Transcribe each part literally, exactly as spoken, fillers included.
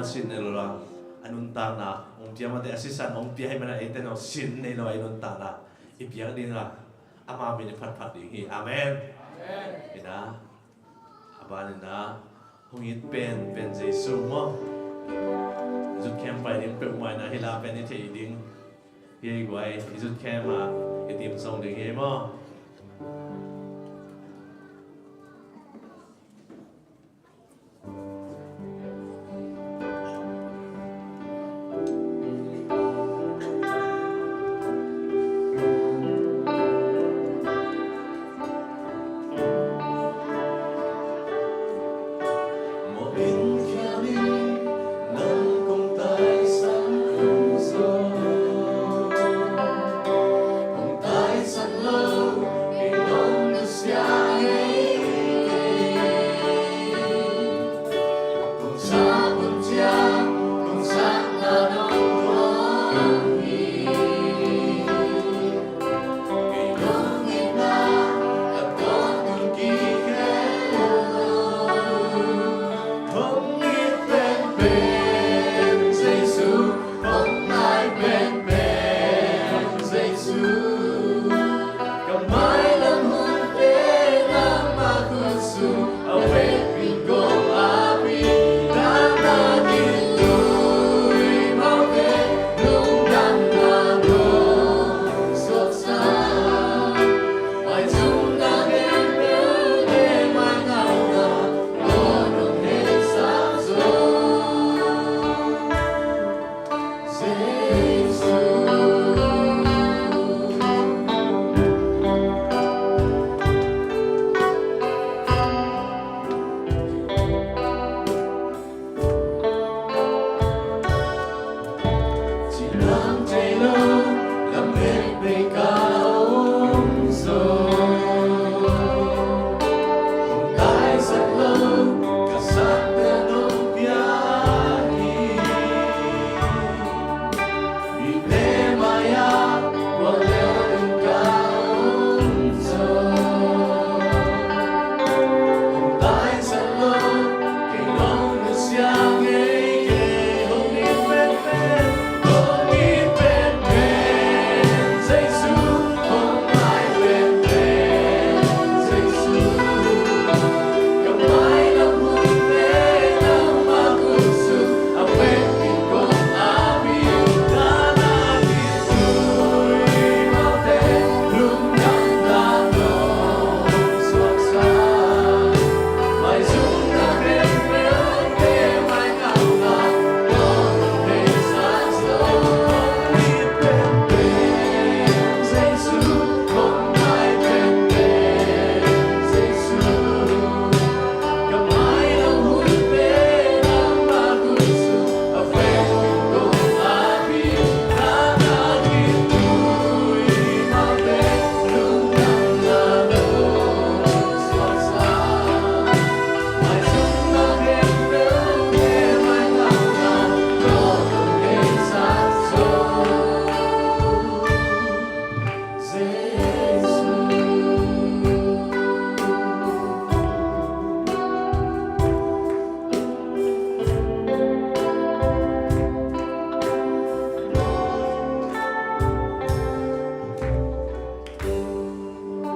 sin nei lo a, a nuntakna hong pia mate, a sisan hong pia hi mana eite no sin nei lo a, i nuntakna i piak ding a, ama min i phatphat ding hi. Amen. Ina, a ban ina, hong it pen pen Jesu maw. Zut khem pai ding peuhmah ina, hi la pen i thei ding. Hi guai, i zut khem a i tim song ding hi maw.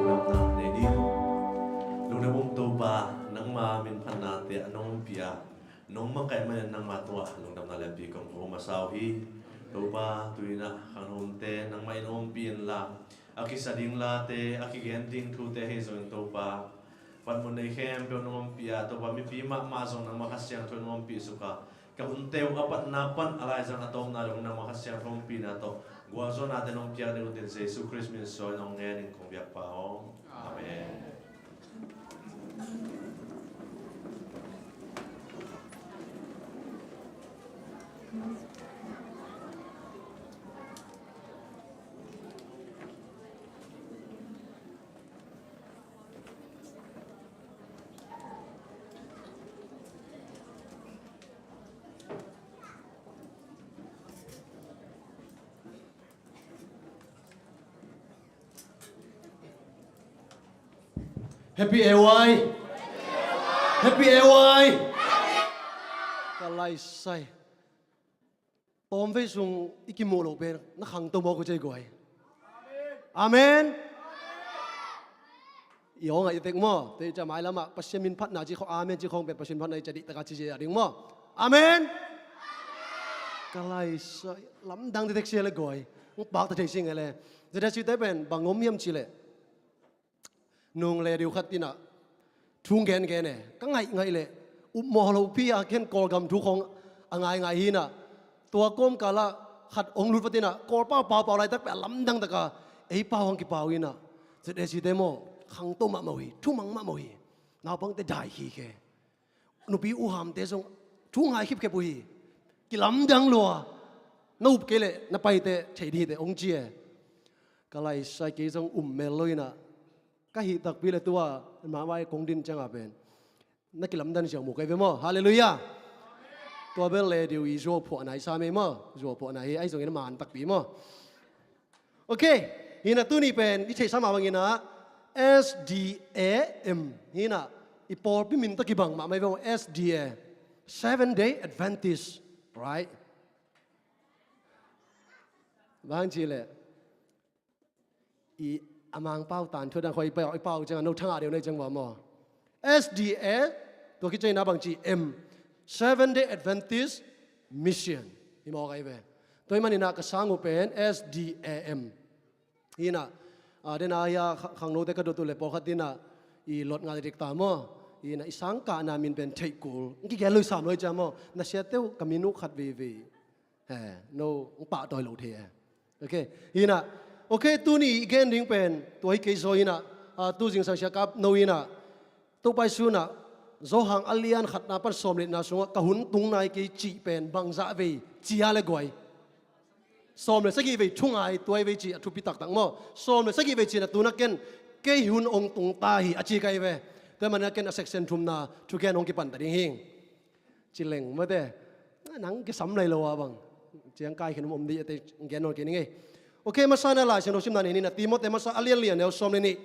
Lungdam nei ding. Lungdam ung Topa, nangma min phatnate a nong pia, nong makaih manin nangma tungah lungdamna lianpi kong ko masa uh hi. Topa, tu-in ah khang nungte nangmah in ompih inla, a kisa ding late, a kigen ding thute ahi zongin Topa, panmun nei khempeuh nong ompih a, Topa, mipi mahmah zong nangma Kha Siangtho in nong ompih suk a, ka hunte uh a patna pan a laizang a tawpna dong nangma Kha Siangtho ompihna tawh gualzawhnate nong piak ding uh tin Jesu Khrist min suang in nong ngen ing kong biakpa aw. Amen. Happy A Y. Happy A Y. Ka lai sai. Tawmvei sung i kimuh loh pen na khangto mawk uh ci ei guai. Amen. I aw ngaih tek maw, tei ca mai lamah Pasian min phatna ci khawng, amen ci khawng pen Pasian phatna i ca dih taka ci cia ding maw. Amen. Ka laisa lamdang tektek sia le guai. Hong pakta thei sing e le. Zedesite pen bang om hiam ci leh, nung le diu khat inah thu gengen e, ka ngaih ngaih leh upmawh lopi a ken Kawlgam thu khawng a ngaingai hi inah, tua kawmkalah khat hong lut vat inah Kawlpau paupau laitak peh a lamdang taka ei pau hong kipau inah, ZAC te maw, khangto mahmah uh hi, thumang mahmah uh hi. Naupangte dai khikhe. Nupi uhamte zong thu ngai khipkhep uh hi. Kilamdang lua. Na up kei leh na paite thei ding hite hong ci e. Ka laisai kei zong um mel lo inah, ka hih takpi le tua mawai kong din ciangah pen na kilamdan ziau mu kei ve maw. Halleluiah. Tua bel le diu i zuau phuahna i sa mei maw. Zuau phuahna hi, ahi zongin a man takpi maw. Ok. Hinah tuni pen i theihsa mah banginah S D A M hinah i pawlpi min tawh kibang mahmah i ve maw. S D A, Seven Day Adventist, right? Bang ci leh i a Mangpau tan thuat dang khawng i pau, i pau ciangah no thangah deuh na i ciang va maw. S D A, tua khit ciangin a bang ci M, Seven Day Adventist Mission. Hi mawk ahi ve. Tua hi maninah ka sang uh pen S D A M. Hinah, a, dena hia kha-, khangnote ka dot uh le pawlkhat inah i lot ngah dik ta maw. Hinah i sang kahna min pen theih kul. Ng kigen lo i sam lo i ciang maw. Na siate uh ka min uh khat veivei. He, no, ng pahtawi lo thei e. Ok, hinah. Ok, tuni i gen ding pen tua hi kei zaw hinah, a, tu zingsang siakap no hinah, Topa Jesu inah Johan a lian khatna pan sawm le nihna sungah ka hun tung nai kei cih pen bangzah vei cia le guai. Sawm le sagih vei thu ngai tuai vei cih a thupi taktak maw. Sawm le sagih vei cihna tuna ken kei hun hong tung ta hi a ci ka hi ve. Tua hi maninah ken a section thumna thugen hong kipan ta ding hing. Ci leng mate. Nang kisam lai lo a bang. Ciang kai khin om om dih ate gen nawn kei ning ei. Ok, masa na Lai Siangtho simna nei ni na Timote masa a lian li a neu sawm le nih.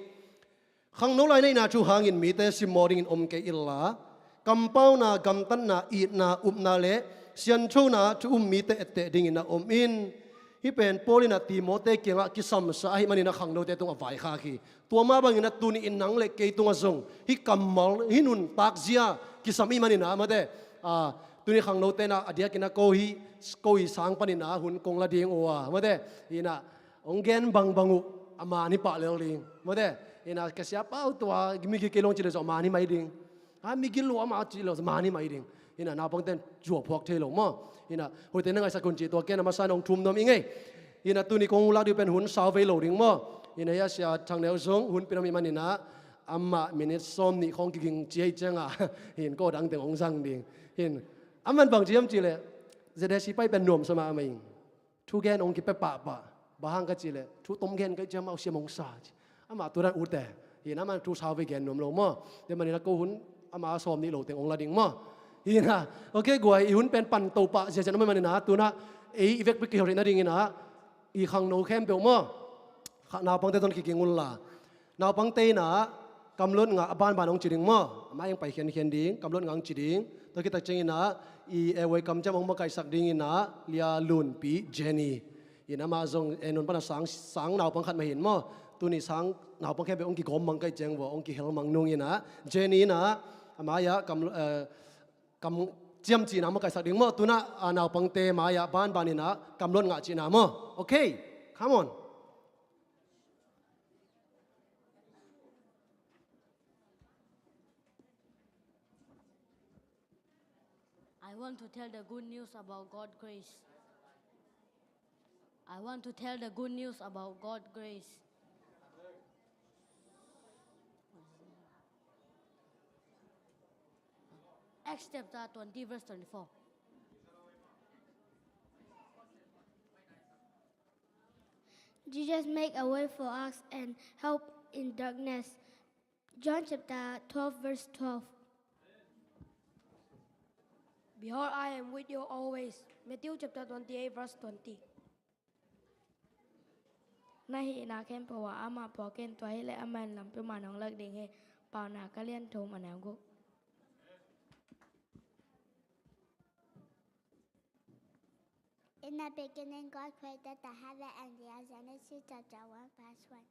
Khangno lai neihna thu hangin mite simmawh dingin om kei inla, kampauna, gamtatna, itna, upna le sianthona thu um mite etteh dingin a om in. Hih pen Paul inah Timote kiangah kisamsa ahih maninah khangnote tungah vaikhak hi. Tua mah banginah tuni in nang le kei tungah zong hih kammal, hih nuntakzia kisam ahih maninah mate. A, tuni khangnote inah a diakinah ko hih, ko hih sang paninah hun kong la ding uh a mate. Hinah hong gen bangbang uh a man hi pah lel ding mate. Hinah ka siapa uh tua migil kei lo ci le zong a man hi mai ding. Ha, migil lua mah ci lo a man hi mai ding. Hinah naupangte in zuau phuak thei lo maw. Hinah hoihte na ngaihsak hun ci tua ken a masa in hong thum nuam ing ei. Hinah tuni kong lak ding pen hun sau vei lo ding maw. Hinah hia sia Thang Neu zong hun pia nuam ahih maninah amah minute sawm nih khawng kiging ci ahih ciangah hin ko dang teng hong zang ding. Hin aman bang ci hiam ci leh ZAC pai pen nuamsa mahmah ing. Thu gen hong kipia pahpah. Bang hang ka ci leh thu tom gen ka hih ciang amau siam hong sa ci. Amah tu dan ute. Hinah amah thu sau vei gen nuam lo maw. Tua maninah ko hun amah sawm nih lo teng hong la ding maw. Hinah. Ok guai, i hun pen pan to pah ziahziah nuam maninah tunah ei i vekpi kihel theih nadinginah i khangno khempeuh maw. Kha naupangte tawh kiging unla. Naupangte inah kamlot ngah a banban hong ci ding maw. Amah eng pai khiankhian ding, kamlot ngah hong ci ding. Tua khit tak cianginah i airway kamciam hong makaihsak dinginah Lia Lunpi Jenny. Hinah amah zong ei nun pana sang, sang naupang khat mah hin maw. Tuni sang naupang khempeuh hong kigawm mang ka hih ciang vua, hong kihel mang nunginah Jenny inah amah ia kam, eh, kamciam cihna makaihsak ding maw. Tunah, a, naupangte mai-ah banbaninah kamlot ngah cihna maw. Ok, come on. I want to tell the good news about God grace. I want to tell the good news about God grace. Acts chapter twenty, verse twenty-four. Jesus make a way for us and help in darkness. John chapter twelve, verse twelve. Behold, I am with you always. Matthew chapter twenty-eight, verse twenty. Na hihna khempeuh ah amah phuak in, tua hileh amah in lampi man hong lak ding hi. Paunak a lian thum, a neu guk. In the beginning, God created the heaven and the earth. Genesis chapter one, verse one.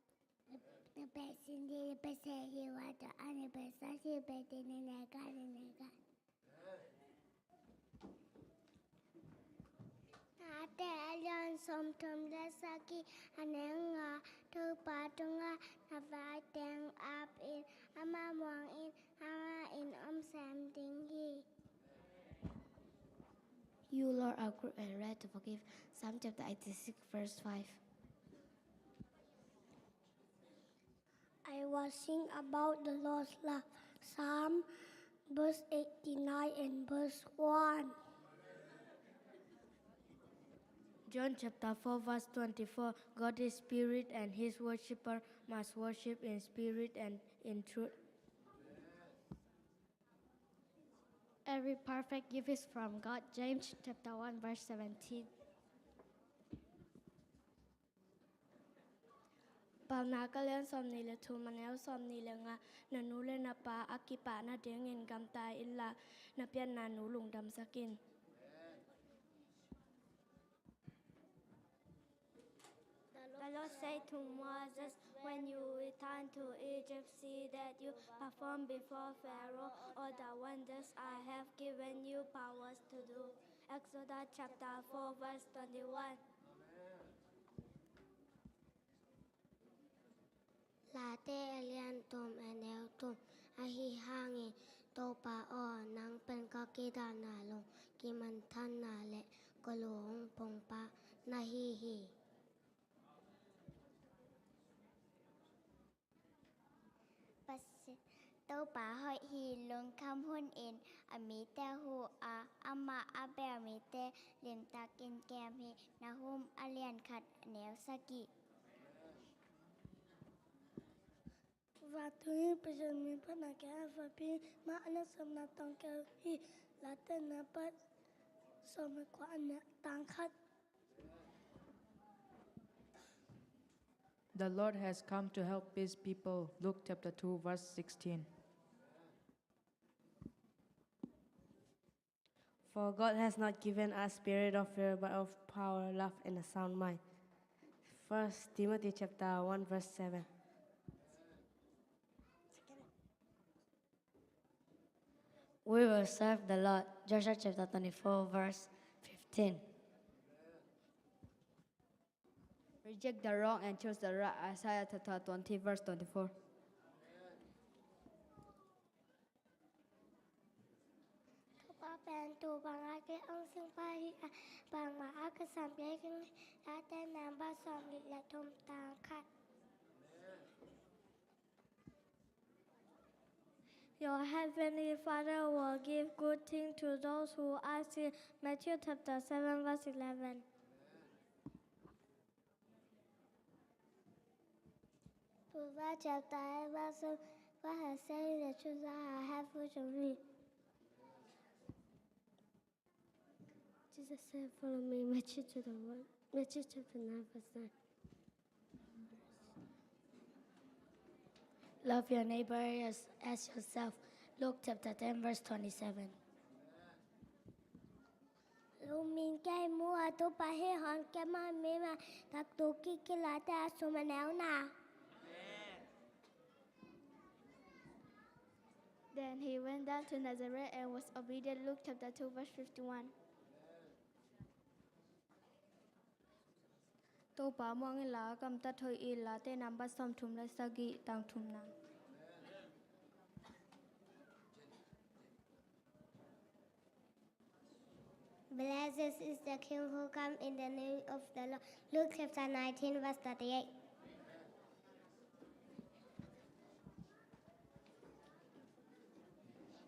Late a lian sawmthum le sagih, a neu nga. Topa tungah na vai teng ap in, amah muang in, amah in om sem ding hi. You, Lord, are good and ready to forgive. Psalm chapter eighty-six, verse five. I will sing about the Lord's love. Psalm verse eighty-nine and verse one. John chapter four, verse twenty-four. God is spirit, and his worshipper must worship in spirit and in truth. Every perfect gift is from God. James chapter one, verse seventeen. Paunak a lian sawmnih le thum, a neu sawmnih le nga. Na nu le na pa a kipah nadingin gamta inla, na pianna nu lungdamsak in. The Lord said to Moses, "When you return to Egypt, see that you perform before Pharaoh all the wonders I have given you powers to do." Exodus chapter four, verse twenty-one. Late a lian thum, a neu thum. Ahi hangin Topa aw, nang pen ka kidana, lungkim manthanna le ka lung pongpa na hi hi. Pasi-, Topa hoih hi. Lungkham hunin a mite hu a, amah a bel mite limtakin kem hi. Nahum a lian khat, a neu sagih. Vantung in Pasian min phatna kei a vapi, mah a na sawmna tawng keu hi. Late nambat sawm le kua, a neu tang khat. The Lord has come to help his people. Luke chapter two, verse sixteen. For God has not given us spirit of fear, but of power, love, and a sound mind. First Timothy chapter one, verse seven. We will serve the Lord. Joshua chapter twenty-four, verse fifteen. Reject the wrong and choose the right. Isaiah chapter twenty, verse twenty-four. Topa pen tuu bangah kei hong singpa hi a, bangmah a ka sam pia kei hi. Late nambat sawmnih le thum, tang khat. Your heavenly Father will give good thing to those who ask him. Matthew chapter seven, verse eleven. Proverbs chapter eight, verse seven. What has said the truth that I have for me. Jesus said, "Follow me." Matthew chapter one, Matthew chapter nine, verse nine. Love your neighbor as, as yourself. Luke chapter ten, verse twenty-seven. Lungmin kei mu a, Topa hi hong kem a, mi ma tak tu kik kik la te a sum a neu na. Then he went down to Nazareth and was obedient. Luke chapter two, verse fifty-one. Topa muang inla, a gamtat hoih in. Late nambat sawmthum le sagih, tang thumna. Blessed is the king who comes in the name of the Lord. Luke chapter nineteen, verse thirty-eight.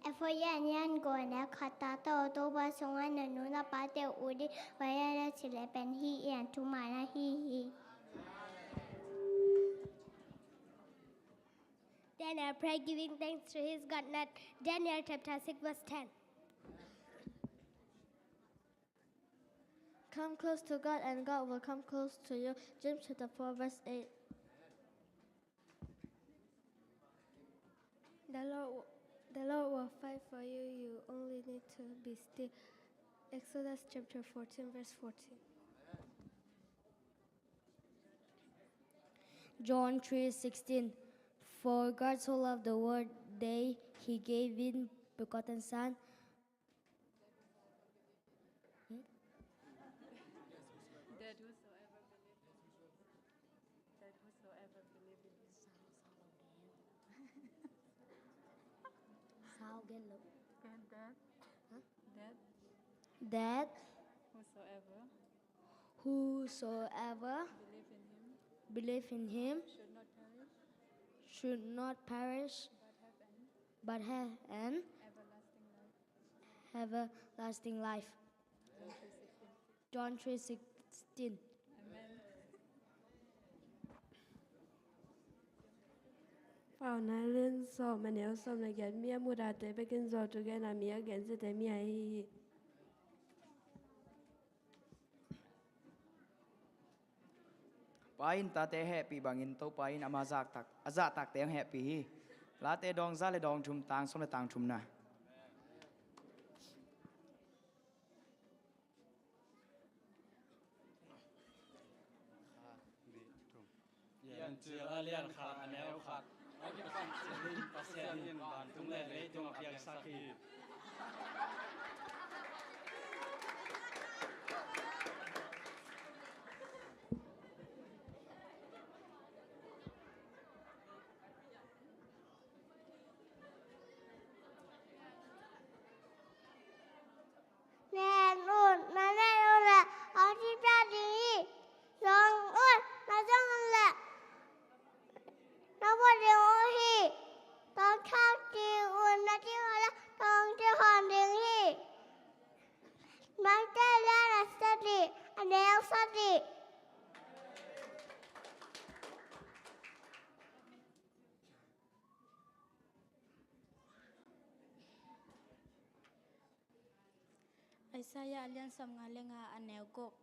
A for you and yan go and a kata to to ba song and a nuna pate udi, wayana chilepen hi and tumana hi hi. Daniel pray giving thanks to his God. Not Daniel chapter six, verse ten. Come close to God and God will come close to you. James chapter four, verse eight. The Lord, the Lord will fight for you. You only need to be still. Exodus chapter fourteen, verse fourteen. John three sixteen. For God so loved the world that he gave his begotten Son. Hmm? That whosoever believes, that whosoever believes in him. Sound get low. And that, huh? That, that whosoever, whosoever believe in him, believe in him should not perish, should not perish, but have an, but have an everlasting life. Everlasting life. John three sixteen. Amen. Paunak a lian sawm, a neu sawm le giat. Mi a muhte bekin zuautu gen a, mi a gensiate mi ahi hi. Pa in tate a hehpih bangin Topa in ama zahtak, a zahtakte hong hehpih hi. Late dawng za le dawng thum, tang sawm le tang thumna. Piancil a lian khat, a neu khat. A kipan cil in Pasian in vantung le leitung a piangsak hi. Nen un, na nen un leh hong cipia ding hi. Zong un, na zong un leh na pua ding uh hi. Tawmthak ci un, na cih khawm leh tawmcik khawm ding hi. Mangte lian a sagih, a neu sagih. Isaiah a lian sawmnga le nga, a neu guk.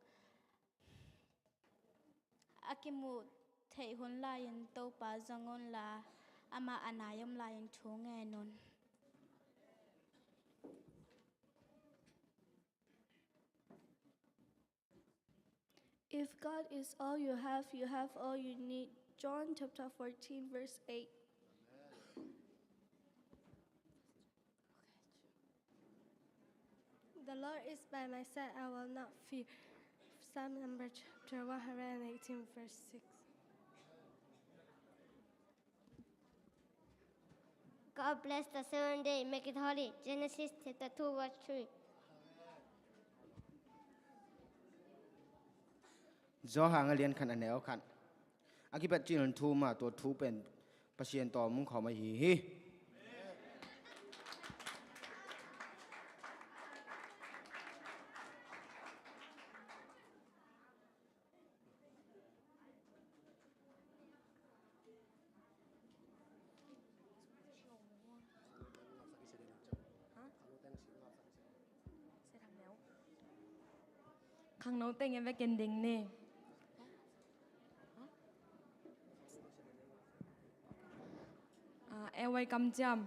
A kimuh theih hun lai-in Topa zong unla, amah a nai om lai-in thu ngen un. If God is all you have, you have all you need. John chapter fourteen, verse eight. The Lord is by my side, I will not fear. Psalm number chapter one hundred and eighteen, verse six. God bless the seventh day, make it holy. Genesis chapter two, verse three. Johan a lian khat, a neu khat. A kipat cil in thu mah, tua thu pen Pasian tawh mungkhawm ahi hi. Khangno teng in vekin ding ni. Ah, A Y kamciam.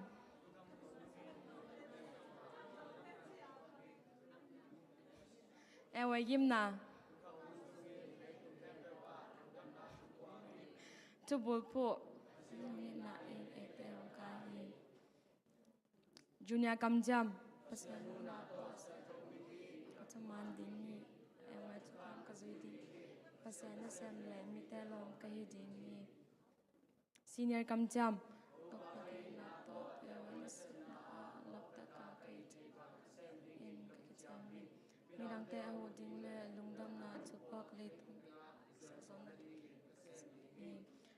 A Y gimna. Thubulphuh. Junior kamciam. Pasian nunah tawh ka thuman ding hi. A Y thukham ka zui ding. Pasian nasem le mite lawm ka hi ding hi. Senior kamciam. Topa deihna tawh A Y nasepna ah lawptak a ka hi ding in ka kiciam hi. Midangte a huh ding le lungdamna thupuak leitung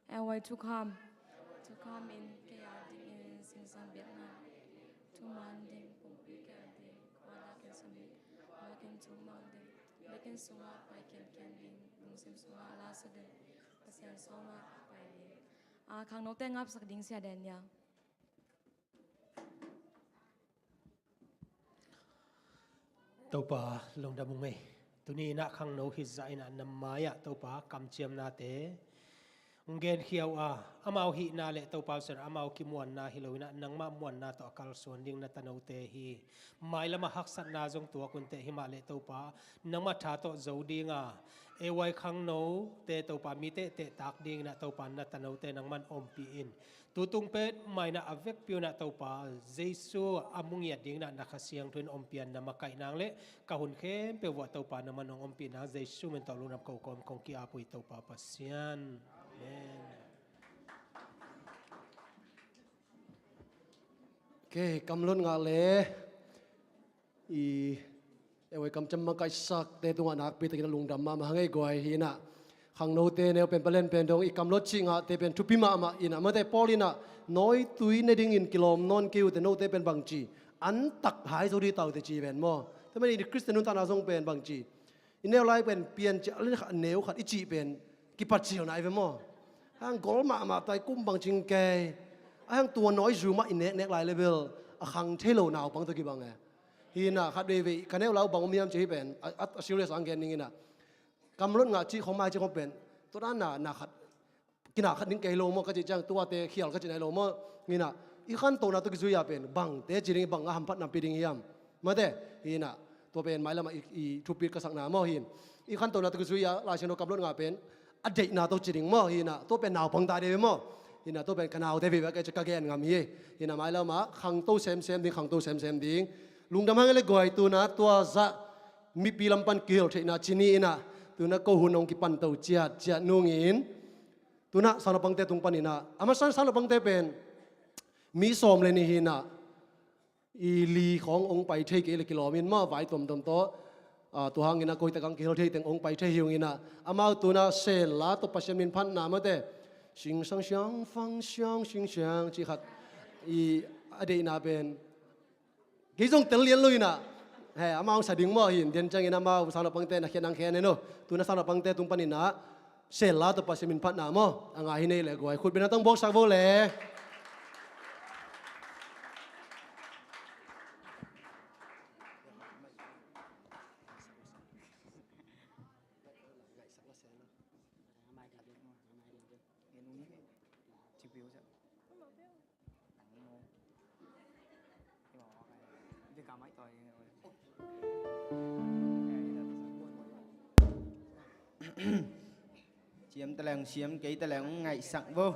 A Y thukham. Thukham in kei a dingin singsang biakna, thuman ding, pumpi kem ding, khualak in sawm ding, khualak in thumang ding, biakinn sungah pai kenken ding, lungsim sungah la sa ding, Pasian sawmah pai ding. Ah, khangnote ngapsak ding, Sia Daniel. Topa lungdam ung ei. Tuni in ah khangno hih zah in ah na mai-ah Topa kamciamnate genkhia uh a, amau hihna le Topa Pasian amau kimuanna hi lo in ah, nangmah muanna tawh a kalsuan ding na tanote hi. Mailam ah haksatna zong tuak un teh, himah le Topa nangmah tha tawh zo ding a, ei khangnote Topa mi tehteh tak ding in ah Topa na tanote nangman ompih in. Tutung pen mah in ah a vekpi un ah Topa Jesu a mu ngiat ding in ah na Kha Siangtho in ompih in, na makaih nang le ka hun khempeuh vuah Topa nangman hong ompih nang, Jesu min tawh lungdam ko kawm kong ki-ap uh hi Topa Pasian. Amen. Ok, kamlot ngah le i, ei, kamciam makaihsakte tungah nakpi takin a lungdam mahmah hang ei guai hi in ah. Khangnote neu pen palen pen dong i kamlot cih ngahte pen thupi mahmah in ah, mate Paul in ah nawitui ne dingin kilawm nawn kei uh teh, note pen bangci antak hai zo ding hi ta uh teh ci pen maw. Tua manin i Khristian nuntakna zong pen bangci i neu lai pen piancil a lian khat neu khat i cih pen kipat cil nai ve maw. Hang gol mahmah tai kum bangcing kei. A hang tua nawi zu mah i neknek lai le bel a khang thei lo naupang tawh kibang e. Hi in ah khat veivei ka neu lai uh bang om hiam cih hi pen a, a, a serious ang gen ning in ah. Kamlot ngah cih khong mai cih khong pen tua dan na, na khat kina khat ding kei lo maw ka cih ciang, tuate khial ka cih nai lo maw. Hi in ah i khantohna tawh kizui a pen bangte ci ding, bang a hamphatna pia ding hiam, mate. Hi in ah tua pen mailam ah i, i thupit ka sakna maw hi in. I khantohna tawh kizui a Lai Siangtho kamlot ngah pen a deihna tawh ci ding maw hi in ah, tua pen naupang ta ding ve maw. Hi in ah tua pen ka naute vive ka, ka gen ngam hi. Hi in ah mailam ah khangto semsem ding, khangto semsem ding. Lungdam hang ei le guai, tu in ah tua zah mipi lam pan kihel theihna ci ni in ah, tu in ah ko hun hong kipan to ciatciat nungin, tu in ah sangnaupangte tung pan in ah, a masa in sangnaupangte pen mi sawm le nih hi in ah, i li khong hong pai thei kei le kilawm in maw, vai tuamtuam tawh. Ah, tua hangin ah koitak hong kihel thei teng hong pai thei hi ung in ah, amau tu in ah sel la tawh Pasian min phatna, mate, sing sang siang fang siang sing siang cih khat i a deihna pen kei zong tel lian lo in ah. He, amau sa ding maw hi in, den ciangin amau sangnaupangte na khian ang khen en o. Tu in ah sangnaupangte tung pan in ah sel la tawh Pasian min phatna maw a ngah hi ei le guai, khut beng na tawh buaksak vo le. Siam ta leng, siam kei ta leng, ngaihsak vo.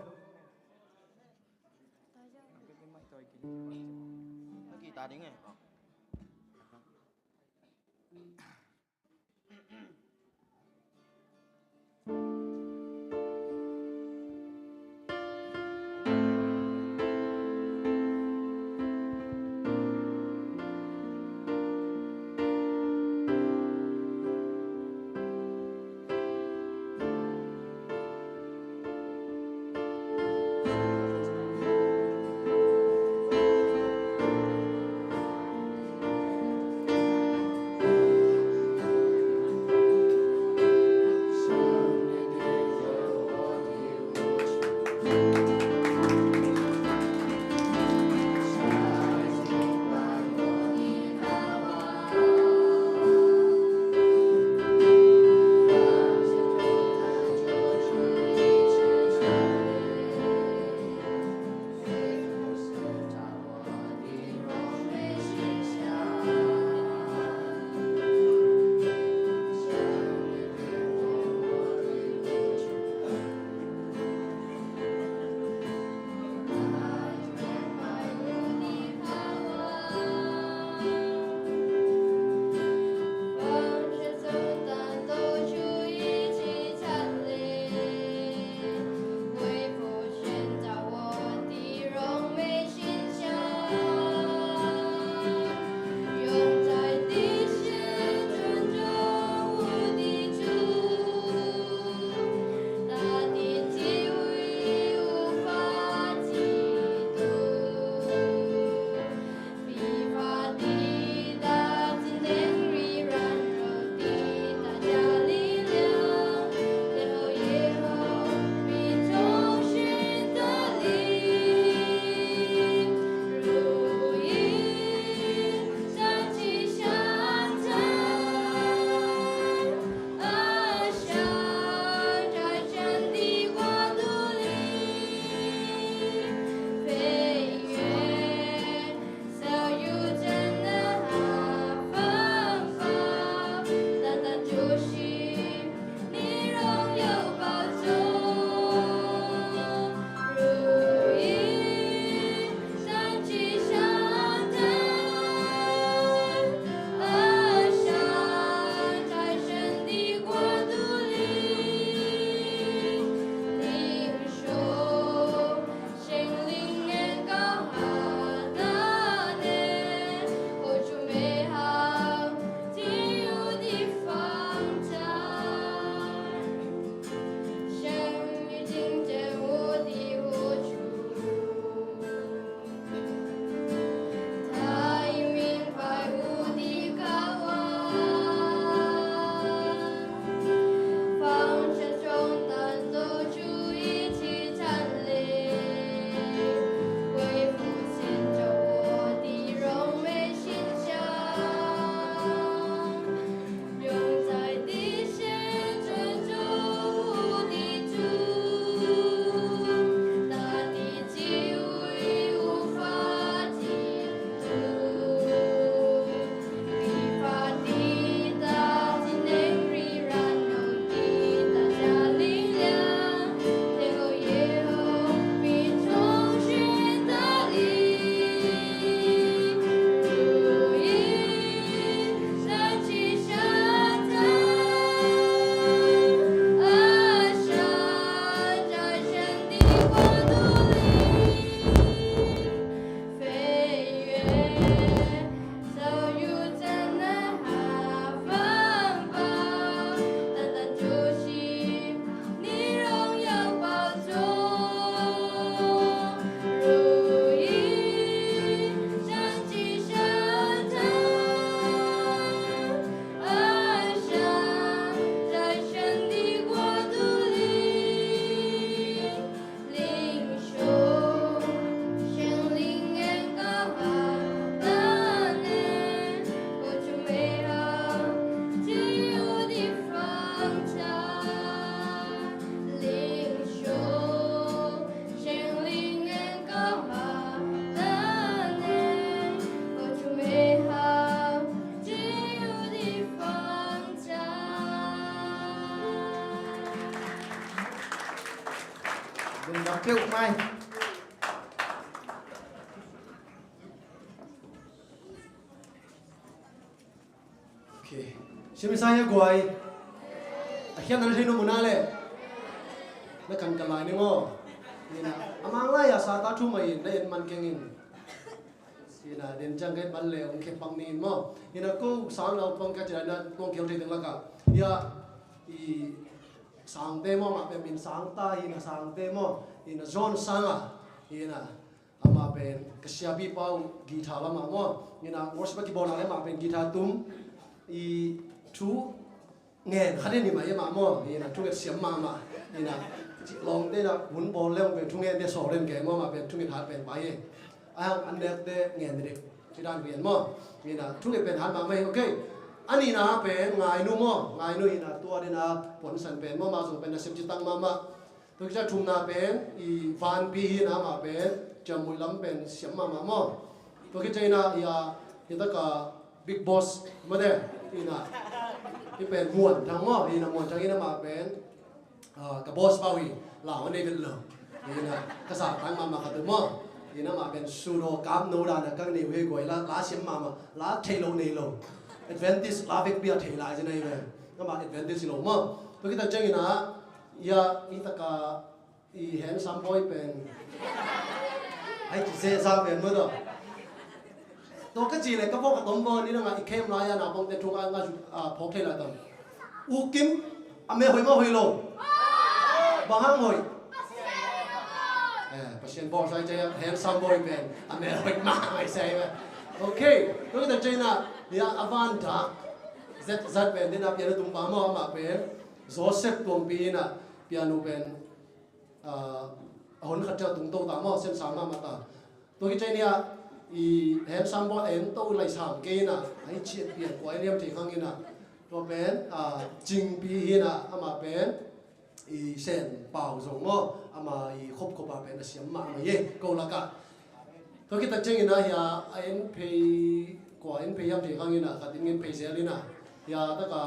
Okay. Sim i sa hia guai. A khiat na thei nu muna le. Na kan ka lai ni ngo. Ina, a mang lai a sa ta thu mai na en man keng in. Ina, den chang kai man le ong khe pang ni mo. Ina ko sang lau pang ka chira na tong kiel thei teng laka. Ya, i sang te mo ma pe min sang ta ina sang te mo. Ina John sang a. Ina, amah pen ka siapi pau guitar lamah maw. Ina worship a kibawl nak leh amah pen guitar tum i thu ngen khat in i mah i mah maw. Ina thunget siam mahmah. Ina lawngte ina hun bawl leng pen thungen te sawl den kei maw, amah pen thunget hat pen pai e. A hang an nek te ngen dik. Ci dan rian maw. Ina thunget pen hat mahmah hi. Okay. A nihna pen Ngainu maw. Ngainu ina tua dena puansan pen maw, amah zong pen nasep ci tak mahmah. Tua khit ciang thumna pen i Vanpi hi ina, amah pen ciammuih lam pen siam mahmah maw. Tua khit ciang ina i a, hi taka Big Boss mate ina, hi pen Muan Thang maw. Ina Muan Thang ina amah pen, ah, ka boss pau hi, lau a nei vet lo. Ina ka sa tang mahmah khat uh maw. Ina amah pen sudo kap no dan a ka nei uh hi guai, la, la siam mahmah, la thei lo nei lo. Advantage la vekpi a thei lai ci na hi ve. Amah advantage lo maw. Tua khit tak ciang ina, ya, hi taka i handsome boy pen. Ai, ci zeza pen maw tawh. Tua ka ci le ka bawk a tom baw ni na nga i khem lai a na bawngte thu nga nga zu, ah, phawk thei lai tam. U Kim, a mel hoih maw hoih lo? Bang hang hoih? Eh, Pasian bawl sai cia handsome boy pen a mel hoih mah hoih sai ve. Okay, tua khit tak ciang ina, ya, a van dak. Zet, zat pen dena piano tum pa maw, amah pen Joseph Tuangpi ina piano pen, ah, a hon khat ciang tung to ta maw, siam sang mahmah ta. Tua khit ciang ina i handsome boy en to lai sam kei ina, ai ciat pian kua i liam thei khang ina. Tua pen, ah, Cingpi hi ina, amah pen i Sen Pau zong maw, amah i khop khop a pen a siam mahmah hi e, ko laka. Tua khit tak ciang ina hi a, a en phei, kua en phei hiam thei khang ina, khat in en phei zel ina. Hi a taka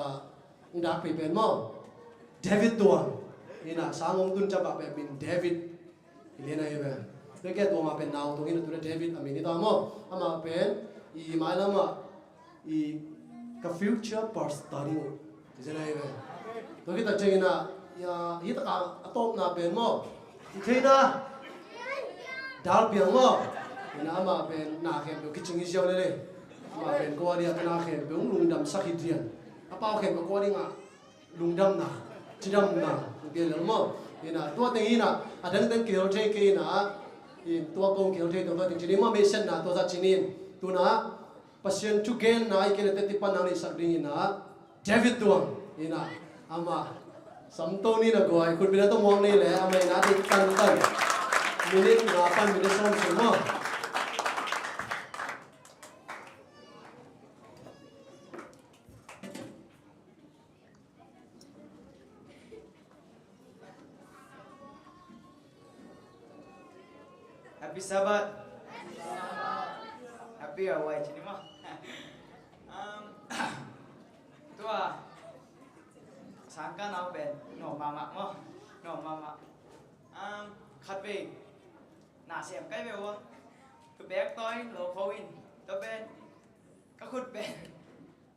Dak pi pen maw, David Tuang. Ina sang hong tun ciang a pen min David i lian ahi ve. Tua ke tua mah pen nau tung ina tuna David a min hi ta maw. Amah pen i mailam ah i ka future pastor ding uh. Hi zen ahi ve. Tua khit tak ciang ina, ya, hi tak a tawpna pen maw. I theihna dal piang maw. Ina amah pen na khempeuh kicing hi ziau lele. Amah pen ko a dia ka na khempeuh lungdam sak hi dian. A pau khempeuh ko a ding a lungdamna, cidamna, kei lel maw. Ina tua teng ina a dang teng kihel thei kei ina, in tua kong kihel thei tua teng cinin maw, meisenna tua zat cinin. Tuna Pasian thugenna i kei le teti pan nang nei sak ding ina David Tuang ina ama samto ni na guai khut bina to muang ni le ama ina dik tan tan minit nga pan minit som sum maw. Happy Sabbath. Happy a wai cini ma. Um, tua sangka nau pen no mama mo, no mama. Um, khat ve na sem kai ve wa. Tu bek toi lo ko in. Tu pen ka khut pen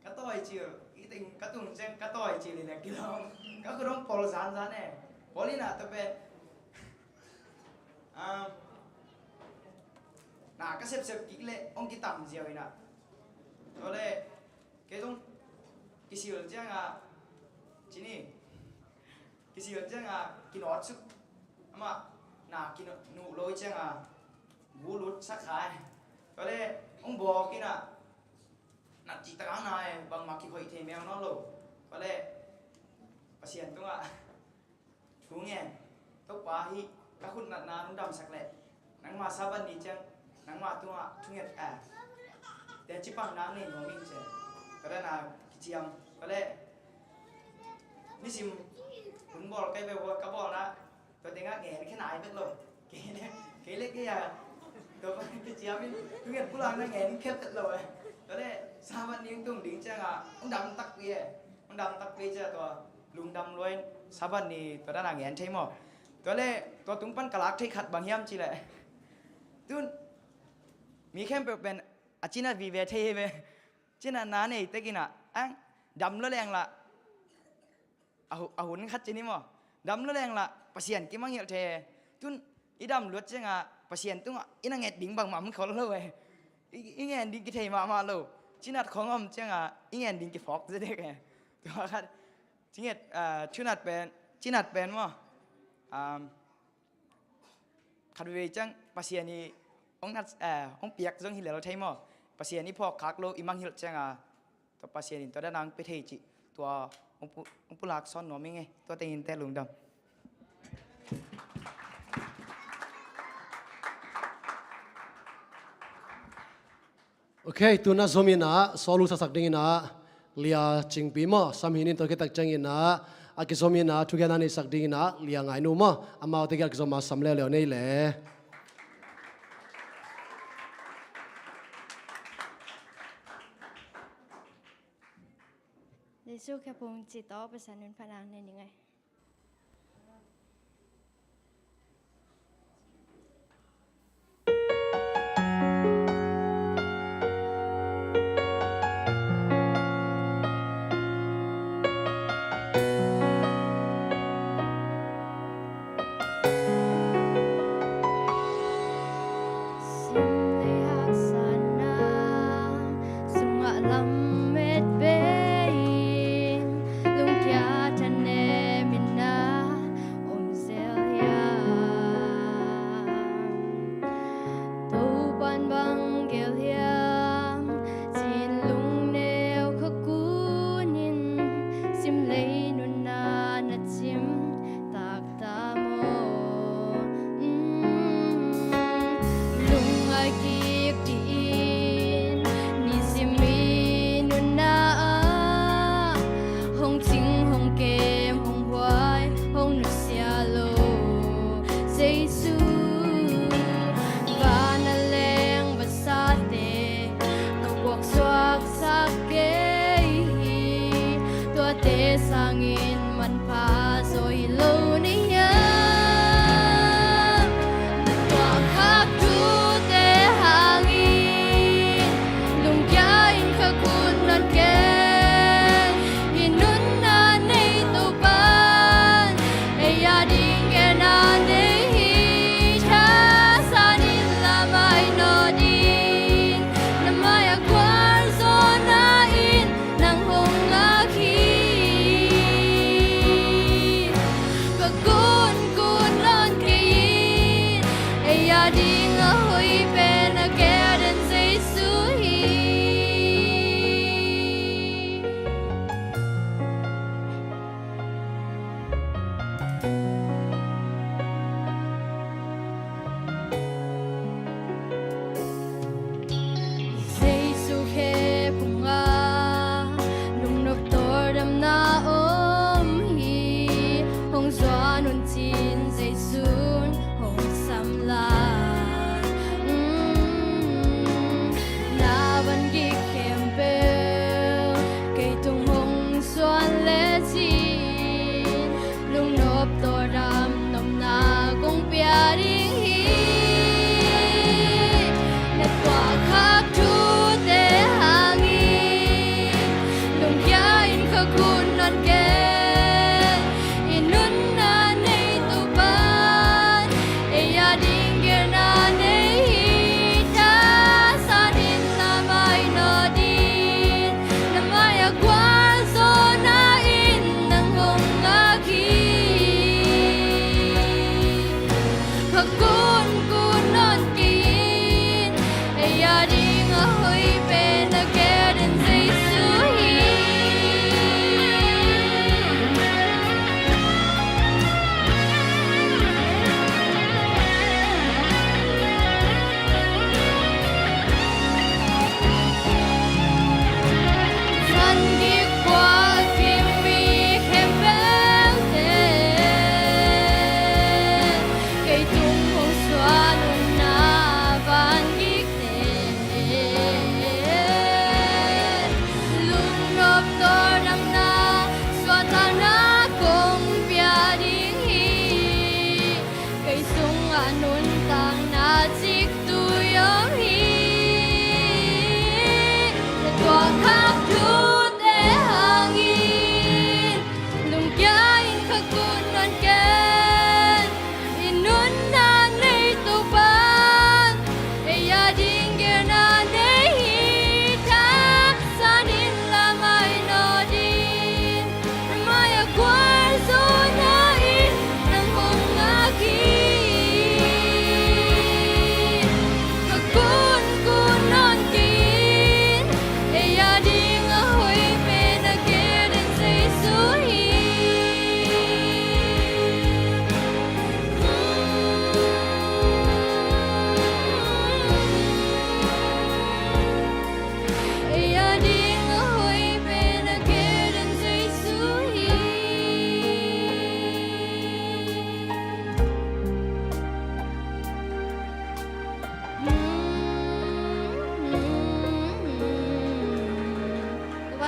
ka tawi cil, i ting ka tung ciang ka tawi cil i lek kilawm. Ka khut hong pol zanzan e. Pol ina tua pen, um, na ka sepsep kik le hong kitam ziau ina. Tua le kei tung kisil ciang a cini. Kisil ciang a kinawt suk. Amah na kinuh lo ciang a bu lut sak khai. Tua le hong bawk ina na cihtak ang na e, bangmah kihoih thei mel nawn lo. Tua le Pasian tungah thu ngen, Topa hih ka khut natna nong damsak leh nangma Sabbath ni ciang nangma tungah thunget a teci pang nang nei nuam ing ci. Tua dan a kiciam. Tua le nisim hun bawl kai ve bawl ka bawlna tua tengah ngen khe nai vet lo. Kei le, kei le kei a tua pa kiciam in thunget pulak na ngen khe vet lo e. Tua le Sabbath ni hong tung ding ciang a hong dam takpi e. Hong dam takpi ciang tua lungdam lua in Sabbath ni tua dan a ngen thei maw. Tua le tua tung pan ka lak thei khat bang hiam cih leh, tun mi khempeuh pen a cinat vive thei hi ve. Cinat na nei tek in ah, ang dam lua leng lah, a hu-, a hun khat ci ni maw, dam lua leng lah Pasian kimangngilh thei e. Tun i dam luat ciangah Pasian tungah i na nget ding bangmah om khol lo e. I, i ngen ding kithei mahmah lo. Cinat khong om ciangah i ngen ding kiphawk zedek e. Tua khat, cinget, ah, thunat pen, cinat pen maw, um, khat veivei ciang Pasian i hong nat, eh, hong piak zong hi lel thei maw? Pasian i phawk khak lo i mangngilh ciangah, tua Pasian in tua dan a hong pia thei cih, tua hong pu-, hong pulak sawn nuam ing e. Tua tengin te lungdam. Ok, tun a zom in ah, sawl uh saksak ding in ah, Lia Cingpi maw, Sam Hin in tua khit tak ciangin ah, a kizom in ah, thugen a neisak ding in ah, Lia Ngai Nu maw, amau te kiang a kizom a sam leuleu nei le. Jesu khephung cih tawh Pasian min phatna nei ning ei. Sim le haksatna sungah lamet bei-in, lungkia thanem in na om zel hiam? Topa'n bang gel hiam, ci-in lungneu kha kunin, sim lei nunna na cim tak ta maw? Mm. Lungngai kik dih in, nisim i nunna ah hong cing, hong kem, hong huai, hong nusia lo Jesu. Van a leng vasate ka puaksuaksak kei hi, tuate sangin manpha zaw hi lo na hiam? Na tuahkhak thute hangin lungkia in kha kun hon keng. Hih nunna nei Topa'n ei a ding genna nei hi. Thasan in la mainawt in, na mai-ah gualzawhna in nang hong ngak hi. Ka kun kun nawn kei in, ei a ding a hoih pen a ke den Jesu hi. Jesu khephung ah lungnop tawldamna om hi. Hong zuan un ci-in Jesu'n hong sam lai.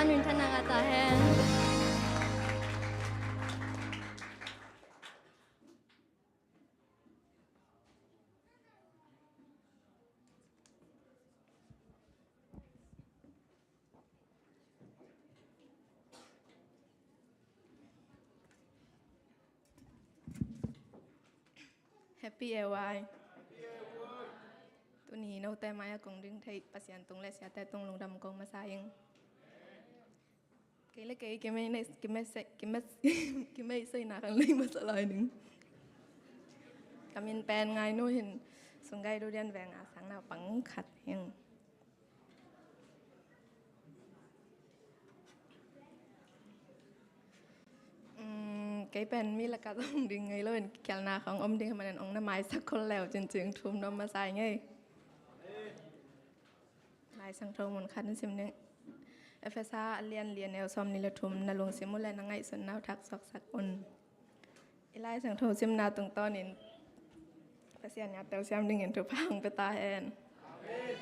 Min thanna ngah ta hen. Happy A Y. Tuni note mai-ah kong ding theih Pasian tung le siate tung lungdam ko masa ing. Kei le kei kimei nei, kimei sei, kimei, kimei sei na kan lei masa lai ning. Ka min pen Ngainu hin, Sunggei Dudian veng a sang naupang khat hi ing. Umm, kei pen mi lakah zong ding ngei lo in, kikhelna khawng om ding hi manin ong na maisak khol leu cincin thum nuam masa ing ei. Lai Siangtho mun khat in sim ning. Efesa a lian li, a neu sawmnih le thum, na lungsim uh le na ngaihsutna uh thaksuaksak un. I Lai Siangtho simna tungtawnin Pasian in a telsiam dingin thupha hong pia ta hen. Amen.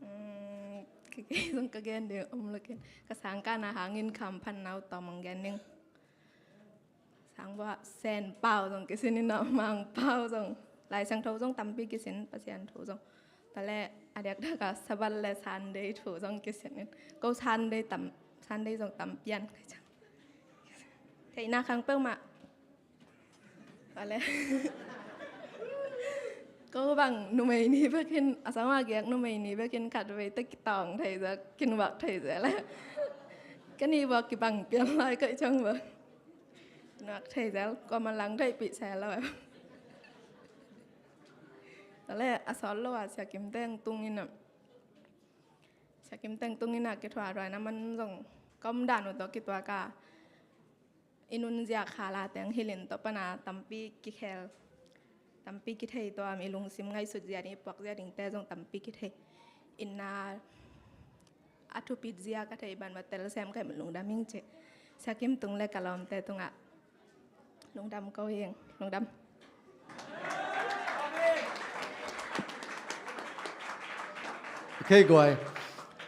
Umm, kei zong ka gen ding om lo ken. Ka sangkahna hangin khamphanna uh tawm hong gen ning. Sangbua Sen pau zong kisin in a, Mang pau zong, Lai Siangtho zong tampi kisin, Pasian thu zong. Tua le a diakdiak a Sabbath le Sunday thu zong kisin in. Ko Sunday tam, Sunday zong tam pian ka ciang. Theihna khang peuhmah. Tua le ko bang numei ni bekin, a sangah giak numei ni bekin khat vei teh kitawng thei zia, kinuak thei zia le. Ka ni buak kibang pian lai ka ciang bang. Nak thei zel, kua man lang thei pih sel lo. Tua le a sawt lo a Sia Kim teng tung in a, Sia Kim teng tung in a kithuah ruai na man zong ka om dan uh tawh kituak a, i nunzia khala teng hilh in tua pan a tampi kikhel, tampi kithei tuam, i lungsim ngaihsut zia ding, i puak zia dingte zong tampi kithei. Inn a a thupit zia ka theih ban va telsiam ka hih manin lungdam ing ci. Sia Kim tung le ka lawmte tungah lungdam ko ing. Lungdam. Ok guai.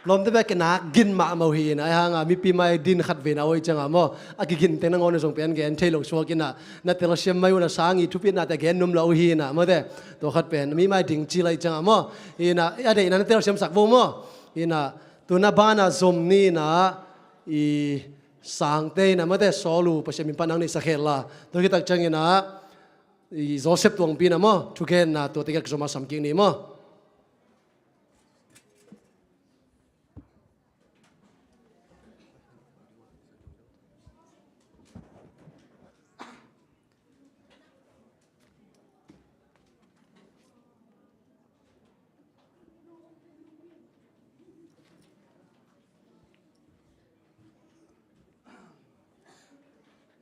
Lawmte bek kina gin mahmah uh hi in a, ahi hanga mipi mai din khat vei na oi cianga maw, a kigin teng nangawn zong pen gen thei lo suak in a, na telsiam mai uh na sang i thupitnate gen nuam lo uh hi in a, mawte. Tua khat pen mi mai ding ci lai cianga maw, hi in a, a deihna na telsiam sak vo maw. Hi in a, tuna bana zom ni in a, i sangte in a, mawte, sawl uh, Pasian min pan nang nei sak hen la. Tua khit tak ciangin a, i Joseph Tuangpi in a maw, thugenna tuate kiang zom a sam kik ni maw.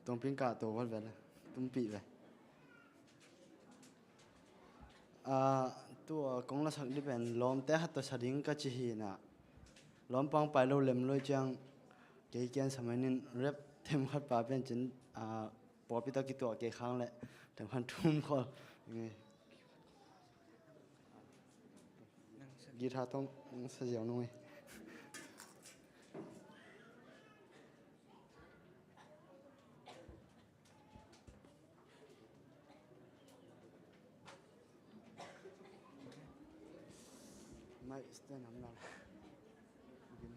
Tungping kah to vat ve le, tumpih ve. Ah, tua kong lasak dih pen lawmte khat tawh sa ding ka ci hi in a, lawmpang pai lo lem lo ciang kei kian sa mai nin rep them khat pa pen cin, ah, pawlpi tawh kituah kei khang le them khan thum khol. Guitar tawh sa ziau nung hi. Mic stand am la.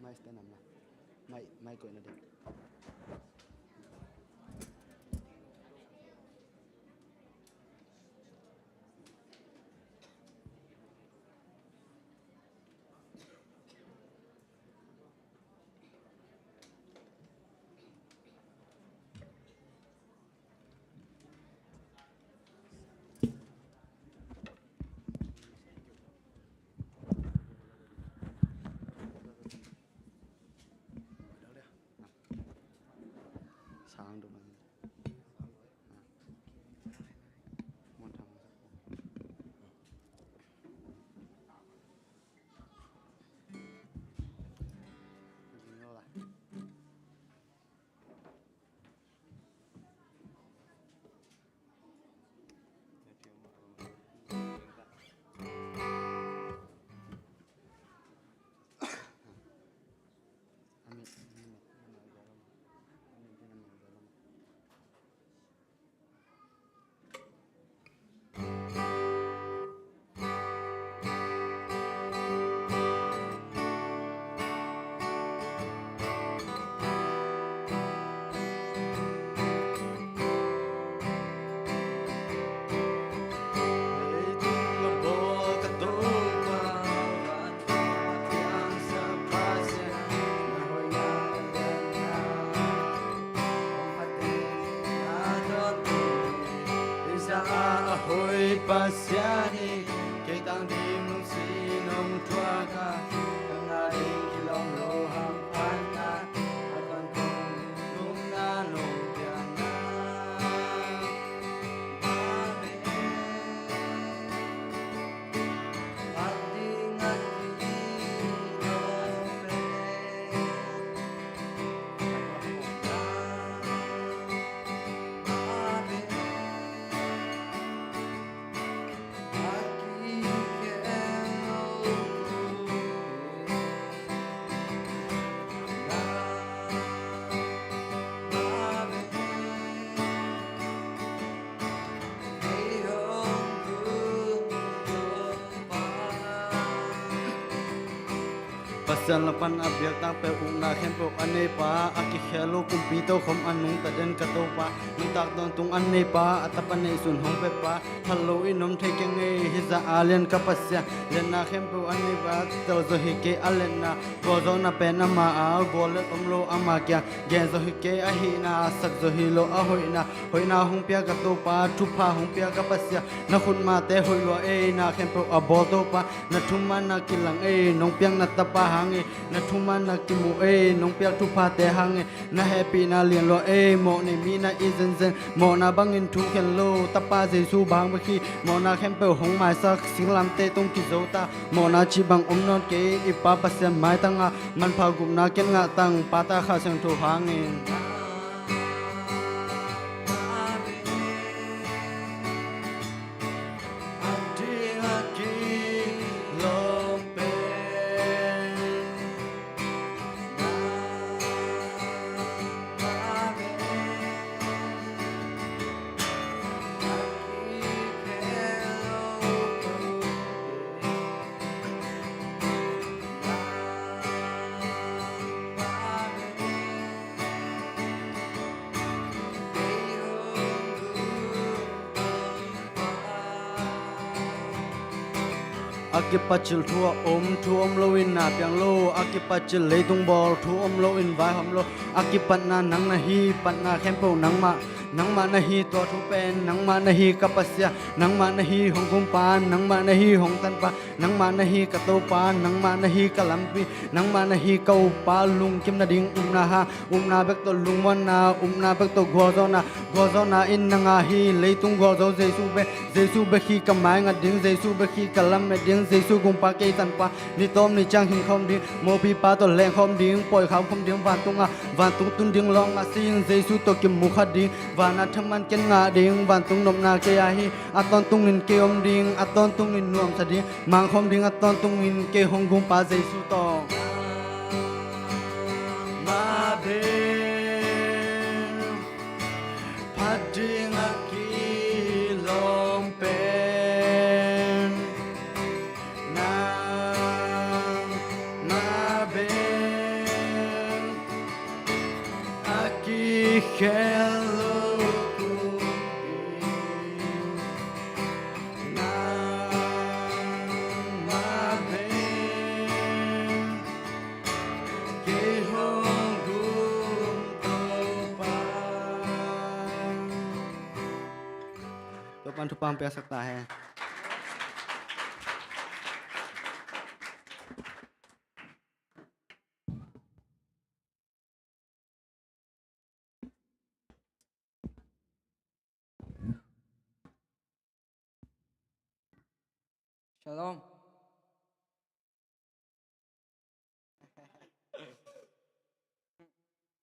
Mic stand am la. Mic, mic koihna ding. Pasian in kei tang ding lungsim hong thuak a, ka ngah ding kilawm lo hamphatna, a tawntung nopna nong piakna. Amen. Phat ding a kilawm pen. Amen. Pasian lak pan a biak tangpi ukna khempeuh a neipa, a kikhel lo kumpi tokhom a nungta den ka Topa, nuntak tawntung a neipa, a tapa neihsun hong pepa, phallo in om thei keng ei, hih zah a lian ka Pasian, lianna khempeuh a neipa, tel zaw hi kei a lianna, gualzawhna pen ama a, guallel om lo ama kiang, gen zaw hi kei a hihna, sak zaw hi lo a hoihna, hoihna hong pia ka Topa, thupha hong pia ka Pasian, na khutmate hoih lua ei, na khempeuh a bawl Topa, na thumanna kilang ei, nong piak na tapa hang ei, na thumanna kimu ei, nong piak thuphate hang ei, na hehpihna lian lua ei, mawh nei mi na it zenzen, mawhna bangin thu khen lo, tapa Jesu bang bek hi, mawhna khempeuh hong maisak, singlamteh tung kizo ta, mawhna cih bang om nawn kei, i Pa Pasian maitang a, manpha gupna ken ngah tang, Pa, Ta, Kha Siangtho hangin. A kipacil thu a om, thu om loin na piang lo. A kipacil leitung bawl, thu om loin vaihawm lo. A kipatna nang na hi, patna khempeuh nangmah, nangmah na hi. Tua thu pen nangmah na hi ka Pasian, nangmah na hi hong gumpa, nangmah na hi hong tanpa, nangmah na hi ka Topa, nangmah na hi ka lampi, nangmah na hi ka Upa. Lungkim nading upna hang, upna bek tawh lungmuanna, upna bek tawh gualzawhna, gualzawhna in nang a hi. Leitung gualzo Jesu bek, Jesu bek hi ka maingat ding, Jesu bek hi ka lamet ding, Jesu gumpa kei tanpa, ni tawm ni ciang hing khawm ding, mawhpipa tawh leng khawm ding, pawi kham khawm ding, vantung a, vantung tun ding lawng a sing, Jesu tawh kimu kha ding, van a thaman ken ngah ding, vantung nopna kei a hi, a tawntungin kei om ding, a tawntungin nuamsa ding, mang khawm ding, a tawntungin kei hong gumpa Jesu tawh. Amen. Phat ding a kilawm pen nangmah pen, a kikhel lo kumpi nangmah pen, kei hong gum Topa. Topa'n thupha hong piaksak ta hen. Shalom.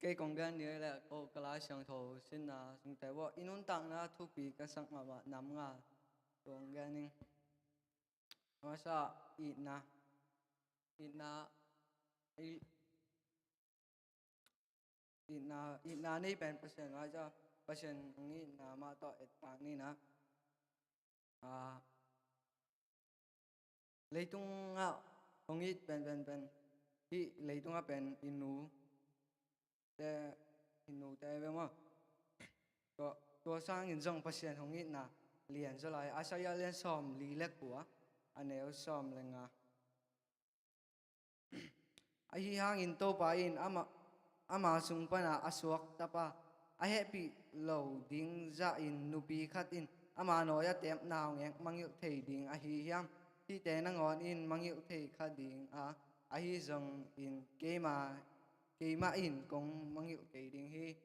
Kei kong gen ni le ko ka Lai Siangtho sinna sungte bawh i nuntakna thupi ka sak mahmah nam nga kong gen ning. A masa itna, itna, i, itna, itna nei pen Pasian ngai ca, Pasian hong itna mah tawh ettak nina. A, leitungah hong it pen, pen, pen, hih leitungah pen i nu te, i nu te ve maw. Tua, tua sangin zong Pasian hong itna lian zaw lai. Isaiah lian sawm li le kua, a neu sawm le nga. Ahi hangin Topa in ama, ama sung pana a suak tapa a hehpih lo ding zahin nupi khat in ama nawi-a tepna hong mangngilh thei ding ahi hiam? Hihte nangawn in mangngilh thei kha ding a, ahi zongin keima, keimah in kong mangngilh kei ding hi.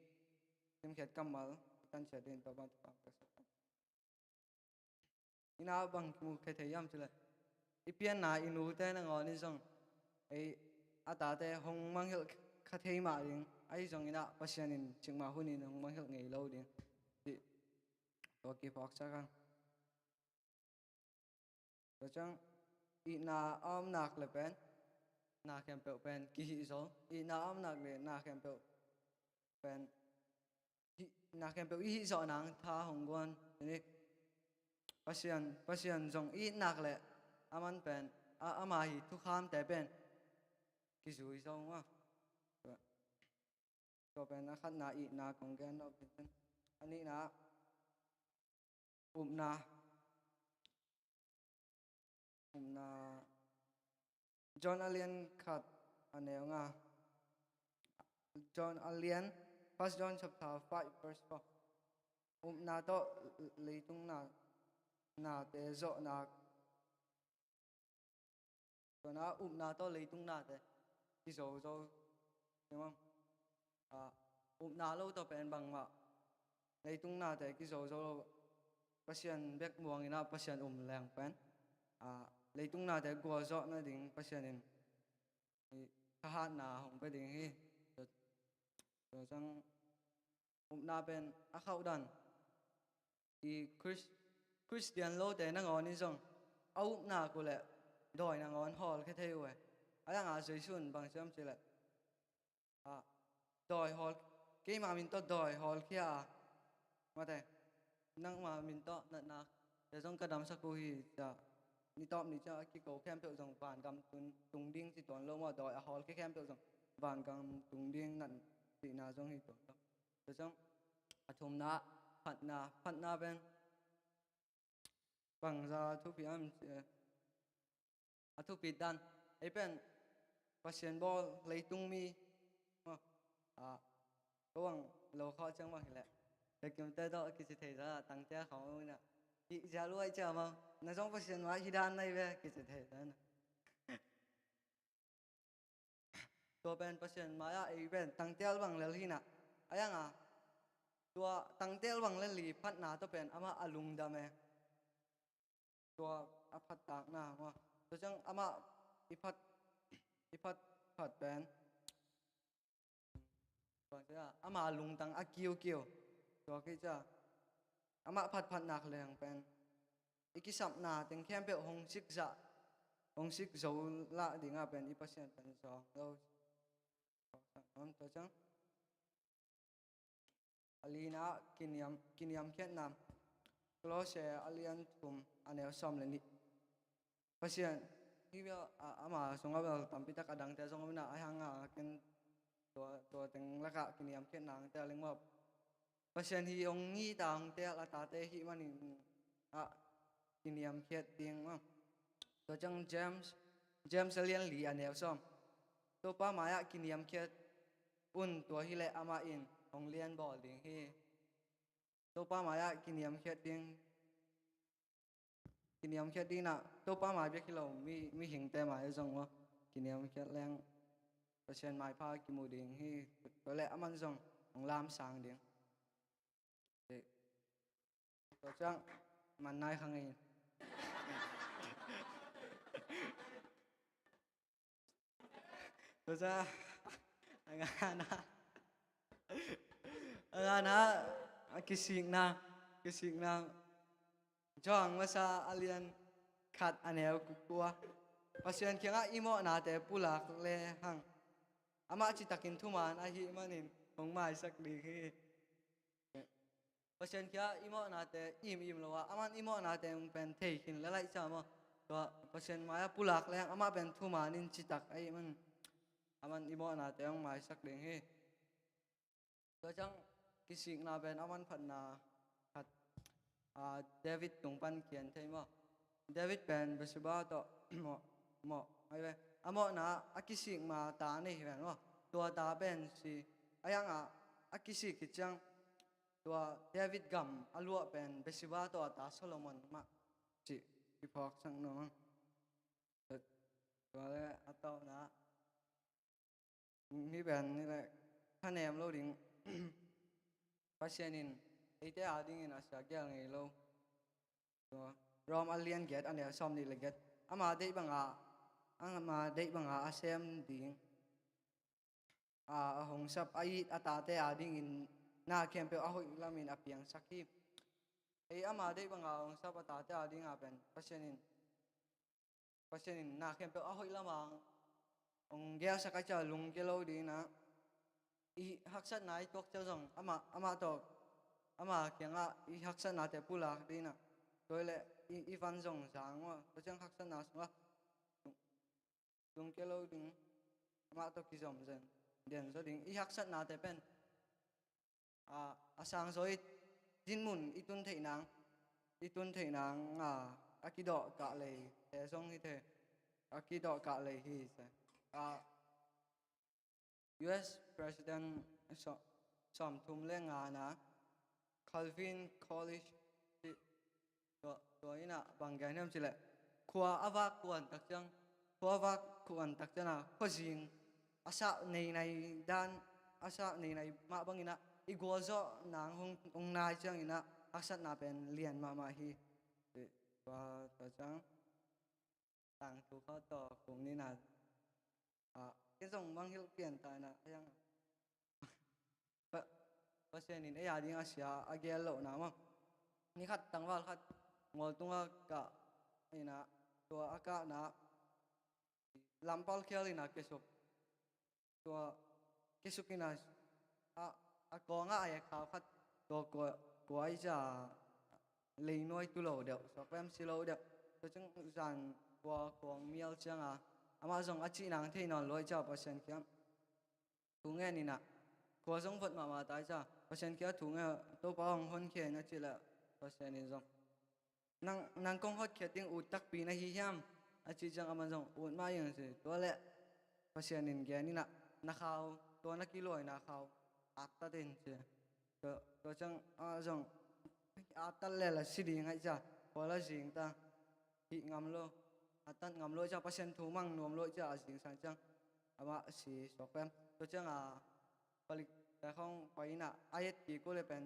Kimkhiat kammal i tan ciat ding, tua bang thupha ka sak. Ina bang kimu kha thei hiam cih leh, i pianna i nute nangawn in zong ei a tate hong mangngilh kha thei mah ding, ahi zongin ah Pasian in cikmah hunin hong mangngilh ngei lo ding cih tua kiphawksak hang. Tua ciang itna a om nak le pen na khempeuh pen kihih zo. Itna a om nak le na khempeuh pen hih, na khempeuh i hih zawh nang tha hong guan. Tuni Pasian, Pasian zong i it nak le aman pen a, ama hi thukhamte pen kizui zo maw. Tua pen a khatna, itna kong gen nop ding. A nihna, upna. Upna. John a lian khat a neu nga. John a lian, First John chapter five verse four. Upna tawh leitung na, nate zawhnak. Tua na upna tawh leitung nate kizo zo. Tua maw? Ah, upna lo tawh pen bangmah leitung nate kizo zo lo. Pasian bek muang in ah Pasian um leng pen, ah, leitung nate gualzawh nading Pasian in i thahatna hong pia ding hi. Tua, tua ciang upna pen a khauh dan. I Chris-, Christian lote nangawn in zong a upna uh leh dawi nangawn hawlkhia thei uh e. A dang a Jesu in bang ci hiam cih leh, ah, dawi hawl, keima min tawh dawi hawlkhia a, mate, nangma min tawh natna te zong ka damsak uh hi, ci a, ni tawp ni ciang a kiko khempeuh zong vangam tung, tung ding ci tuan lo maw, dawi a hawlkhia khempeuh zong vangam tung ding, nat cihna zong hi tuan lo. Tua ciang a thumna, phatna, phatna pen bangza thupi hiam cih leh, a thupit dan, ei pen Pasian bawl leitung mi maw, ah, ko bang lo khawh ciang bang hi leh, tekimte tawh kici thei zah a, tangtel khawng uh in ah, hih zia luai cia maw, na zong Pasian mai hi dan nai ve kici thei zah in ah. Tua pen Pasian mai-ah ei pen tangtel bang lel hi in ah, a yang a tua tangtel bang lel hi phatna tawh pen amah a lungdam e. Tua a phattakna maw, tua ciang amah i phat, i phat, phat pen ama lungtang a kiukiu. Tua kei cia amah phatphatnak leng pen i kisapna teng khempeuh hong sikzah, hong sikzo lah dingah pen i Pasian pen zawng lo. Tua ciang a lina kiniam, kiniamkhiatna, Kolose a lian thum a neu sawm le nih. Pasian, hi bia, a, ama sungah bel tampitak a dangte zong om in ah, a hang a ken tua, tua teng lakah kiniamkhiatna hong tel ing maw. Pasian hi hong it a hong tel a tate ahih manin ah kiniamkhiat ding maw. Tua ciang James, James a lian li a neu sawm. Topa mai-ah kiniamkhiat un, tua hileh amah in hong lianbawl ding hi. Topa mai-ah kiniamkhiat ding, kiniamkhiat ding in ah, Topa mai bek hi lo, mi, mihingte mai zong maw, kiniamkhiat leng Pasian maipha kimu ding hi. Tua leh aman zong hong lamsang ding. Tua ciang man nai kha ngei. Tua ciang a ngana, a ngana, a kisikna, kisikna. Johan masa a lian khat a neu kua. Pasian kiangah i mawhnate pulak le hang, amah citakin thuman ahih manin hong maisak ding hi. Pasian kiangah i mawhnate imim lo a, aman i mawhnate hong pen thei khin le laih cia maw. Tua Pasian mai-ah pulak leng amah pen thuman in citak ahih man, aman i mawhnate hong maisak ding hi. Tua ciang kisikna pen aman phatna khat, a, David tung pan kian thei maw. David pen Bathsheba tawh mawh, mawh, ai ve, a mawhna a kisik ma ta nei hi ven maw. Tua ta pen si, a yang a, a kisik hi ciang tua David gam a luah pen Bathsheba tawh a ta Solomon mah cih kiphawksak nuam ang. Tua le a tawpna mi pen ni le thanem lo ding. Pasian in eite a dingin a sia gel ngei lo. Tua Rom a lian giat a neu sawm nih le giat. Ama deih banga, ama deih banga a sem ding, a, a hong sap a it a tate a dingin na khempeuh a hoih lamin a piangsak hi. Ei ama deih banga a hong sap a tate a dinga pen Pasian in Pasian in na khempeuh a hoih lama hong gelsak a, cia lungkia lo dingin ah, i haksatna i tuak ciang zong amah, amah tawh, ama kiangah i haksatnate pulak dingin ah, tua hi leh i, i van zong zang uh a, tua ciang haksatna sungah lungkia lo ding, amah tawh kizom zen den zaw ding. I haksatnate pen a, a sangzaw i dinmun i tun theih nang, i tun theih nang, a, a kidawh kah lei te zong hi thei, a kidawh kah lei hi se. A, U S President sawm, sawmthum le ngana Calvin Coolidge cih tua, tua in ah bang gen hiam cih leh, khua a vak kuan tak ciang, khua a vak kuan tak ciang a, khuazing a sah neinai dan, a sah neinai mah bangin ah i gualzawh nang hong, hong nai ciangin ah haksatna pen lian mahmah hi. Tua, tua ciang tangthu khat tawh kong nina, a, kei zong mangngilh pian ta in ah, a hiang Pa-, Pasian in ei a ding a sia a gel lohna mah. Ni khat tangval khat ngawl tungah kah in ah, tua a kahna lampal khial in ah kiasuk. Tua kiasuk in ah, a, a kawngah a ek khau khat, tua kua, kua i cia leinuai tu lo deuh, suak vem si lo deuh. Tua ciang zan kua kawng mial ciang a, amah zong a cih nang thei nawn lo i cia Pasian kiang thu ngen in ah, khua zong vot mahmah ta i cia Pasian kiang thu ngen, Topa hong honkhia in a cih leh Pasian in zong, nang, nang kong hotkhiat ding ut takpi na hi hiam? A cih ciang amah zong ut mah ing ci. Tua leh Pasian in gen in ah, na khau, tua na kiluaina khau attat in ci. Tua, tua ciang amah zong attat lel a si ding ahih ciang, kua la zing ta, hih ngam lo, attat ngam lo i cia, Pasian thu mang nuam lo i cia a zingsang ciang amah si suak pen. Tua ciang a palik te khong pai in ah a et kik uh leh pen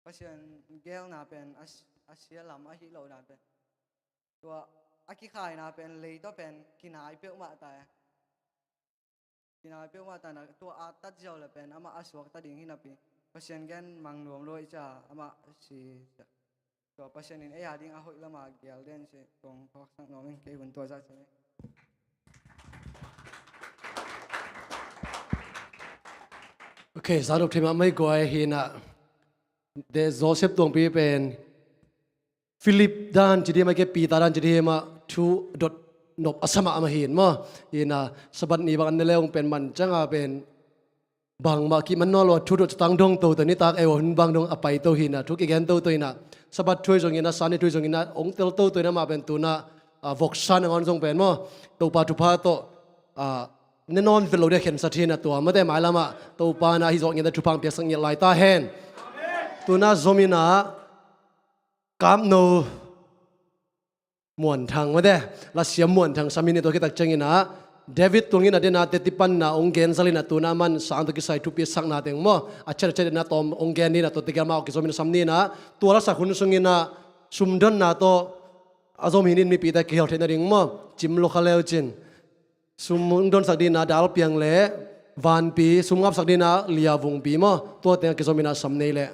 Pasian gelna pen a, a sia lam ahih lohna pen, tua a kikhaina pen lei tawh pen kinai peuhmah ta e. Kinai peuhmah ta in ah, tua attat ziau leh pen amah a suakta ding hi napi, Pasian gen mang nuam lo i cia amah si. Tua Pasian in ei a ding a hoih lama gel den ci kong phawksak nuam ing. Kei hun tua zah ci. Ok, za dok thei mahmah hi guai. Hi in ah, de Joseph Tuangpi pen Philip dan ci dih mah, ke Peter dan ci dih mah, thu dot nop a sa mahmah hi in maw. Hi in ah, Sabbath ni bang an ne le ung pen man ciang a pen bangmah kih man nawn lo a, thu dot, tang dong toto, nitak ei uh hun bang dong a pai to hi in ah, thu kigen toto hi in ah, Sabbath thu hi zongin ah, Sunday thu hi zongin ah, ong tel toto hi in ah, amah pen tu in ah, a, voksa nangawn zong pen maw, Topa thupha tawh, a, ne nawn vet lo ding a khensat hi in ah, tua mate mailam ah Topa in ah hih zawh ngiat a thupha piaksak ngiat lai ta hen. Tu in ah zom in ah, Kamno Muanthang mate, lasiam Muanthang sam hi in, tua khit tak ciangin ah David Tuang in a den a teti panna ong gen zal in ah, tu in ah man sang tawh kisai thupi sakna teng maw, a ciat a ciat in ah tawm ong gen ding in ah, tua tegel mah ong kizom in ah sam ni in ah, tua lasak hun sungin ah sumdonna tawh a zom hi in, mipite kihel theihna ding maw, cim lo kha leu cin. Sum ong donsak ding in ah Dal Piang le Vanpi, sum ngapsak ding in ah Lia Vungpi maw, tua teng a kizom in ah sam nei leh.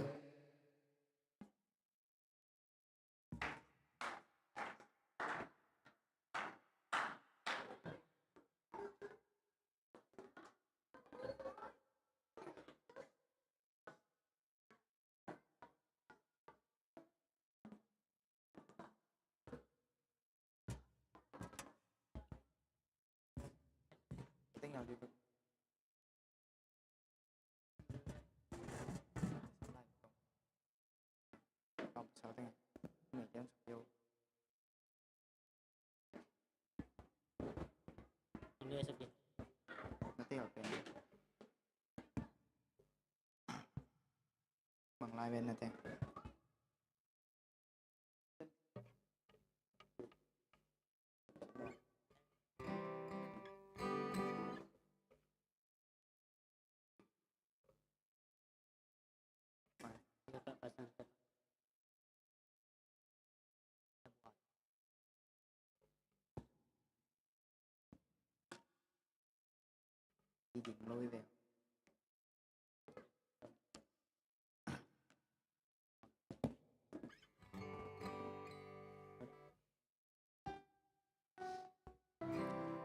Amen na teng.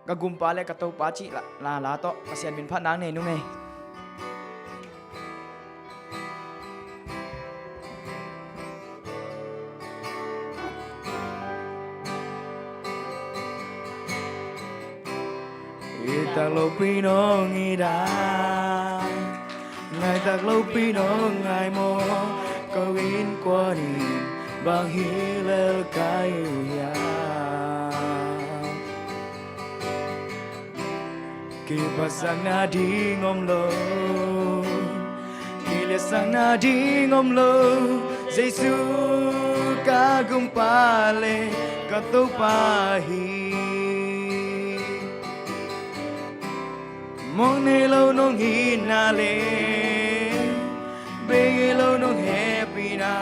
Ka gumpa le ka Topa cih la, la, la tawh Pasian min phat nang nei nung ei. I tak lopi nong i dan, ngai tak lopi nong ngai maw, ko innkuan in bang hi lel ka hi uh hiam? Kiphatsakna ding om lo, kiliatsakna ding om lo, Jesu ka gumpa le ka Topa hi. Mong nei lo nong itna le, bei ngei lo nong hehpihna,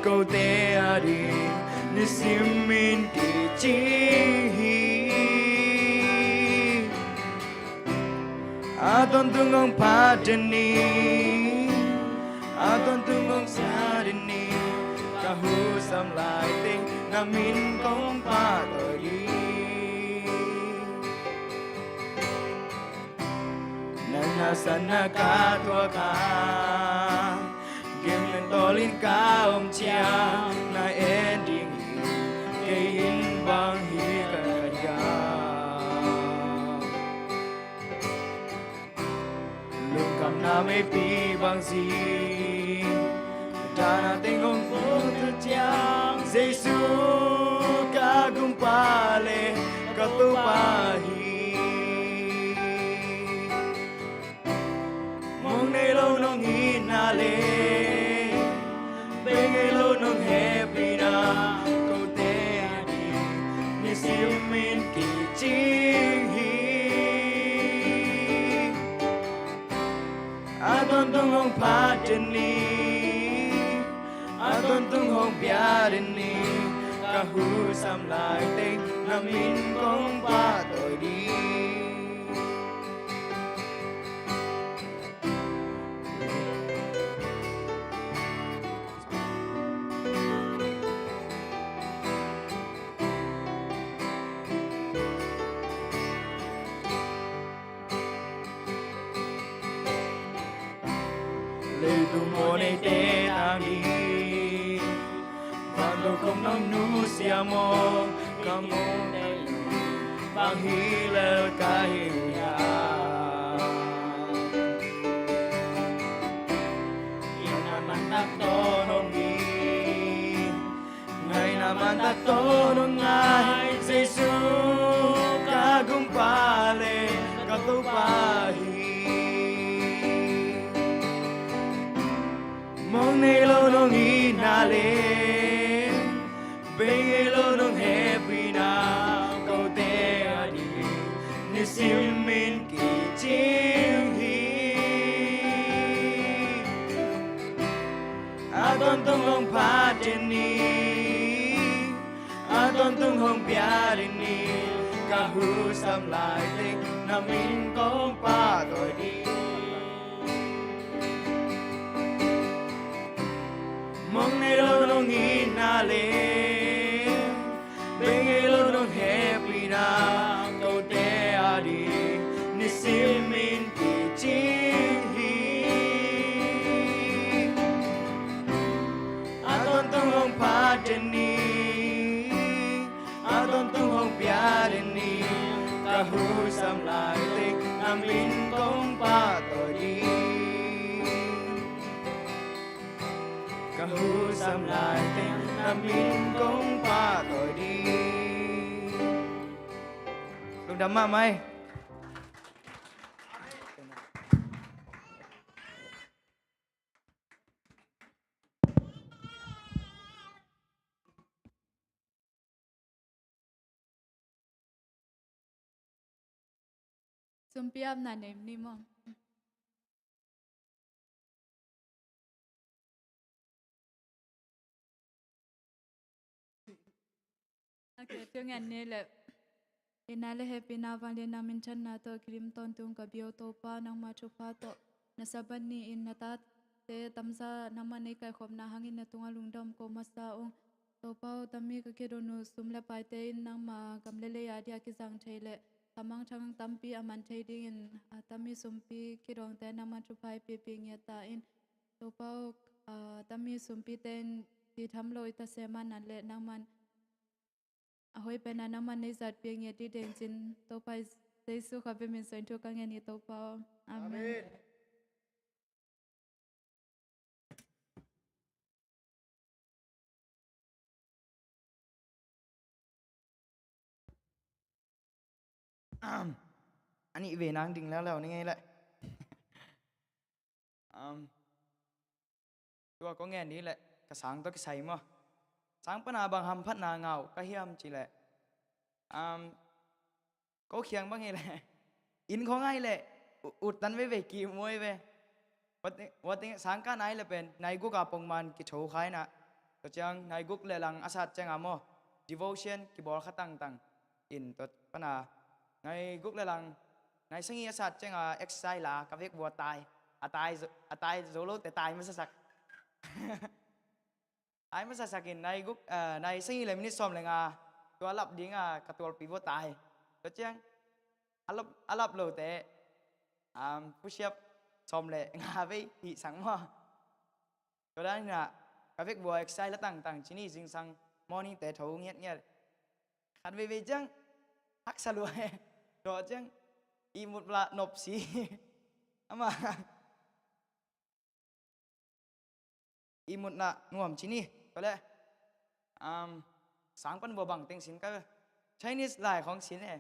kote ading nisim in kicing hi. A tawntung hong phat den ni, a tawntung hong sa den ni, ka husam lai teng na min kong pahtawi ding. Na nasepna ka thuak a, gim le tawl in ka om ciang, na en ding hi, kei in bang hi ka hiam? Lungkhamna meipi bang zing, dahna teng hong put ciang, Jesu ka gumpa le ka Topa hi. Mong nei lo nong itna le, bei ngei lo nong hehpihna, kote ading nisim in kicing hi. A tawntung hong phat den ni, a tawntung hong pia den ni, ka husam lai teng na min kong pahtawi ding. Leitung mual neite tang ding, vantungah kong nusia maw, ka mong nei lo, bang hi lel ka hi uh hiam? Itna man tak tawh nong it, ngaihna man tak tawh nong ngai, Jesu ka gumpa le ka Topa hi. Mong nei lo nong itna le, bei ngei lo nong hehpihna, kote ading nisim in kicing hi. A tawntung hong phat den ni, a tawntung hong pia den ni, ka husam lai teng na min kong pahtawi ding. Mong nei lo nong itna le, bei ngei lo nong hehpihna, kote ading nisim in kicing hi. A tawntung hong phat den ni, a tawntung hong pia den ni, ka husam lai teng na min kong pahtawi ding. Ka husam lai teng na min kong pahtawi ding. Lungdam mahmah ei. Sumpi apna nei ni maw? Ok, thu ngen ni leh. Itna le hehpihna, vangliatna, minthanna tawh kidim tawntung ka bia aw Topa, nangma thupha tawh na Sabbath ni-in na tate tamza nangman ei kaikhopna hangin na tungah lungdam ko masa ung. Topa aw, tami ka kidon uh sum le paite in nangma gam le lei a dia kizang thei le ka mangthang tampi a man thei dingin, a, tami sumpi kidongte nangman thupha i pipi ngiat ta in. Topa aw, a, tami sumpite in thitham lo i ta sem a, nang le nangman a hoih pen a nangman nei zatpih ngiat ding dengcin Topa Jesu kha bia min suang thu ka ngen hi Topa aw. Amen. Amen. A nih ve nang ding leuleu ni ngei leh. Um, tua ko ngen ni leh ka sang tawh kisai maw? Sang pana bang hamphatna ngah uh ka hiam ci leh, um, ko khiang bang hi leh inn khong ai leh u-, ut tan veve kimuai ve. Wating, wating sang ka nai leh pen nai guk a pongman kitho khai na. Tua ciang nai guk le lang a sat ciang a maw, devotion kibawl kha tangtang. In tua pana nai guk le lang, nai sagih a sat ciang a exercise la ka vekpi-a tai. A tai zo, a tai zo lote tai masasak. Tai masasak in nai guk, eh, nai sagih le minit sawm le nga tua lap ding a ka tualpi-a tai. Tua ciang a lap, a lap lote, um, push-up sawm le nga vei hih sang maw. Tua dan in a ka vekpi-a exercise la tangtang ci ni, zingsang morning te tho ngiatngiat. Khat veivei ciang haksa lua e. Tua ciang ihmut la nop si. Ama ihmutna nuam ci ni. Tua leh, um, sang pan bua bang teng sin ka, Chinese lai khong sin e.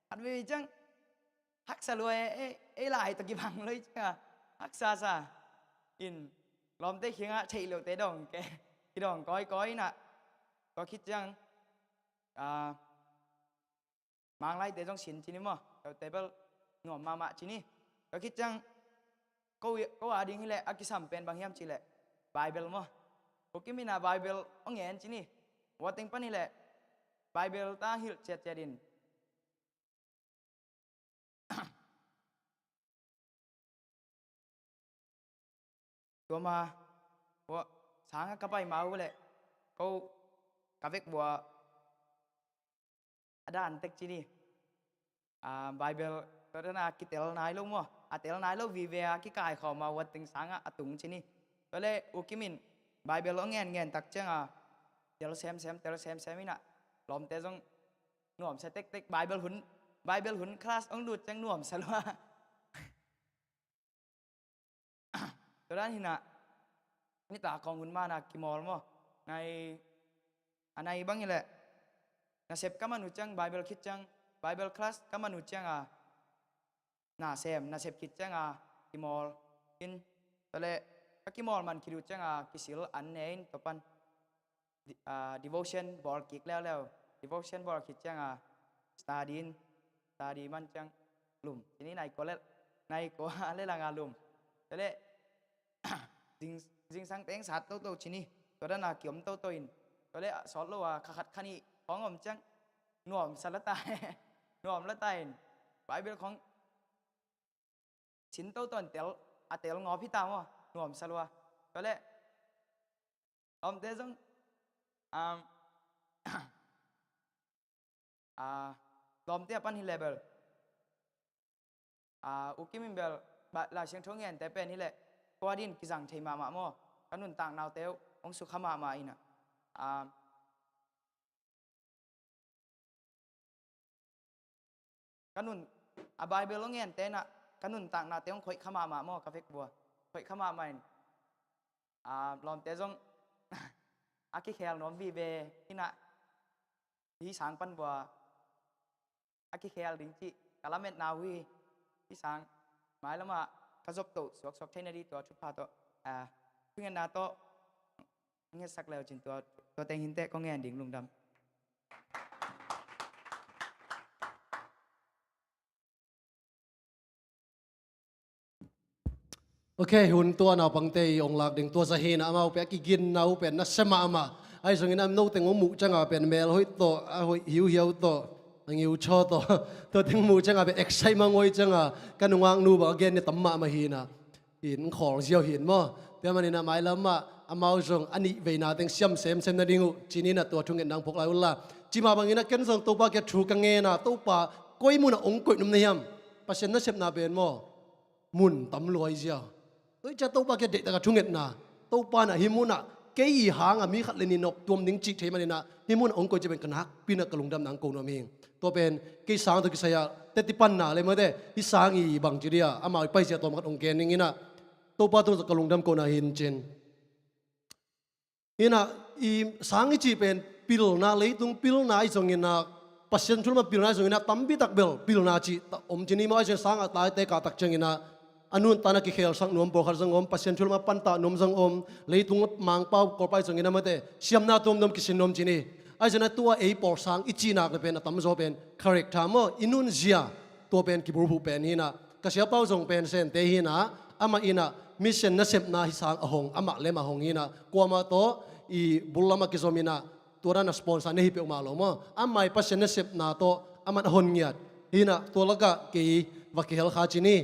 Khat veivei ciang haksa lua e, e, e lai tawh kibang lua ciang a haksa sa. In lawmte kiangah theih lote dawng ke, kidawng kawikawi in a. Tua khit ciang, ah, Mang laite zong sin ci ni maw? Tua table nuam mahmah ci ni. Tua khit ciang ko, ko a ding hileh a kisam pen bang hiam cih leh Bible maw? Ko kimin a Bible hong ngen ci ni. Ua teng pan hileh Bible ta hilh ciatciat in. Tua ma, ua, sangah ka pai ma uh leh ko ka vekpi-a a dan tek ci ni. Ah, Bible tua dan a kitel nai lo maw? A tel nai lo vive a kikaikhawm a ua teng sangah a tung ci ni. Tua leh U Kim in Bible hong ngen ngen tak ciang a tel semsem, tel semsem in a lawmte zong nuamsa tektek, Bible hun, Bible hun class hong lut ciang nuamsa lua. Tua dan hi in a, nitak khawng hun man a kimawl maw? Nai, a nai bang hileh nasep ka man uh ciang, Bible khit ciang, Bible class ka man uh ciang a, na sem, nasep khit ciang a kimawl in, tua leh ka kimawl man khit uh ciang a kisil an ne in tua pan. Di-, ah, devotion bawl kik leuleu. Devotion bawl khit ciang a study in, study man ciang lum. Ci ni nai kua le, nai kua le lang a lum. Tua leh zing, zingsang teng sat toto ci ni. Tua dan a kiom toto in. Tua leh sawt lo a kha khat kha nih khawng om ciang nuamsa la ta. Nuam la ta in. Bible khawng sin toto in tel, a tel ngawp hi ta maw, nuamsa lua. Tua leh lawmte zong, um, ah, lawmte a pan hileh bel, ah, U Kim in bel, ba, Lai Siangtho ngente pen hileh ko a ding kizang thei mahmah maw? Ka nuntakna uh te uh hong sukha mahmah in a, ah, ka nun, a Bible hong ngente in a ka nuntaknate hong khoih kha mahmah maw, ka vekpi-a khoih kha mahmah in, ah, lawmte zong a kikhel nuam vive in a, hih sang pan bua a kikhel ding cih ka lametna uh hi. Hih sang mailam ah ka zop toh suaksuak theihna ding tua thupha tawh, ah, thungetna tawh ngetsak leu cin tua, tua teng hinteh kong ngen ding, lungdam. Ok, hun tua naupangte i ong lak ding tua zahin ah amau pen a kiginna uh pen nasia mahmah. Ahi zongin a note ong muh cianga pen mel hoih tawh, a hoih hiuhiau tawh, a ngiu chaw tawh, tua teng muh cianga pen excite mangoi cianga ka nungaknu bang a gen ni tam mahmah hi in ah, in khawl ziau hi in maw. Tua manin ah mailam ah amau zong a nih veina teng siam semsem nading uh ci-in ah tua thungetna ong phawk lai unla. Cih mah bangin ah ken zong Topa kiang thu ka ngen a, Topa, koi munah ong koih nuam na hiam? Pasian nasepna pen maw, mun tam lua hi ziau. Tua hi ciang Topa kiang deihtak a thungetna, Topa in ah hih munah kei i hang a mi khat le nih nop tuam ding cih thei manin ah hih munah ong koih cih pen ka nakpi in ah ka lungdamna ong ko nuam hi. Tua pen kei sang tawh kisai a teci panna le mate, hih sang i bangci dia amau i paizia tawm khat ong gen ning in ah, Topa tung tawh ka lungdam kohna hi in cin. Hi in ah, i sang i cih pen pilna, leitung pilna ahi zongin ah, Pasian thu lam a pilna ahi zongin ah, tampi tak bel pilna cih om ci ni maw. Ahi zongin sang a tate kah tak ciangin ah, a nuntakna kikhelsak nuam pawlkhat zong om, Pasian thu lam a pantah nuam zong om, leitung Mangpau kawlpa ahi zongin ah mate, siamna tuamtuam kisin nuam ci ni. Ahi zongin ah tua ei pawl sang i cih nak le pen a tamzaw pen character maw, i nunzia, tua pen kibulphuh pen hi in ah, ka siapa uh zong pen Sente hi in ah, amah in ah mission nasepna hih sang a hong, amah le amah hong hi in ah, kuamah tawh i bul lam ah kizom in ah, tua dan a sponsor nei hi peuhmah lo maw. Amah i Pasian nasepna tawh aman a hon ngiat hi in ah, tua lakah kei va kihel kha ci ni.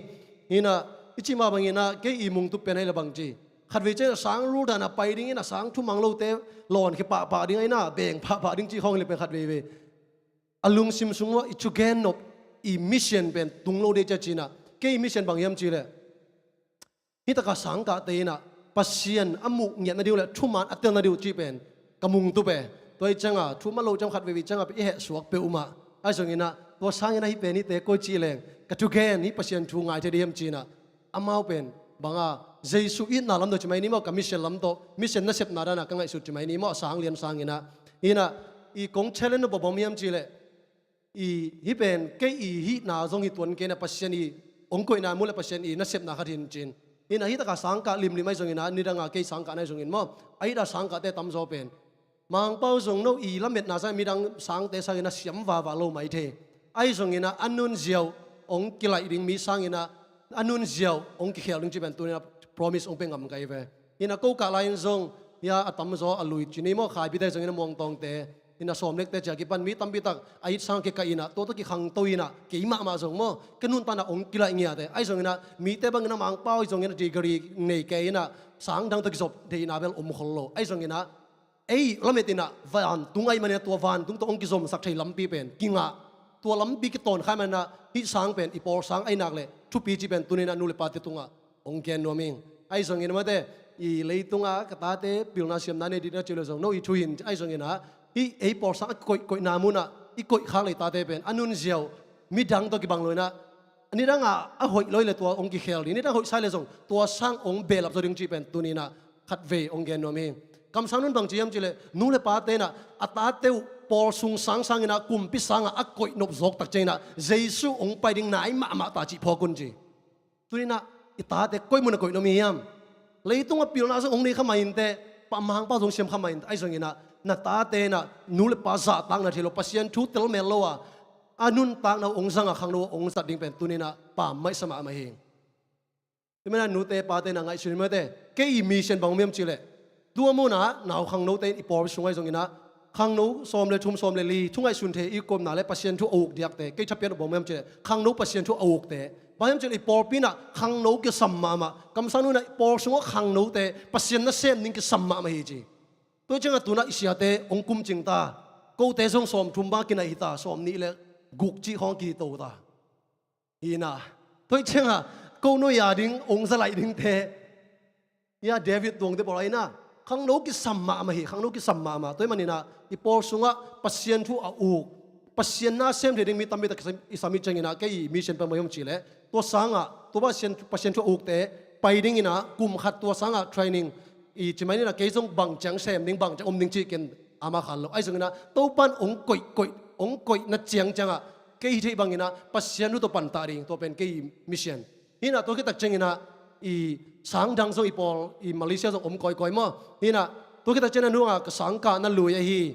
Hi in ah, i cih mah bangin ah kei i mungtup pen ahi le bangci, khatvei ciang sang rul dan a pai ding in ah, sang thumang lote lawnkhia pahpah ding ahi in ah, beng pahpah ding cih khawng hi le pen khatveivei a lungsim sung uah i thugen nop, i mission pen tung lo ding cia ci in ah, kei i mission bang hiam cih leh, hih taka sang kahte in ah Pasian a muh ngiat nading uh le thuman a tel nading uh cih pen ka mungtup e. Tua hi cianga thuman lo ciang khatveivei cianga pen i hehsuak peuhmah. Ahi zongin ah tua sangin ah hih pen hihte koi cih leng ka thugen, hih Pasian thu ngai thei ding hiam ci in ah, amau pen banga Jesu itna lam tawh ci mai ni maw, ka mission lam tawh, mission nasepna dan a ka ngaihsut ci mai ni maw, a sang lian sangin ah. Hi in ah, i kong challenge nop bang hiam cih leh, i, hih pen kei i hihna zong hi tuan kei in ah, Pasian i ong koihna mu le Pasian i nasepna khat hi in cin. Hi in ah, hih taka sang kah limlim ahi zongin ah, nidang a kei sang kah na ahi zongin maw, a hih a sang kahte tamzaw pen Mangpau zong no i lametna sang midang sangte sangin ah siam vava lo mai thei. Ahi zongin ah a nunzia uh ong kilaih ding mi sangin ah a nunzia uh ong kikhel ding cih pen tuni in ah promise ong pia ngam ka hi ve. Hi in ah ko kah lai-in zong, hia, a tamzaw a lui ci ni maw, Khaibite zongin ah, Muangtawngte, hi in ah Sawmlekte ci a kipan mi tampi tak a it sang kikah in ah, tua tawh kikhangto in ah, kei mahmah zong maw, ka nuntakna ong kilaih ngiat e. Ahi zongin ah mite bangin ah Mangpau hi zongin ah degree nei kei in ah sang dang tawh kizop theihna bel om khol lo. Ahi zongin ah ei lamet in ah vantung ahih manin ah tua vantung tawh ong kizomsak thei lampi pen kingah, tua lampi kitawn kha ahih manin ah hih sang pen i pawl sang ahih nak leh thupi cih pen tuni in ah nu le pate tungah ong gen nuam ing. Ahi zongin ah mate, i leitung a ka tate pilna siamna nei ding na ci uh leh zong no i thu hi in, ahi zongin ah hih ei pawl sang a koihkoihna munah i koih khak lei tate pen a nunzia uh midang tawh kibang lo in ah, nidang a a hoih lo hi leh tua ong kikhel ding, nidang hoih sa hi leh zong tua sang ong behlap zaw ding cih pen tuni in ah khatvei ong gen nuam hi. Kamsang nu in bang ci hiam cih leh, nu le pate in ah a tate uh pawl sung sang sangin ah kumpi sang ah a koih nop zawk tak ciangin ah Jesu ong pai ding nai mahmah ta cih phawk un ci. Tuni in ah i tate koi mun ah koih nuam i hiam? Leitung a pilna zong ong nei kha mah inteh, pa Mangpau zong siam kha mah inteh, ahi zongin ah na tate in ah nu le pa zahtakna thei lo, Pasian thu telmel lo a, a nuntakna uh ong zang a khangno uh ong zat ding pen tuni in ah pammaih sa mahmah hi. Tua manin ah nute pate in ah ngaihsun in mate, kei i mission bang om hiam cih leh, tua munah nau khangnote in i pawl sung ahi zongin ah khangno sawm le thum, sawm le li thu ngaihsun thei i komna le Pasian thu a uk diakte, kei thapiakna bang om hiam cih leh khangno Pasian thu a ukte. Bang hiam cih leh i pawlpi in ah khangno kisam mahmah. Kamsang nu in ah i pawl sungah khangnote Pasian nasem ding kisam mahmah hi ci. Tua ciangah tu-in ah i siate ong kumcing ta, kote zong sawmthum bang kinaih hi ta, sawmnih le guk cih khawng kihito ta. Hi in ah, tua ciangah ko nuai a ding ong zalaih dingte, hia, David tuangte pawl ahi in ah, khangno kisam mahmah hi, khangno kisam mahmah. Tua ahih manin ah i pawl sungah Pasian thu a uk, Pasian na sem thei ding mi tampi tak i sam, i sam hi ciangin ah kei i mission pen bang hiam cih leh, tua sangah tua Pasian, Pasian thu a ukte pai dingin ah kum khat tua sangah training i ci mai ni in ah, kei zong bang ciang sem ding, bang ciang om ding cih ken ama khan lo. Ahi zongin ah Topa in ong koih, koih, ong koihna ciangciangah kei hih theih bangin ah Pasian thu tawh pantah ding, tua pen kei i mission. Hi in ah tua khit tak ciangin ah i sang dang zong i pawl i Malaysia zong om kawikawi maw. Hi in ah tua khit tak ciangin ah nungah ka sang kahna lui ahi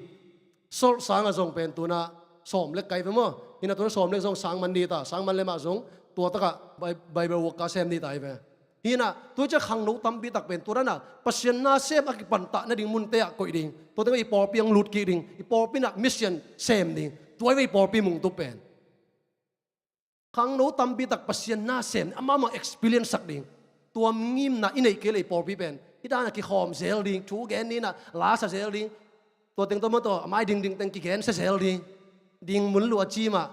Salt sang ah zong pen tu-in ah sawm le khat hi ve maw. Hi in ah tu-in ah sawm le zong sang man ding ta, sang man le mah zong tua takah Bi-, Bible worker sem ding ta hi ve. Hi inah, tua ciang khangno tampi tak pen tua dan a Pasian nasem a kipanpih nading munte ah koih ding. Tua teng i pawlpi hong lut kik ding. I pawlpi inah mission sem ding. Tua hi ve i pawlpi mungtup pen. Khangno tampi tak Pasian nasem, amau mah experience sak ding. Tua ngimna i neih kei leh i pawlpi pen hih dan a kikhawm zel ding, thu gen ni inah la sa zel ding. Tua teng tawh maw, tua a mai dingding teng kigensia zel ding. Ding mun lua ci mah.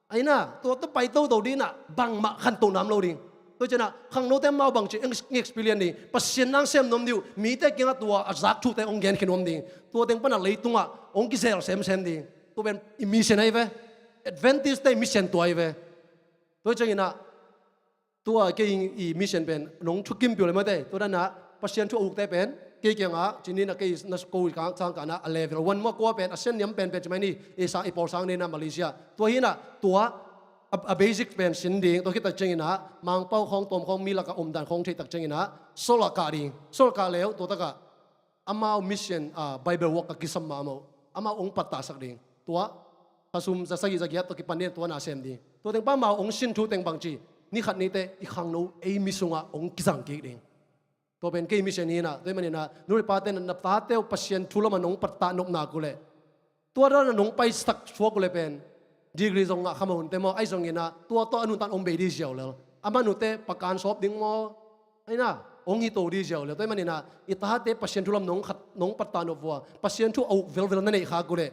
Ahi inah, tua tawh pai toto ding inah, bangmah khantohna om lo ding. Tua ciang inah khangnote amau bangci eng experience ding. Pasian nasem nuam ding uh, mite kiangah tua a zak thute hong gen khin nuam ding. Tua teng pan a leitungah hong kizel semsem ding. Tua pen i mission ahi ve. Adventist te mission tua ahi ve. Tua ciang inah, tua kei i mission pen nong thukimpih uh leh maw te, tua dan a Pasian thu a ukte pen kei kiangah ci ni inah, kei na ko i kang sang ka inah, a level one maw, kua pen a sian niam penpen ci mai ni, i sang, i pawl sang ni inah Malaysia. Tua hi inah, tua a, a basic pen sin ding. Tua khit tak ciang inah Mangpau khawng, Tawm khawng, mi lakah omdan khawng theih tak ciang inah Seoul ah kah ding. Seoul kah leh tua takah amau mission, ah, Bible work a kisam mahmah uh. Amau hong pattahsak ding. Tua, kha sum za sagih za giat tawh kipan ding, tua nasem ding. Tua teng pan amau hong sin thu teng bangci, ni khat ni teh i khangno ei mi sungah hong kizang kik ding. Tua pen kei mission hi inah, tua ahih man inah, nu le pate na, na tate uh Pasian thu lamah nong pattah nopna uh leh, tua dan a nong paisak suak uh leh pen, degree zong ngah kha mah un te maw, ahi zong inah, tua tawh a nuntakna hong bei ding ziau lel. Amah nute pakan sawp ding maw, ahi inah, hong hi to ding ziau lel. Tua ahih man inah, i tate Pasian thu lam nong khat, nong pattah nop uh a, Pasian thu a uk velvel na neih khak uh leh,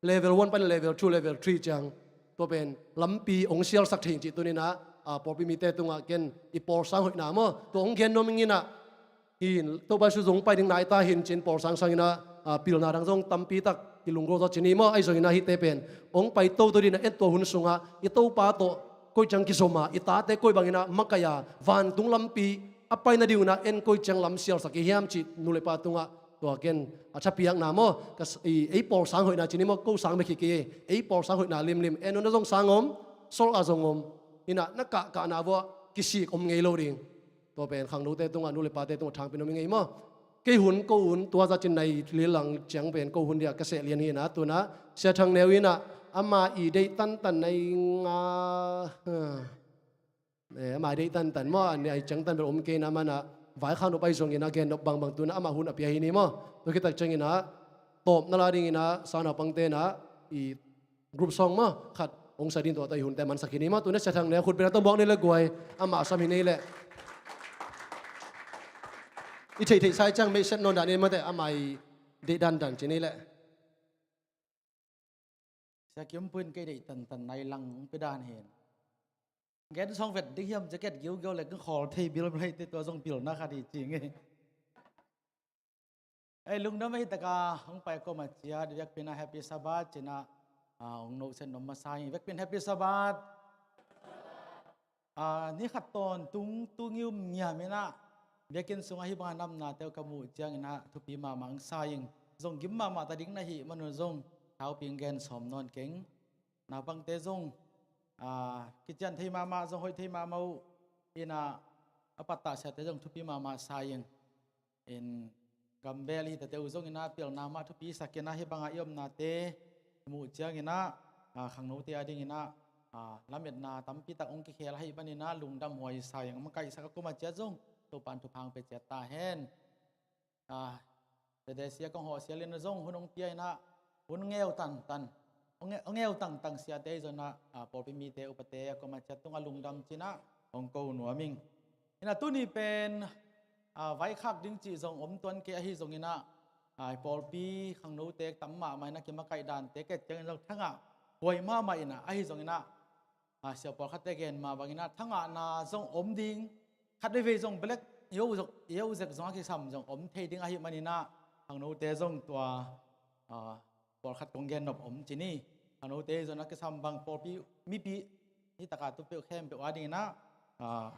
level one pan level two, level three ciang, tua pen lampi hong sialsak thei ing cih tuni inah, ah, pawlpi mite tungah ken i pawl sang hoihna maw, tua hong gen nuam ing inah, hi in, Topa Jesu zong pai ding nai ta hi in ci-in pawl sang sang inah, ah, pilna dang zong tampi tak i lunggulh zaw ci ni maw, ahi zong inah hihte pen hong pai toto ding inah, en tua hun sungah i Topa tawh koi ciang kizom a, i tate koi bang inah makaih a, vantung lampi a pai nading un ah en koi ciang lam sialsak i hiam cih nu le pa tungah tua ken a thapiakna maw, ka s-, i, ei pawl sang hoihna ci ni maw, ko sang bek hi kei, ei pawl sang hoihna limlim, en un ah zong sang om, Seoul ah zong om, inah na kahkahna vuah kisik om ngei lo ding. Tua pen khangnote tungah, nu le pate tungah thangpi nuam ing ei maw. Kei hun, ko hun, tua zah ci-in nai lel lang ciang pen ko hun ding a ka seh lian hi inah, tu inah Sia Thang Neu inah, ama i deih tantan nai nga, eh, ama i deih tantan maw, a nih a ciangtan bel om kei inah, amah inah vaikhak nop ahi zong inah, gen nop bangbang tu inah ama hun a pia hi ni maw. Tua khit tak ciang inah, tawpna la ding inah, sangnaupangte inah, i group song maw, khat hong sa ding, tua tawh i hunte mansak hi ni maw. Tu inah Sia Thang Neu khut beng a tawh muak ni leh guai, amah a sam hi ni leh. I theihtheih sa i ciang message nawn dah ni maw te, ama i deih dandan ci ni leh. Sia Kim Pui in kei deih tantan nai lang hong pia dan hi in. Gen sawng vet ding hiam, jacket giugiau leh kong khawl thei bilbel hi te, tua zong pilna khat hi ci ing ei. Ei, lungdam, ahi taka hong pai a kuamah ciat, biakpi-in ah Happy Sabbath ci-in ah, ah, hong nohsiat nuam masa ing. Biakpi-in Happy Sabbath. Ah, ni khat tawntung tu ngium ngiam inah, biakinn sungah hih banga namnate uh ka muh ciangin ah thupi mahmah hong sa ing. Zong gim mahmah ta ding na hih man un zong thaupi hong gen sawm nawn keng. Naupangte zong, ah, kician thei mahmah, zong hoih thei mahmah uh inah, a pattah siate zong thupi mahmah sa ing. In, gambel i hi tate uh zong inah pilna mah thupi sak inah, hih banga i omnate muh ciangin ah, ah, khangnote adingin ah, ah, lametna tampi tak hong kikhel ahih manin ah lungdam huai sa ing. Makaihsak a kuamah ciat zong Topa'n thupha hong pia ciat ta hen. Ah, Theresia kong hawh sial in ah zong hun hong pia inah, hun ngeu tantan, hong nge-, hong ngeu tangtang siate ahi zongin ah, ah, pawlpi mite, upate a kuamah ciat tungah lungdam ci-in ah hong ko nuam ing. Inah tuni pen, ah, vaikhak ding cih zong om tuan kei ahi zongin ah, ah, pawlpi khangnote tam mahmah inah kimakaih dante ka et ciangin zong thangah huai mahmah inah, ahi zongin ah, ah, sia pawlkhatte gen mah bangin ah thangahna zong om ding, khat veivei zong black, i auzek, i auzek zong a kisam zong om thei ding ahih manin ah, khangnote zong tua, ah, pawlkhat kong gen nop om ci ni. Khangnote zong a kisam bang pawlpi mipi, hih taka tu peuh khempeuh adingin ah, ah,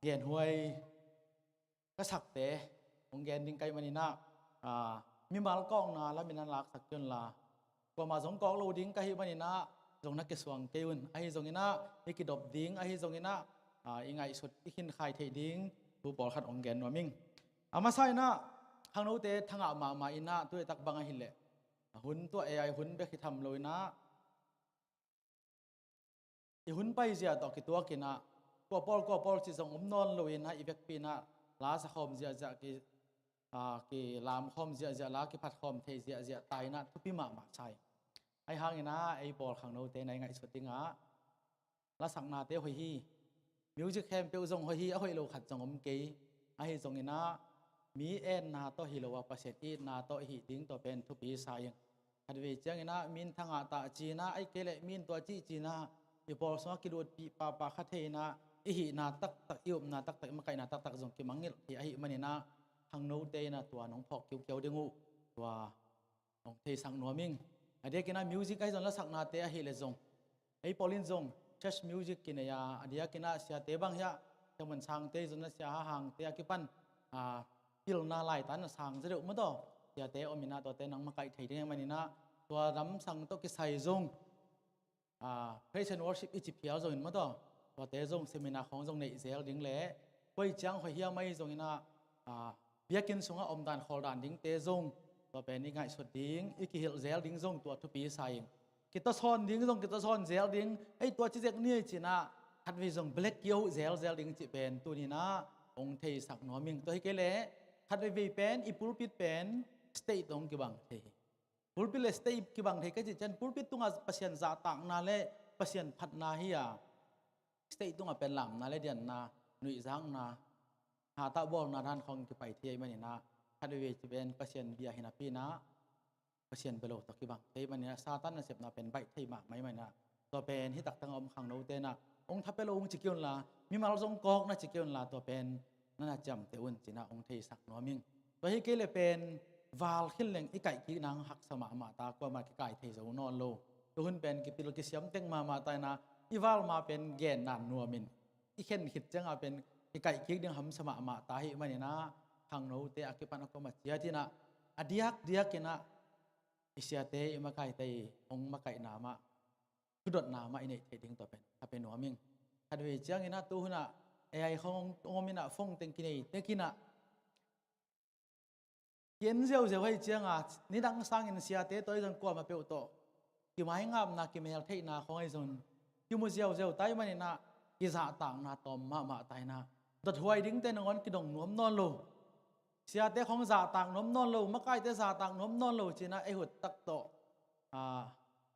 genhuai ka sakte hong gen ding ka hih manin ah, ah, mimal kawkna lamin na laksak kei un la, kuamah zong kawk lo ding ka hih manin ah, zong na kisuang kei un. Ahi zongin ah, i kidop ding, ahi zongin ah, ah, i ngaihsut, i khinkhai theih ding thu pawlkhat hong gen nuam ing. A masa in ah, khangnote thangah mahmah in ah, tu-a tak bang ahih leh, a hun tua ei a i hun bek hi tham lo in ah, i hun paizia tawh kituakin ah, kua pawl kua pawl cih zong om nawn lo in ah, i vekpi in ah la sa khawm ziahziah, ki, aa, kilam khawm ziahziah, la kiphat khawm thei ziahziah ta in ah thupi mahmah sa hi. Ahi hangin ah ei pawl khangnote na i ngaihsut dingah lasaknate hoih hi. Music khempeuh zong hoih hi, a hoih lo khat zong om kei. Ahi zongin ah mi etna tawh hi lo a, Pasian itna tawh i hih ding, tua pen thupi sa ing. Khatvei ciangin ah minthang ah tah ci-in ah, ahih kei leh min tua cih ci-in ah i pawl sungah kilutpih pahpah kha thei in ah, i hihna taktak, i upna taktak, i makaihna taktak zong kimangngilh thei ahih manin ah khangnote in ah tua nong phawk kiukiau ding uh, tua hong theisak nuam ing. A diakin ah music ahi zong, lasaknate ahih leh zong, ei pawl in zong church music kinei a, a diakin ah siate bang hiah, Sia Mun Sangte zong in ah, Sia Ha Hangte a kipan, aa, pilna laitan a sang zaw deuh maw taw, siate om in ah, tuate nang makaih thei ding ahih manin ah, tua lamsang tawh kisai zong, aa, praise and worship i ci phial zongin maw taw, tuate zong seminar khawng zong neih zel ding leh, koi ciang hoih hiam ahi zongin ah, aa, biakinn sungah omdan khawldan dingte zong, tua pen i ngaihsut ding, i kihilh zel ding zong tua thupi sa ing. Kitawsawn ding zong kitawsawn zel ding, ei tua ci zek ni ei ci-in ah khatvei zong black kio zelzel ding cih pen tuni in ah hong theisak nuam ing. Tua hi kei leh khatvei vei pen i pulpit pen stage tawh hong kibang thei hi. Pulpit le stage kibang thei ka cih ciang, pulpit tungah Pasian zahtakna le Pasian phatna hi a, stage tungah pen lamna le dianna, nuihzakna, hatah bawlna dan khawng kipai thei ahih manin ah, khatvei vei ci pen Pasian bia hi napi in ah Pasian bia lo tawh kibang thei ahih manin ah, Satan nasepna pen baih thei mahmah ahih manin ah, tua pen hih taktak a om khangnote in ah hong thapia lo hong ci kei unla, mimal zong kawk na ci kei unla, tua pen na na ciamteh un ci-in ah hong theisak nuam ing. Tua hi kei leh pen val khin leng i kaih kik nang haksa mahmah ta, kuamah kikai thei zo nawn lo. Tua hun pen kipil kisiam tek mahmah ta in ah, i val ma pen gen dan nuam in, i khen khit ciangah pen i kaih kik ding hamsa mahmah ta ahih manin ah, khangnote a kipan a kuamah ciat in ah, a diakdiak in ah i siate, i makaite i hong makaihna mah, thudotna mah i neih theih ding, tua pen a pia nuam ing. Khatvei ciangin ah tu hun ah A I khawng hong om in ah, phone teng kinei tek in ah, ki-en ziauziau ahih ciangah, nidang sangin siate tawh ahi zong kuamah peuh tawh kimaingapna, kimeltheihna khawng ahi zong kimu ziauziau ta ahih manin ah, kizahtakna tawm mahmah ta in ah, dothuai dingte nangawn kidong nuam nawn lo, siate khawng zahtak nuam nawn lo, makaite zahtak nuam nawn lo ci-in ah ei hut tak tawh, aa,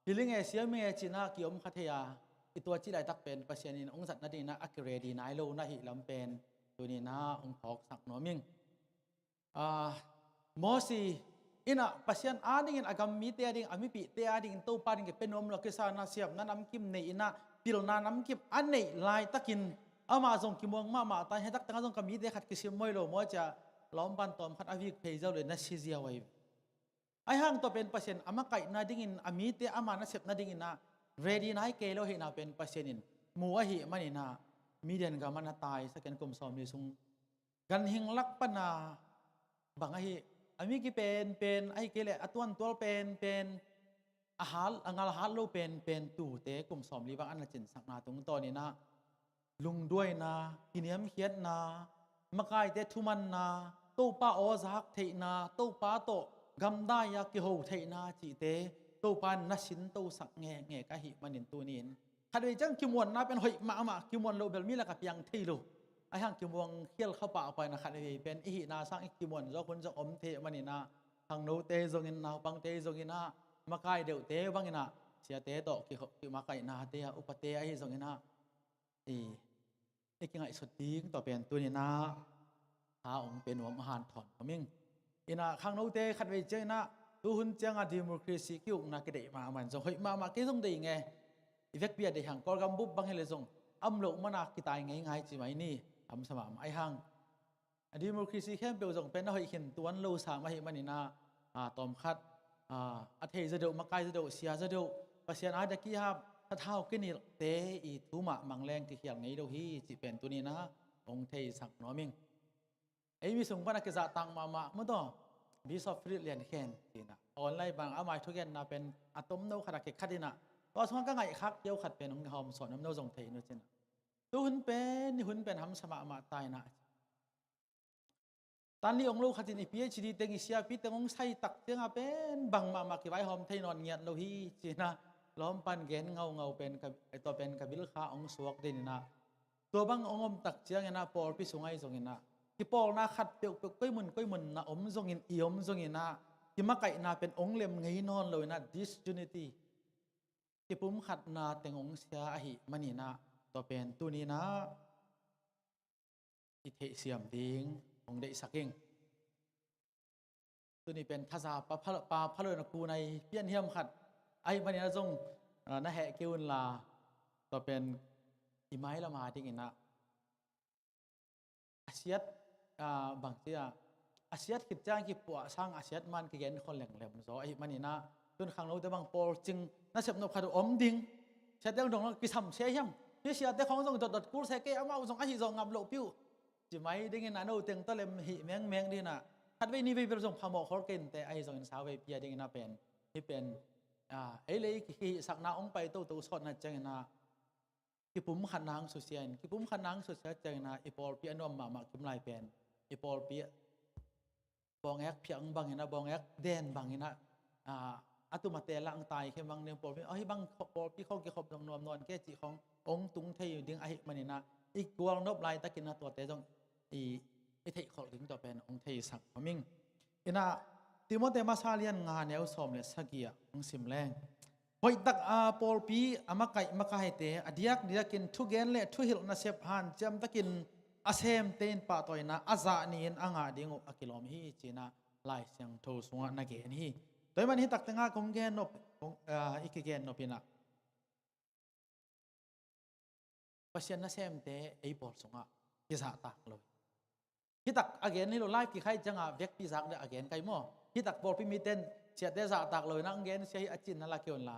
hih ling e, siam ing e ci-in ah kiom kha thei a, i tua cih laitak pen Pasian in hong zat nadingin ah a ki-ready nai lo na hih lam pen tuni in ah hong phawksak nuam ing. Aa, Mosi in ah Pasian adingin, a gam mite adingin, a mipihte adingin Topa adingin kipia nuam lo a kisa in ah, siamna namkim nei in ah, pilna namkim a neih laitakin amah zong kimuang mahmah ta in, hih taktak ah zong ka mite khat kisim hoih lo maw ci-a, lawmpan tawm khat a vik phei ziau leh na si ziau ahi. Ahi hang tua pen Pasian a makaih nadingin, a mite ama nasep nadingin ah ready nai kei lo ahihna pen Pasian in mu ahih manin ah, Midian gam ah na taisak in kum sawmli sung ganhing lak pan a, bang ahi, a mi kipenpen, ahih kei leh a tuantual penpen, a hal, a ngal hat lo penpen tuute kum sawmli bang a na cinsakna tungtawn in ah, lungduaina, kiniamkhiatna, makaite thumanna, Topa aw zak theihna, Topa tawh gamdai-a kiho theihna cihte Topa in na sintosak ngekngek ahih manin tuni in, khatvei ciang kimuanna pen hoih mahmah, kimuan loh bel mi lakah piang thei lo. Ahi hang kimuang khial kha pahpah in ah, khatvei pen i hihna sang i kimuan zawk hun zong om thei ahih manin ah, khangnote zongin, naupangte zongin ah, makai deuhte bangin ah, siate tawh ki, kimakaihnate ah, upate ahi zongin ah, i, i kingaihsut ding tua pen tuni in ah tha hong pia nuam, a hanthawn nuam ing. In ah khangnote khatvei ciangin ah, tu hun ciangah democracy ki-ukna kideih mahmah in zong hoih mahmah, kei zong deih ing e. I vekpi ah deih hang, Kawlgam bup bang hi leh zong a om loh man a kitai ngeingai ci mai ni, hamsa mahmah ahi hang. A democracy khempeuh zong pen a hoih khin tuan lo sam ahih manin ah, aa, tawmkhat, aa, a thei zaw deuh, makai zaw deuh, sia zaw deuh, Pasian a daki hap, thathau kinilhte i thu mah mang leng kikhial ngei lo hi cih pen tuni in ah hong theisak nuam ing. Ei mi sung pan a kizahtak mahmah maw taw, Bishop Philip Lian Khen ci-in ah, online bang a mai thugenna pen a tomno khat a kikhat in ah, tua sungah ka ngaihkhak kio khat pen hong hawmsawn nuam, no zong thei in uh ci-in ah, tu hun pen, ni hun pen hamsa mahmah ta in ah, tan lih hong lo khat in i PhD teng, i siapi teng hong sai tak ciangah pen bang mahmah kivaihawm thei nawn ngiat lo hi ci-in ah, lawmpan gen ngaungau pen ka, tua pen ka bilkha hong suak den in ah, Tua bang hong om tak ciangin ah pawlpi sung ahi zongin ah, kipawlna khat peuhpeuh koi mun koi mun na om zongin, i om zongin ah, kimakaihna pen hong lem ngei nawn lo in ah, disunity, kipumkhatna teng hong sia ahih manin ah, tua pen tuni-in ah i theihsiam ding hong deihsak ing. Tuni pen thaza pa pha-, pa pha lo in ah, kunai pian hiam khat ahih manin ah zong, ah, na heh kei un la, tua pen i mailam adingin ah a siat, ah, bang ci a, a siat khit ciang kipuah sang a siat man kigen khol lenglem zaw ahih manin ah, tun khangnote bang pawlcing nasep nop khat uh om ding. Siate hong dong lo kisam se hiam? Hih siate khawng zong dotdot kul se kei, amau zong ahi zong ngap loh piu, ci mai dingin ah, no teng tawh lem hih mengmeng dingin ah, khatvei nivei bel zong phamawh khol kei inteh, ahi zongin sauvei pia dingin ah pen, hih pen, ah, ei le ei kihihsakna hong pai toto sawtna ciangin ah kipumkhatna hong susia in, kipumkhatna hong susia ciangin ah i pawlpi a nuam mahmah kim lai pen, i pawlpi bawngek phiang bangin ah, bawngek den bangin ah, ah, a tumate lang tai khe mang ding pawlpi, ahi bang kho-, pawlpi khawng kikhop zong nuam nawn kei cih khawng hong tung thei ding ahih manin ah, i gualnop laitakin ah tuate zong i, i theihkholh ding tua pen hong theisak nuam ing. In ah, Timote masa lian nga neu sawm le sagih ah hong sim leng, hoihtak a pawlpi a makaih makaite a diakdiakin thugen le thuhilh nasep hanciam takin a semte in pahtawina a zah ni-in a ngah ding uh a kilawm hi, ci-in ah Lai Siangtho sungah na gen hi. Tua ahih manin hih tak tengah kong gen nop, kong, ah, i kigen nop in ah, Pasian nasemte ei pawl sungah kizahtak lo. Hih tak a gen hi lo, live kikhai ciangah vekpi zak deuh a gen kai maw? Hih tak pawlpi mite in siate zahtak lo in ah hong gen sia hi a ci-in na la kei un la,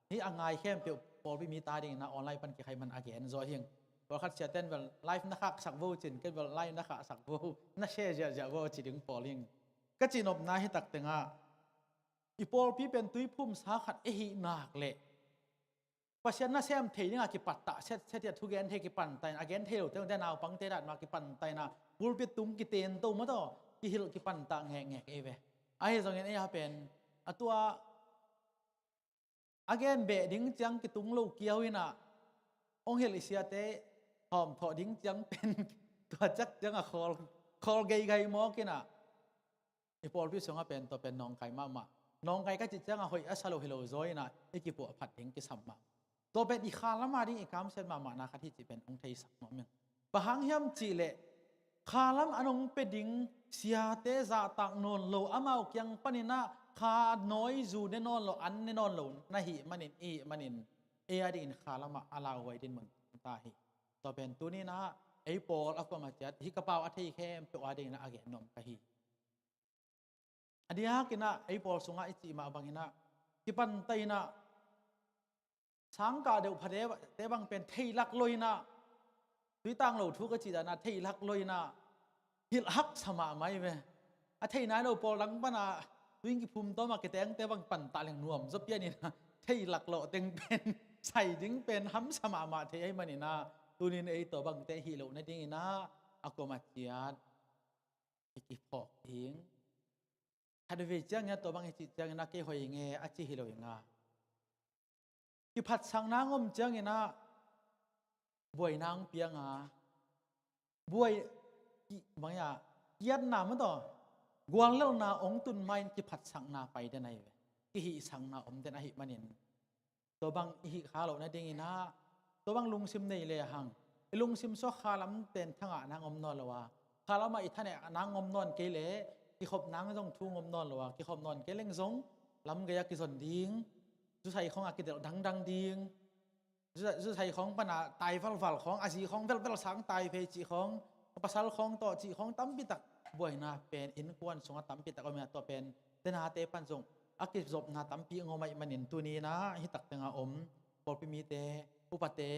hih a ngai khempeuh pawlpi mite adingin ah online pan kikhai man a gen zaw hi ing. Pawlkhat siate in bel live na khaksak vo ci-in, ken bel live na khahsak vo, na share ziahziah vo ci ding pawl hi ing. Ka cihnopna hih tak tengah, i pawlpi pen tuiphumsa khat i hih nak leh Pasian nasem thei dingah kipattah set set hi a, thugen thei kipattah in, a gen thei lote, naupangte datna kipattah in ah, pulpit tung kitento mataw, kihilh kipattah ngekngek ei ve. Ahi zongin ei a pen, a tua a gen beh ding ciang kitung lo kiau in ah, hong hilh i siate hawmthawh ding ciang pen tua ciak ciangah khawl, khawl geigai mawk in ah, i pawlpi sungah pen tua pen nawngkai mahmah. Nawngkai ka cih ciangah hoih a sa lo hi lo zaw in ah, i kipuahphat ding kisam mah. Tua pen i khalam ading i kamsiat mahmahna khat hi cih pen hong theisak nuam ing. Bang hang hiam cih leh, khalam a nong pia ding siate zahtak nawn lo, amau kiang panin ah kha nawi zu ne nawn lo, an ne nawn lo na hih manin, i hih manin, ei adingin khalam ah a lauhuai dinmun ta hi. Tua pen tuni-in ah ei pawl a kuamah ciat hih ka pau a thei khempeuh adingin ah a gen nuam ka hi. A diakin ah ei pawl sungah i cih mah bangin ah, kipattah in ah, sangkah deuh phate, te bang pen theilak lo in ah, tuitang lo thu ka cih dan ah theilak lo in ah, hilh haksa mahmah hi ve. A thei nai lo pawl dang pan ah, tui-in kiphum tawm ah kitengte bang pattah leng nuam zaw pian in ah, theilak loh teng pen sai ding pen hamsa mahmah thei ahih manin ah, tuni-in ei tua bangte hih loh nadingin ah, a kuamah ciat i kiphawk ding. Khatvei ciangin ah tua bang i cih ciangin ah kei hoih ing e a ci hi lo ing a, kiphatsakna hong om ciangin ah buaina hong piang a, buai, ki-, bang hiam, kiatna mataw, guallelhna hong tun ma-in kiphatsakna pai den ahi ve. Kihihsakna om den ahih manin, tua bang i hih kha loh nadingin ah, tua bang lungsim nei le hang, i lungsim sungah khalam pen thangahna hong om nawn lo a, khalam ah i thaneihna hong om nawn kei leh, kikhopna hong zong thu hong om nawn lo a, kikhop nawn kei leng zong lam gei ah kizon ding, zusai khawng ah kidelh dangdang ding, zu-, zusai khawng pan ah tai valval khawng, a zi khawng velvel sang tai phei cih khawng, a pasal khawng tawh cih khawng tampi tak, buaina pen innkuan sungah tampi tak om in ah, tua pen tenate pan zong a kizopna tampi hong om ahih manin tuni-in ah hih tak tengah om pawlpi mite, upate,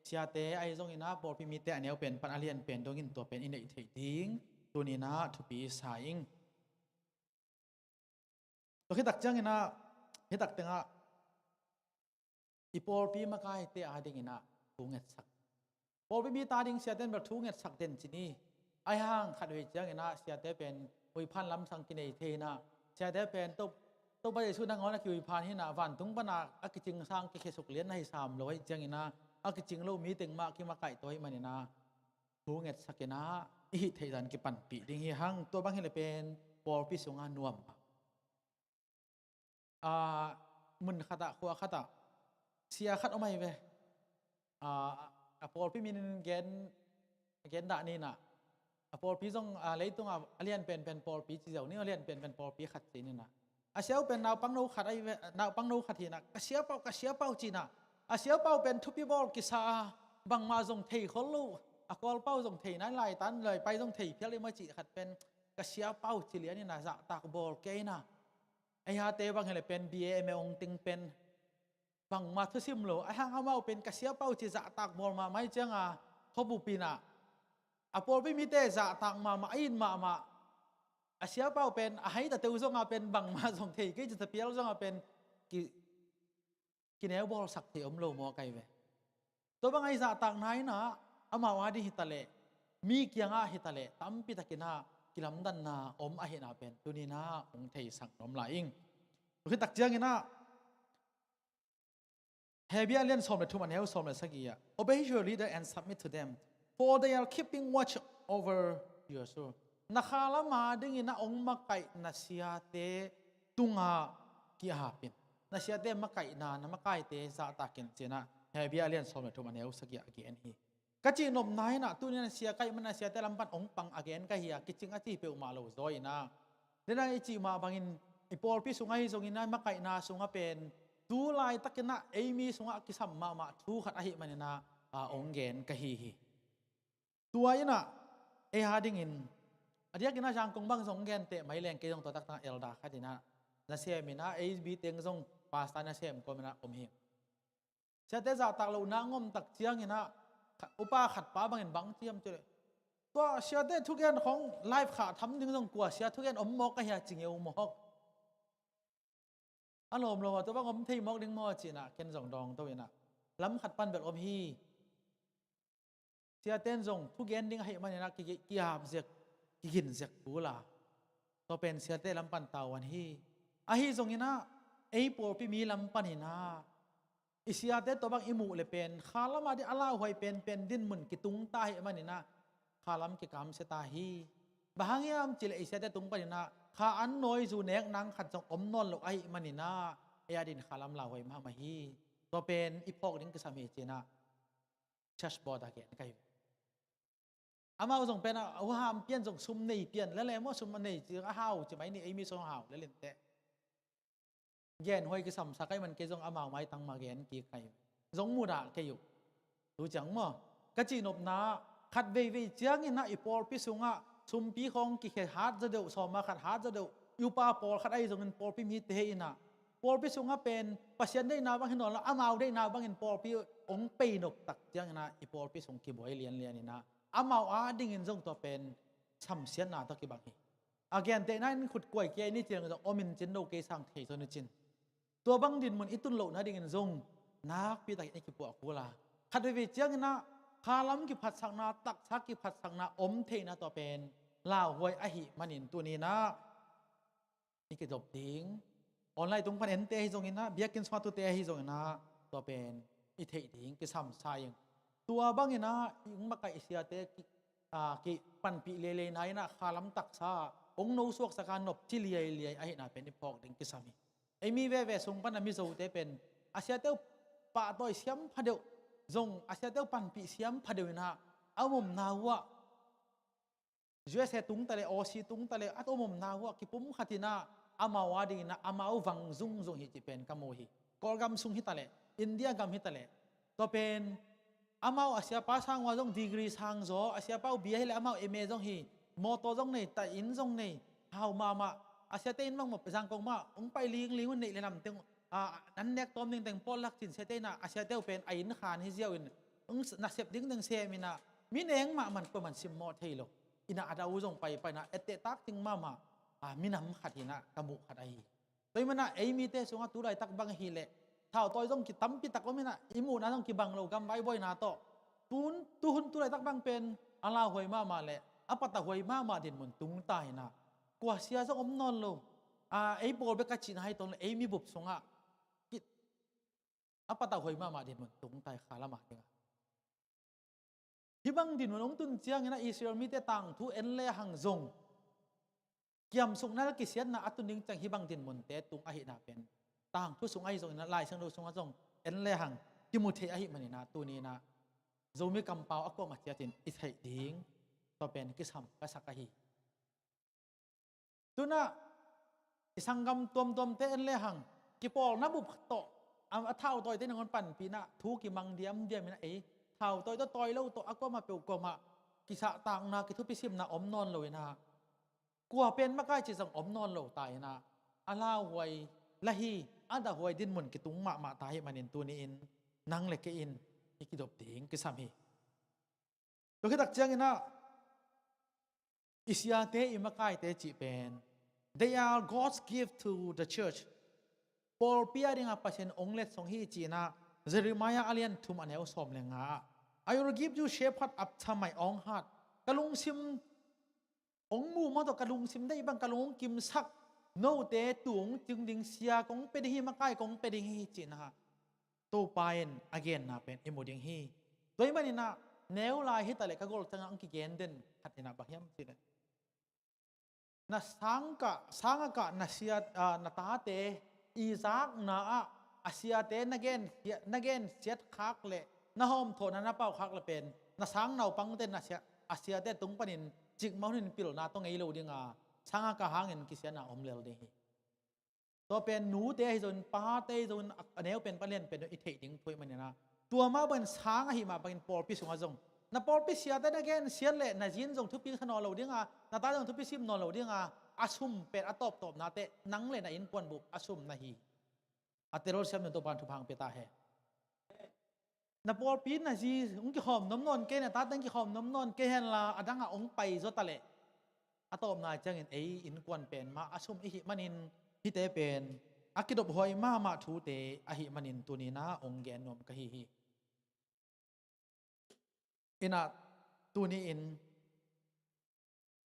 siate ahi zongin ah pawlpi mite a neu pen pan a lian pen dongin tua pen i neih theih ding tuni-in ah thupi i sa ing. Tua khit tak ciangin ah, hih tak tengah i pawlpi makaite adingin ah thu ngetsak, pawlpi mite ading siate in bel thu ngetsak den ci ni. Ahi hang khatvei ciangin ah siate pen huihphan lamsang kinei thei in ah, siate pen to Topa Jesu nangawn a kiui phan hi inah, vantung pana a kicing sang kikhesuk lian na hi sam lo ahih ciangin ah, a kicing lo mi teng mah kimakaih to ahih manin ah, thu ngetsak inah, i hih theih dan kipanpih ding hi hang. Tua bang hileh pen pawlpi sungah nuam. Ah, mun khatah, khua khatah sia khat om ahi ve. Ah, a pawlpi min gen, gen dah ni inah, a pawlpi zong, ah, leitungah a lian penpen pawlpi ci ziau ni, a lian penpen pawlpi khat ci ni inah. A siau pen naupangno khat ahi ve, naupangno khat hi inah, ka siapau, ka siapau ci inah. A siapau pen thupi bawl kisa a, bangmah zong thei khol lo, a kualpau zong thei nai, laitan laipai zong thei phial i maw cih khat pen, ka siapau ci lian inah, zahtak bawl kei inah. Ei hate bang hileh pen B A M A ong ting pen bangmah thusim lo, ahi hang amau pen ka siapau ci zahtak bawl mahmah ahih cianga, khuabup inah, a pawlpi mite zahtak mahmah, a it mahmah. A siapau pen a hai ta teu zongah pen bangmah zong thei kei ci ta phial zongah pen ki, kineu bawlsak thei om lo maw kai ve. Tua bang a i zahtakna inah, amau ading hitaleh, mi kiangah hitaleh, tampi tak inah kilamdanna om ahihna pen tuni inah hong theisak nuam lai ing. Tua khit tak ciangin ah, Hebrew a lian sawm le thum, a neu sawm le sagih ah, "Obey your leader and submit to them, for they are keeping watch over your soul." Na khalam adingin a hong makaih na siate tungah ki-ap in. Na siate makaihna, na makaite zahtak in ci inah, Hebrew a lian sawm le thum, a neu sagih ah a gen hi. Ka cihnopna inah, tuni inah sia ka hih manin a siate lam pan hong pang a gen ka hi a, kicing a ci peuhmah lo zaw inah. Dena i cih mah bangin, i pawlpi sungah hi zongin ah, i makaihna sungah pen tu laitak inah ei mi sungah kisam mahmah thu khat ahih manin ah, a hong gen ka hi hi. Tua inah, ei adingin, a diakin ah Zangkong bang zong hong genteh mai leng, kei zong tua taktak ah elder khat inah, nasem inah, ei mi teng zong pastor nasem kawm inah om hi. Siate zahtak lohna ngom tak ciangin ah, kha-, upa khat pa bangin bang ci hiam cih leh, tua siate thugen khawng live khah tham ding zong kua sia thugen om mawk a hia ci ngeu mawk. A lawm lo a, tua bang om thei mawk ding maw ci inah, ken zong dawng to inah, lam khat pan bel om hi. Siate in zong thugen ding ahih manin ah ki, ki, ki-ap zek, kigin zek kul a. Tua pen siate lam pan tavuan hi. Ahi zongin ah, ei pawlpi mi lam panin ah, i siate tua bang i muh le pen, khalam ading a lauhuai penpen dinmun kitung ta ahih manin ah, khalam kikamsia ta hi. Bang hang hiam cih leh i siate tung panin ah, kha an nawi zu nek nang khat zong om nawn lo ahih manin ah, ei adingin khalam lauhuai mahmah hi. Tua pen i phawk ding kisam hi ci inah, church board ah gen ka hi. Amau zong pen a, a huham pian zong sum nei pian lel e maw, sum a nei ci a hau ci mai ni, ei mi sung hau lel inteh. Gen huai kisam sa ka hih man kei zong amau maitang mah gen kik ka hi. Zong mudah kei uh. Tu ciang maw, ka cihnopna, khat veivei ciangin ah i pawlpi sungah sumpi khawng kikhia hat zaw deuh, sawma khat hat zaw deuh, i upa pawlkhat ahi zongin pawlpi mite hi inah, pawlpi sungah pen Pasian deihna bang hi nawn lo, amau deihna bangin pawlpi hong pei nop tak ciangin ah, i pawlpi sung kibuai lianlian inah, amau adingin zong tua pen samsiatna tawh kibang hi. A gentehna in khut kuai kia i ni ciang zong om in cin lo kei sang thei zaw ni cin. Tua bang dinmun i tun lohna dingin zong nakpi takin i kipuah kul a. Khat veivei ciangin ah, khalam kiphatsakna, taksa kiphatsakna om theihna tua pen lauhuai ahih manin tuni inah i kidop ding. Online tung pan ente ahi zongin ah, biakinn sungah tute ahi zongin ah, tua pen i theih ding kisam sa ing. Tua bangin ah, i hong makaih siate ki, a, kipanpih leileina inah, khalam taksa hong nosuaksak a nopci liailiai ahihna pen i phawk ding kisam hi. Ei mi veve sung pan a Mizote pen, a siate uh pahtawi siam phadeuh, zong a siate uh panpih siam phadeuh inah, a omna uh ah, U S A tung taleh, Aussie tung taleh, a omomna uh ah kipumkhat inah, amau adingin ah, amau vang zungzung hi cih pen ka mu hi. Kawlgam sung hi taleh, India gam hi taleh. Tua pen, amau a siapa sang uh ah zong degree sang zaw, a siapa uh B A hi leh amau M A zong hi, mawtaw zong nei, ta inn zong nei, hau mahmah, a siate inn bang maw, Zangkong mah, hong pai lingling un neih le lam teng, a, nan nek tawm ding teng pawl lak cin siate inah, a siate uh pen a inn khan hi ziau in, hong s-, nasep ding teng sem inah, mi neng mahmah kuaman simmawh thei lo. Inah a dau zong paipai inah etteh tak ting mahmah, a, minam khat inah ka muh khat ahi. Tua ahih manah ei mite sungah tu laitak bang ahih leh, thautawi zong kitampi tak om inah, i muhna zong kibang lo gam vaibuaina tawh. Tun, tuhun tu laitak bang pen a lauhuai mahmah leh a patahuai mahmah dinmun tung ta inah, kua sia zong om nawn lo. a, ei pawl bek a cihna hi tawh le ei mibup sungah ki, a patauhuai mahmah dinmun tung tai kha lamah dingah. Hih bang dinmun hong tun ciangin ah Israel mite tangthu en lehang zong kiamsukna le kisiatna a tun ding ciang hih bang dinmunte tung ahihna pen tangthu sung ahi zongin ah Lai Siangtho sungah zong en lehang kimu thei ahih manin ah tuni-in ah Zomi kampau a kuamah ciatin i theih ding tua pen kisam ka sak ahi. Tunah i sanggam tuamtuamte en lehang kipawlna bup tawh a, a thautawite nangawn panpihna thu kimang diamdiam in ah ei thautawi tawh tawi lo tawh a kuamah peuh kuamah kisahtakna kithupisimna om nawn lo in ah kua pen makai cih zong om nawn lo ta in ah a lauhuai la hi, a dahhuai dinmun kitung mahmah ta ahih manin tuni-in nang le kei in i kidop ding kisam hi. Tua khit tak ciangin ah i siate i makaite cih pen they are God's gift to the church. Pawlpi a dingah Pasian hong letsong hi ci-in ah Jeremiah a lian thum a neu sawm le nga ah, "I will give you shepherd after my own heart." Ka lungsim hong muh mah tawh ka lungsim deih bang ka lung hong kimsak note tung cing ding sia kong pia ding hi, makai kong pia ding hi ci-in ah Topa in a genna pen i mu ding hi. Tua ahih manin ah neu lai hi ta leh ka gol ciangah hong kigen den khat in ah bang hiam cih leh na sang kah, sang a kah na sia, ah, na tate i zakna ah a siate na gen, na gensiat khak leh na hawmthawhna na pau khak leh pen na sang naupangte na sia, a siate tung panin cikmah hunin pilna tawh ngei lo ding a, sang a kah hangin kisiatna om lel ding hi. Tua pen nute ahi zongin, pate ahi zongin, a neu pen, palian pen i theih ding thu ahih manin ah tua mah bangin sang ahih mah bangin pawlpi sungah zong na pawlpi siate na gensiat leh na zi in zong thupi sa nawn lo ding a, na ta zong thupi sim nawn lo ding a, a sum pen a tawptawpnate nang le na innkuan bup a sum na hi. A telsiam in Topa'n thupha hong pia ta hen. Na pawlpi na zi hong kikhawm nuam nawn kei, na tate hong kikhawm nuam nawn kei henla a dangah hong pai zaw ta leh a tawpna ciangin ei innkuan pen mah a sum i hih manin hihte pen a kidophuai mahmah thute ahih manin tuni-in ah hong gen nuam ka hi hi. In ah tuni-in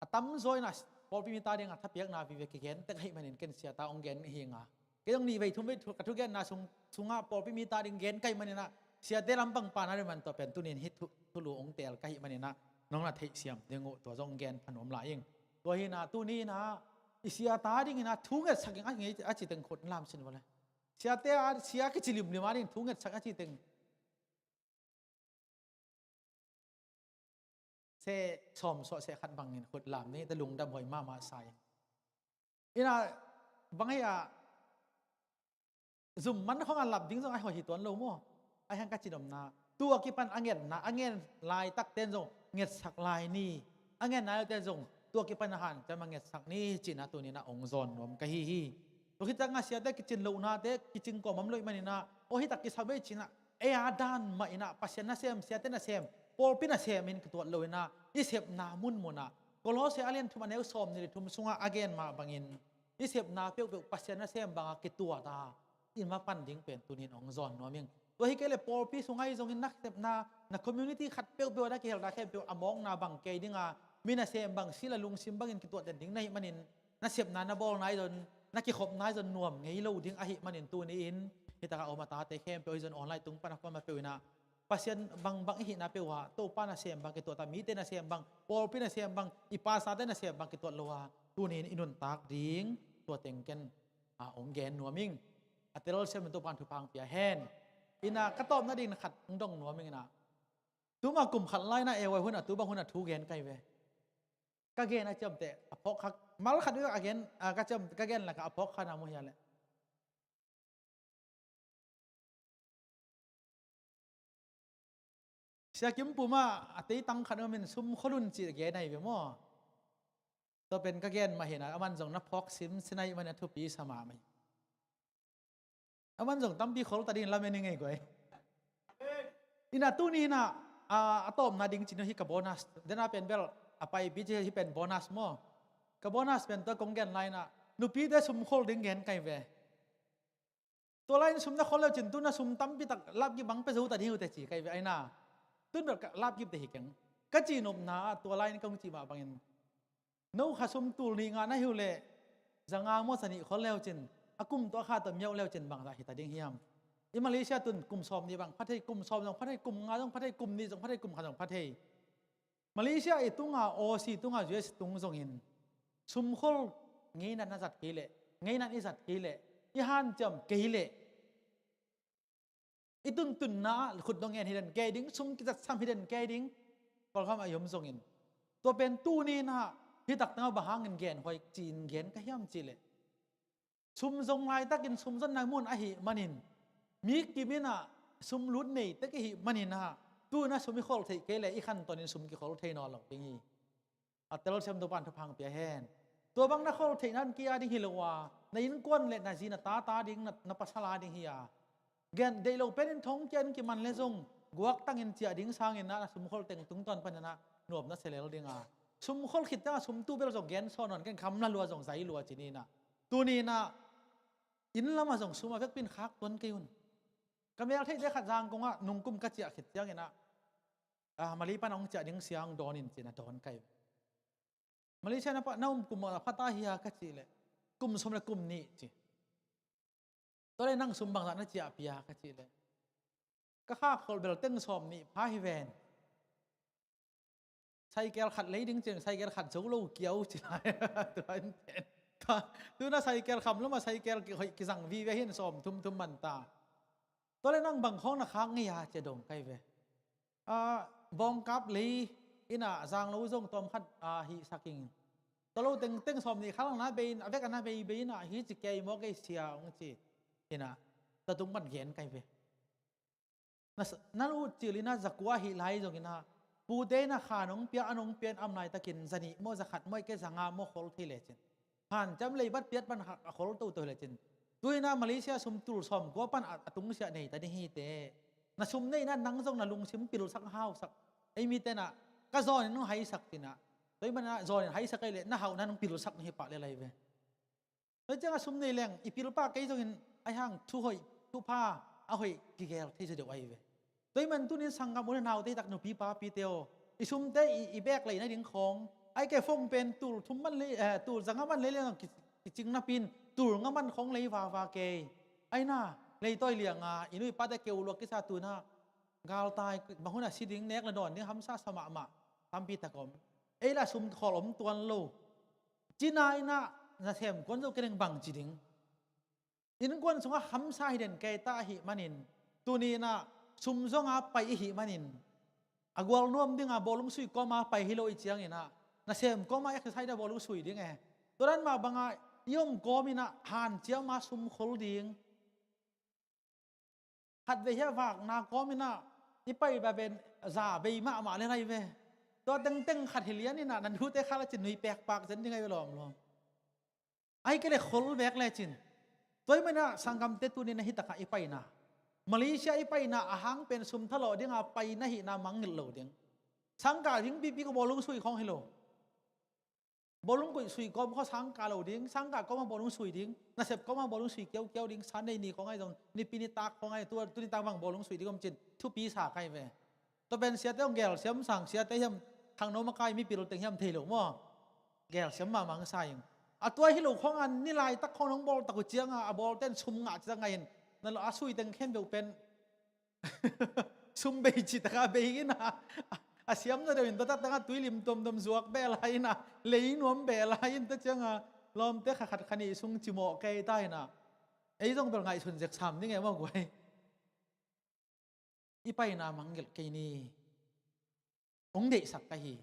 a tamzaw in ah pawlpi mite adingah thapiakna vive kigen tek ahih manin ken siate hong gen hi ing a. Kei zong nih vei thum vei thu, ka thugenna sung, sungah pawlpi mite ading gen ka hih manin ah siate lampang pana ding man tua pen tuni-in hih thu, thulu hong teel ka hih manin ah nong na theihsiam ding uh tua zong gen pha nuam lai ing. Tua hi-in ah tuni-in ah i siate adingin ah thu ngetsak ing a, ngei a ci teng khut lam sin vua le. Siate a, sia kici limlim ading thu ngetsak a ci teng seh sawm suah seh khat bangin khut lam ni, ta lungdam huai mahmah sa ing. In ah bang hia zum man khawng a lap ding zong a hoih hi tuan lo maw? A hiang ka ci nopna, tua kipan a ngetna, a ngen laitakte'n zong ngetsak lai ni, a ngen nai lote'n zong tua kipan a hanciam a ngetsak ni ci-in ah tuni-in ah hong zawn nuam ka hi hi. Tua khit ciangah siate kicin lohnate kicing kawm om lo ahih manin ah aw hih tak kisam ei ci-in ah ei a dan mah in ah Pasian nasem, siate nasem, pawlpi nasem in kituat lo in ah i sepna munmun ah Kolose a lian thum a neu sawmnih le thum sungah a gen mah bangin i sepna peuhpeuh Pasian nasem bangah kituat a i mapan ding pen tuni-in hong zawn nuam ing. Tua hi kei leh pawlpi sung ahi zongin na sepna, na community khat peuhpeuh ah na kihelna khempeuh a mawkna bang kei ding a, mi nasem bang, sil a lungsim bangin kituat den ding na hih manin na sepna na bawlna ahi zong, na kikhopna ahi zong nuam ngei lo ding ahih manin tuni-in hih takah a om a tate khempeuh ahi zong online tung pan a kuamah peuh in ah Pasian bangbang i hihna peuh ah Topa nasem bang kituat a, mite nasem bang, pawlpi nasem bang, i pastorte nasem bang kituat lo a, tuni-in i nuntak ding tua teng ken a hong gen nuam ing. A telsiam in Topa'n thupha hong pia hen. In ah ka tawpna dingin khat hong dong nuam ing in ah. Tuma kum khat lai-in ah A Y hun ah tu bang hun ah thu gen ka hi ve. Ka gen a ciamteh a phawk kha, mal khat a gen, a, ka ciam, ka gen lakah a phawk kha na mu hia leh. Sia Kim Pum ah a teitang khat om in sum khol un ci gen ahi ve maw? Tua pen ka gen mah hi in ah, aman zong na phawk simsim ahih manin a thupi sa mahmah hi. Aman zong tampi khol ta dingin lamen ing ei guai. In ah tuni in ah, a, a tawpna ding ci-in hi ka bonus. Den a pen bel a paipi ci hi pen bonus maw? Ka bonus pen tua kong gen lai-in ah nupite sum khol ding gen ka hi ve. Tua lai-in sum na khol le uh cin tu na sum tampi tak lapgip bang pia zo ta ding hi uh teh ci ka hi ve ai na. Tun bel ka lapgip teh hi keng. Ka cihnopna ah tua lai-in ka hong cih mah bangin no kha sum tul nih ngah na hi uh leh Zanga maw, zanih khol leucin, a kum tawh a kha tawh miauh leucin bangzah hita ding hiam? I Malaysia tun kum sawm nih bang pha thei, kum sawm zong pha thei, kum nga zong pha thei, kum nih zong pha thei, kum khat zong pha thei. Malaysia i tunga, Aussie tunga, U S tung zongin sumkhol ngeinat na zat kei leh, ngeinat i zat kei leh, i hanciam kei leh, i tuntunna ah khutdong ngen hi den kei ding, sum kizatsam hi den kei ding. Kawlgam a i om zongin, tua pen tuni-in ah hi taktak ah bang hangin genhuai ci-in gen ka hiam cih leh, sum zong laitakin sum zonna mun ahih manin, mi kim in ah sum lut nei tek i hih manin ah, tu-in ah sum i khol theih kei leh i khantonin sum kikhol thei nawn lo ding hi. A telsiam Topa'n thupha hong pia hen. Tua bang na khol theihna in kei a ding hi lo a, na innkuan le na zi na tate a ding, na, na pasal a ding hi a, gen deih lo penin thongkia in kiman le zong guaktangin ciah ding sangin ah, na sumkhol teng tungtawn panin ah nuam na sia lel ding a, sumkhol khit ciang a sum tu bel zong gen sawn nawn kei in, kham la lua zong zai lua ci ni in ah. Tuni-in ah inn lamah zong sum a vekpi in khak tuan kei un. Ka meltheite khat Zangkong ah nungkum ka ciah khit ciangin ah, ah, Malay pan hong ciah ding sia hong dawn in ci-in ah dawn ka hi. Malaysia na pha, na um kum mawk a pha ta hia ka cih leh, kum sawm le kum nih ci. Tua leh nang sum bangzah na ciahpih a ka cih leh, ka khak khol bel teng sawm nih pha hi ven. Saikel khat lei ding ci-in, saikel khat zo lo kiau ci lai. Tua in pen, tua, tu-in ah saikel kham lo mah, saikel kihoih kizang vive hi in, sawm thum thum man ta. Tua leh nang bang khawng na khak ngei a ci-a dong ka hi ve. Ah, bawngkap lei in ah zang lo zong tawm khat, ah, hihsak ing. Tua lo teng teng sawm nih khak lang na bei in, a vek a na bei bei in ah hi ci kei maw kei sia hong ci. In ah, tua tung pan gen ka hi ve. Na s-, na lut cil in ah zakua hih lai zongin ah, pute in ah kha nong pia, a nong pia in a om laitakin zanih maw, zakhat maw, i kei zanga maw khol thei lecin, hanciam leibat piat pan a khol toto hi lecin, tu-in ah Malaysia sum tul sawmkua pan a, a tungsiah nei ta ding hi teh. Na sum neihna nang zong na lungsim pilsak hausak. Ei mite in ah ka zawnin hong haisak ci-in ah, tua ahih manin ah zawnin haisak ahih leh na hauhna nong pilsak na hi pah lel lai ve. Tua ciangah sum nei leng i pilpah kei zongin, ahi hang thu hoih, thupha a hoih kigel thei zaw deuh ahi ve. Tua ahih manin tuni-in sanggam u le naute, tak nupi papite aw, i sumte i, i bek lei nading khawng, ahih kei leh phone pen tul thum man lei, eh, tul zanga man lei leng ki, kicing napi-in tul nga man khawng lei vava kei. Ahi na, leitawi lianga i nu i pate keu luak kisa, tu-in ah galtai, bang hun a si ding, nek le dawn ding hamsa sa mahmah tampi tak om. Ei lah sum khawl om tuan lo. Cina in ah nasem kuan zo kei leng bang ci ding. Innkuan sungah hamsa hi den kei ta ahih manin, tuni in ah sum zonga pai i hih manin, a gual nuam dinga bawlung sui kawma pai hi lo i ciangin ah, nasem kawma exercise a bawlung sui ding e. Tua dan mah banga i om kawmin ah hanciama sum khol ding. Khatvei hiah vakna kawmin ah i pai ba pen za bei mahmah le lai ve. Tua tengteng khat hi lian in ah, nan hute kha lecin nui pekpak zen ding ahi ve lawmlawm. Ahih kei leh khol vek lecin. Tua ahih manin ah sanggamte, tuni in ah hi takah i paina, Malaysia i paina a hang pen sum thalawh dinga paina hihna mangngilh lo ding. Sangkah ding pipi kawm bawlung sui khawng hi lo. Bawlung kuih sui kawm khawng sangkah lo ding, sangkah kawma bawlung sui ding, nasep kawma bawlung sui kiaukiau ding, Sunday ni khawng ahi zong, nipi nitak khawng ahi, tua, tu nitak bang bawlung sui ding om cin, thupi sa ka hi ve. Tua pen siate hong gelsiam sang, siate hiam, khangno makai mipil teng hiam thei lo maw. Gelsiam mahmah sa ing. A tua hi lo khawng a, ni laitak khawng nong bawl tak uh cianga, a bawlten sum ngah ciang ngah in, na lo a sui teng khempeuh pen sum bei ci taka bei in ah, a siam na deuh in tua tak tangah tuilim tuamtuam zuak beh lai in ah, lei nuam beh lai in, tua cianga lawmte kha khat kha nih sung cimawh kei ta in ah, ei zong bel ngaihsun zek sam ding e maw guai. I paina mangngilh kei ni. Hong deihsak ka hi.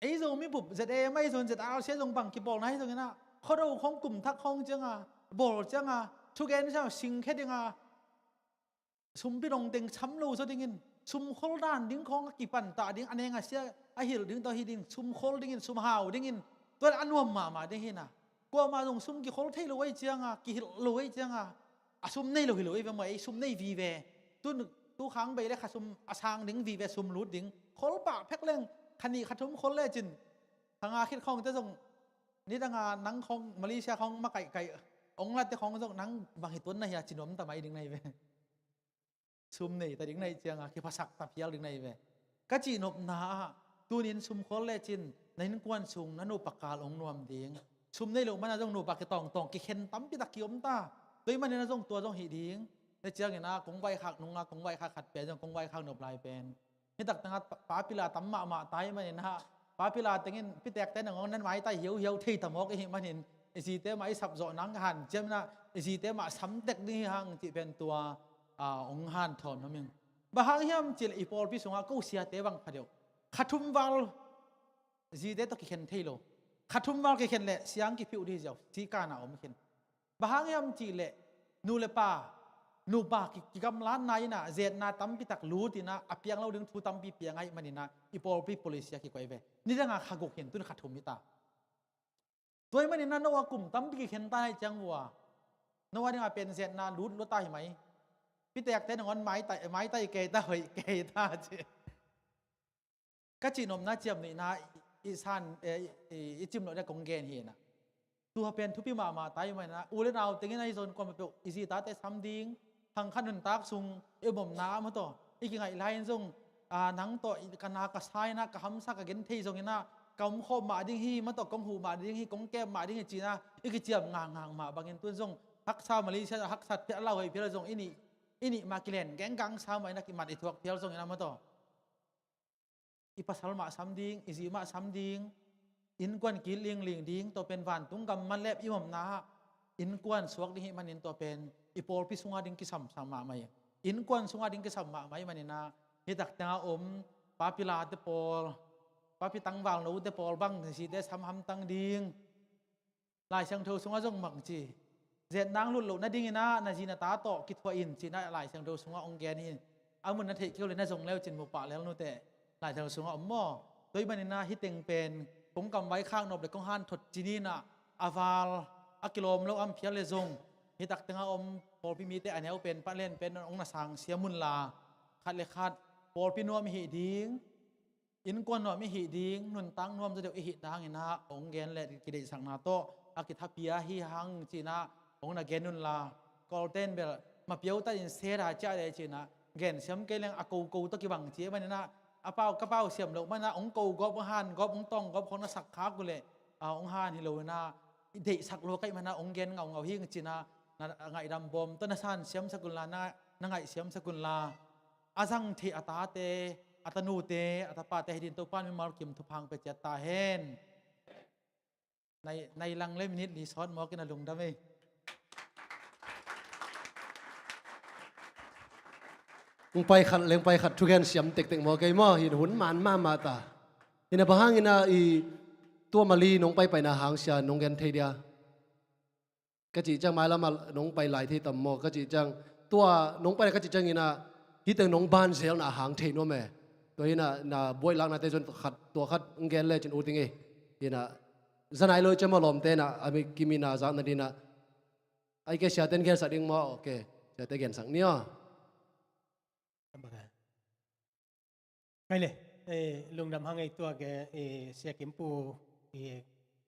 Ei Zomi bup Z A M ahi zong, Z R C ahi zong, bang kibawlna ahi zongin ah, khuado khawng, kum thak khawng cianga bawl cianga, thugen cianga singkhia dinga, sumpi dong teng sam lo zaw dingin, sum khol dan ding khawng a kipan ta ding, a neng a sia a hilh ding tawh hi ding, sum khol dingin, sum hau dingin, tua a nuam mahmah ding hi na. Kuamah zong sum kikhol thei lo ahi cianga, kihilh lo ahi cianga, a sum nei lo hi lo ahi ve maw, ei sum nei vive. Tu, tu khang bei le kha sum a sang ding vive, sum lut ding. Khol pah phek leng, kha nih kha thum khol lecin, kha nga khit khawngte zong, nidanga nang khawng Malaysia khawng makaihkaih, ong latte khawng zong nang bang hi tuan na hia ci nuam ta mai ding na hi ve. Sum nei ta ding na hih cianga kiphasak ta phial ding na hi ve. Ka cihnopna ah, tunin sum khol lecin na innkuan sung na nupa kal hong nuam ding. Sum nei loh mana zong nupa kitawngtawng kikhen tampi tak kiom ta. Tua ahih manin ah zong tua zong hih ding. Tua ciangin ah kong vaikhak nunga kong vaikhak khat pen zong kong vaikhak nop lai pen, hi tak tangah pa, papila tam mahmah ta ahih manin ah, papila tengin pitekte nangawn nan maitai hiauhiau thei ta mawk ahih manin, i zite mah i sapzawh nang ka hanciam in ah, i zite mah samtek ding hi hang cih pen tua, ah, hong hanthawn nuam ing. Bang hang hiam cih leh i pawlpi sungah ko siate bang pha deuh, kha thum val zite tawh kikhen thei lo. Kha thum val kikhen leh siang kiphiuh ding hi ziau, sikan ah om khin. Bang hang hiam cih leh nu le pa, nupa ki, kigamlatna in ah, zetna tampi tak lut in ah, a piang lo ding thu tampi piang ahih manin ah, i pawlpi policy ah kikoih ve. Nidang a kha guk hi in, tun kha thum hi ta. Tua ahih manin ah Noah kum tampi kikhen ta ahih ciang uh a, Noah ding a pen zetna lut lua ta hi mai. Pitekte nangawn maitai, maitai kei ta, hoih kei ta ci. Ka cihnopna ciamnuihna i, i san, eh, i, i, i cimloh ding kong gen hi in ah. Tua pen thupi mahmah ta ahih manin ah, u le nau tengin ahi zong kuamah peuh i zi tate sam ding, khang khat nuntak sung i om omna ah maw taw, i kingaih lai in zong, ah, nang tawh i, ka na ka sa in ah, ka hamsa ka gen thei zongin ah, ka om khawm mah ding hi, maw taw, kong huh mah ding hi, kong kem mah ding hi ci in ah, i kiciam ngakngak mah bangin tun zong haksa Malaysia ah haksa phial, a lauhuai phial zong i nih, i nih mah kilen genggang sa mah in ah, kimat i thuak phial zongin ah maw taw, i pasal mah sam ding, i zi mah sam ding, innkuan kit lingling ding, tua pen vantung gam manlep i om omna ah innkuan suak ding ahih manin tua pen i pawlpi sungah ding kisam mahmah hi. Innkuan sungah ding kisam mahmah ahih manin ah, hi tak tengah om papilate pawl, papi tangvalnote pawl bang zite sam hamtang ding. Lai Siangtho sungah zong bang ci, zetna hong lut loh nadingin ah na zi na ta tawh kithuah in ci in ah Lai Siangtho sungah hong gen hi. A mun na theih kei uh leh na zong le uh cin mu pah lel nuteh. Lai Siangtho sungah om maw. Tua ahih manin ah hih teng pen kong kam vaikhak nop le kong hanthot cin in ah, a val a kilawm lo a om phial le zong, hi tak tengah om pawlpi mite a neu pen, palen pen hong na sang siam un la, khat le khat pawlpi nuam i hih ding, innkuan nuam i hih ding, nuntak nuam zaw deuh i hih ding hangin ah hong gen le kideihsakna tawh a kithapi a hi hang ci in ah hong na gen un la. Kawlten bel ma piau ta in se da ciah de ci in ah, gen siam kei leng a koko tawh kibang ci ahih manin ah, a pau ka pau siam loh manin ah hong ko gawp, hong han gawp, hong tawng gawp khawng na sak khak uh leh, ah, hong han hi lo in ah, i deihsak lua ka hih manin ah hong gen ngaungau hi ing ci in ah, na ngaihdam bawm tawh na san siamsak un la, na, na ngaih siamsak un la. A zang theih a tate, a tanute, a tapate hi dingin Topa'n mimal kim thupha hong pia ciat ta hen. Nai, nai lang le minit li sawt mawk in a lungdam ei. Hong pai khat leng pai khat thugen siam tektek mawk ei maw, hi in hun man mahmah ta. Hi in ah bang hangin ah i tua Mali nong paipaina hang sia nong gen thei dia? Ka cih ciang mailam ah nong pai lai thei tam maw? Ka cih ciang, tua nong pai lai ka cih ciangin ah, hih teng nong ban zelna hang thei nuam e. Tua hi in ah na buaih laknate zong khat, tua khat hong gen lecin ut ing ei. Hi in ah, za nai lo i ciang maw, lawmte in ah a mi kim in ah zak nadingin ah, ahih kei leh siate'n gensak ding maw? Ok, siate gensak ni aw. Kai le, eh, lungdam hang ei, tua ke, eh, Sia Kim Pu, eh,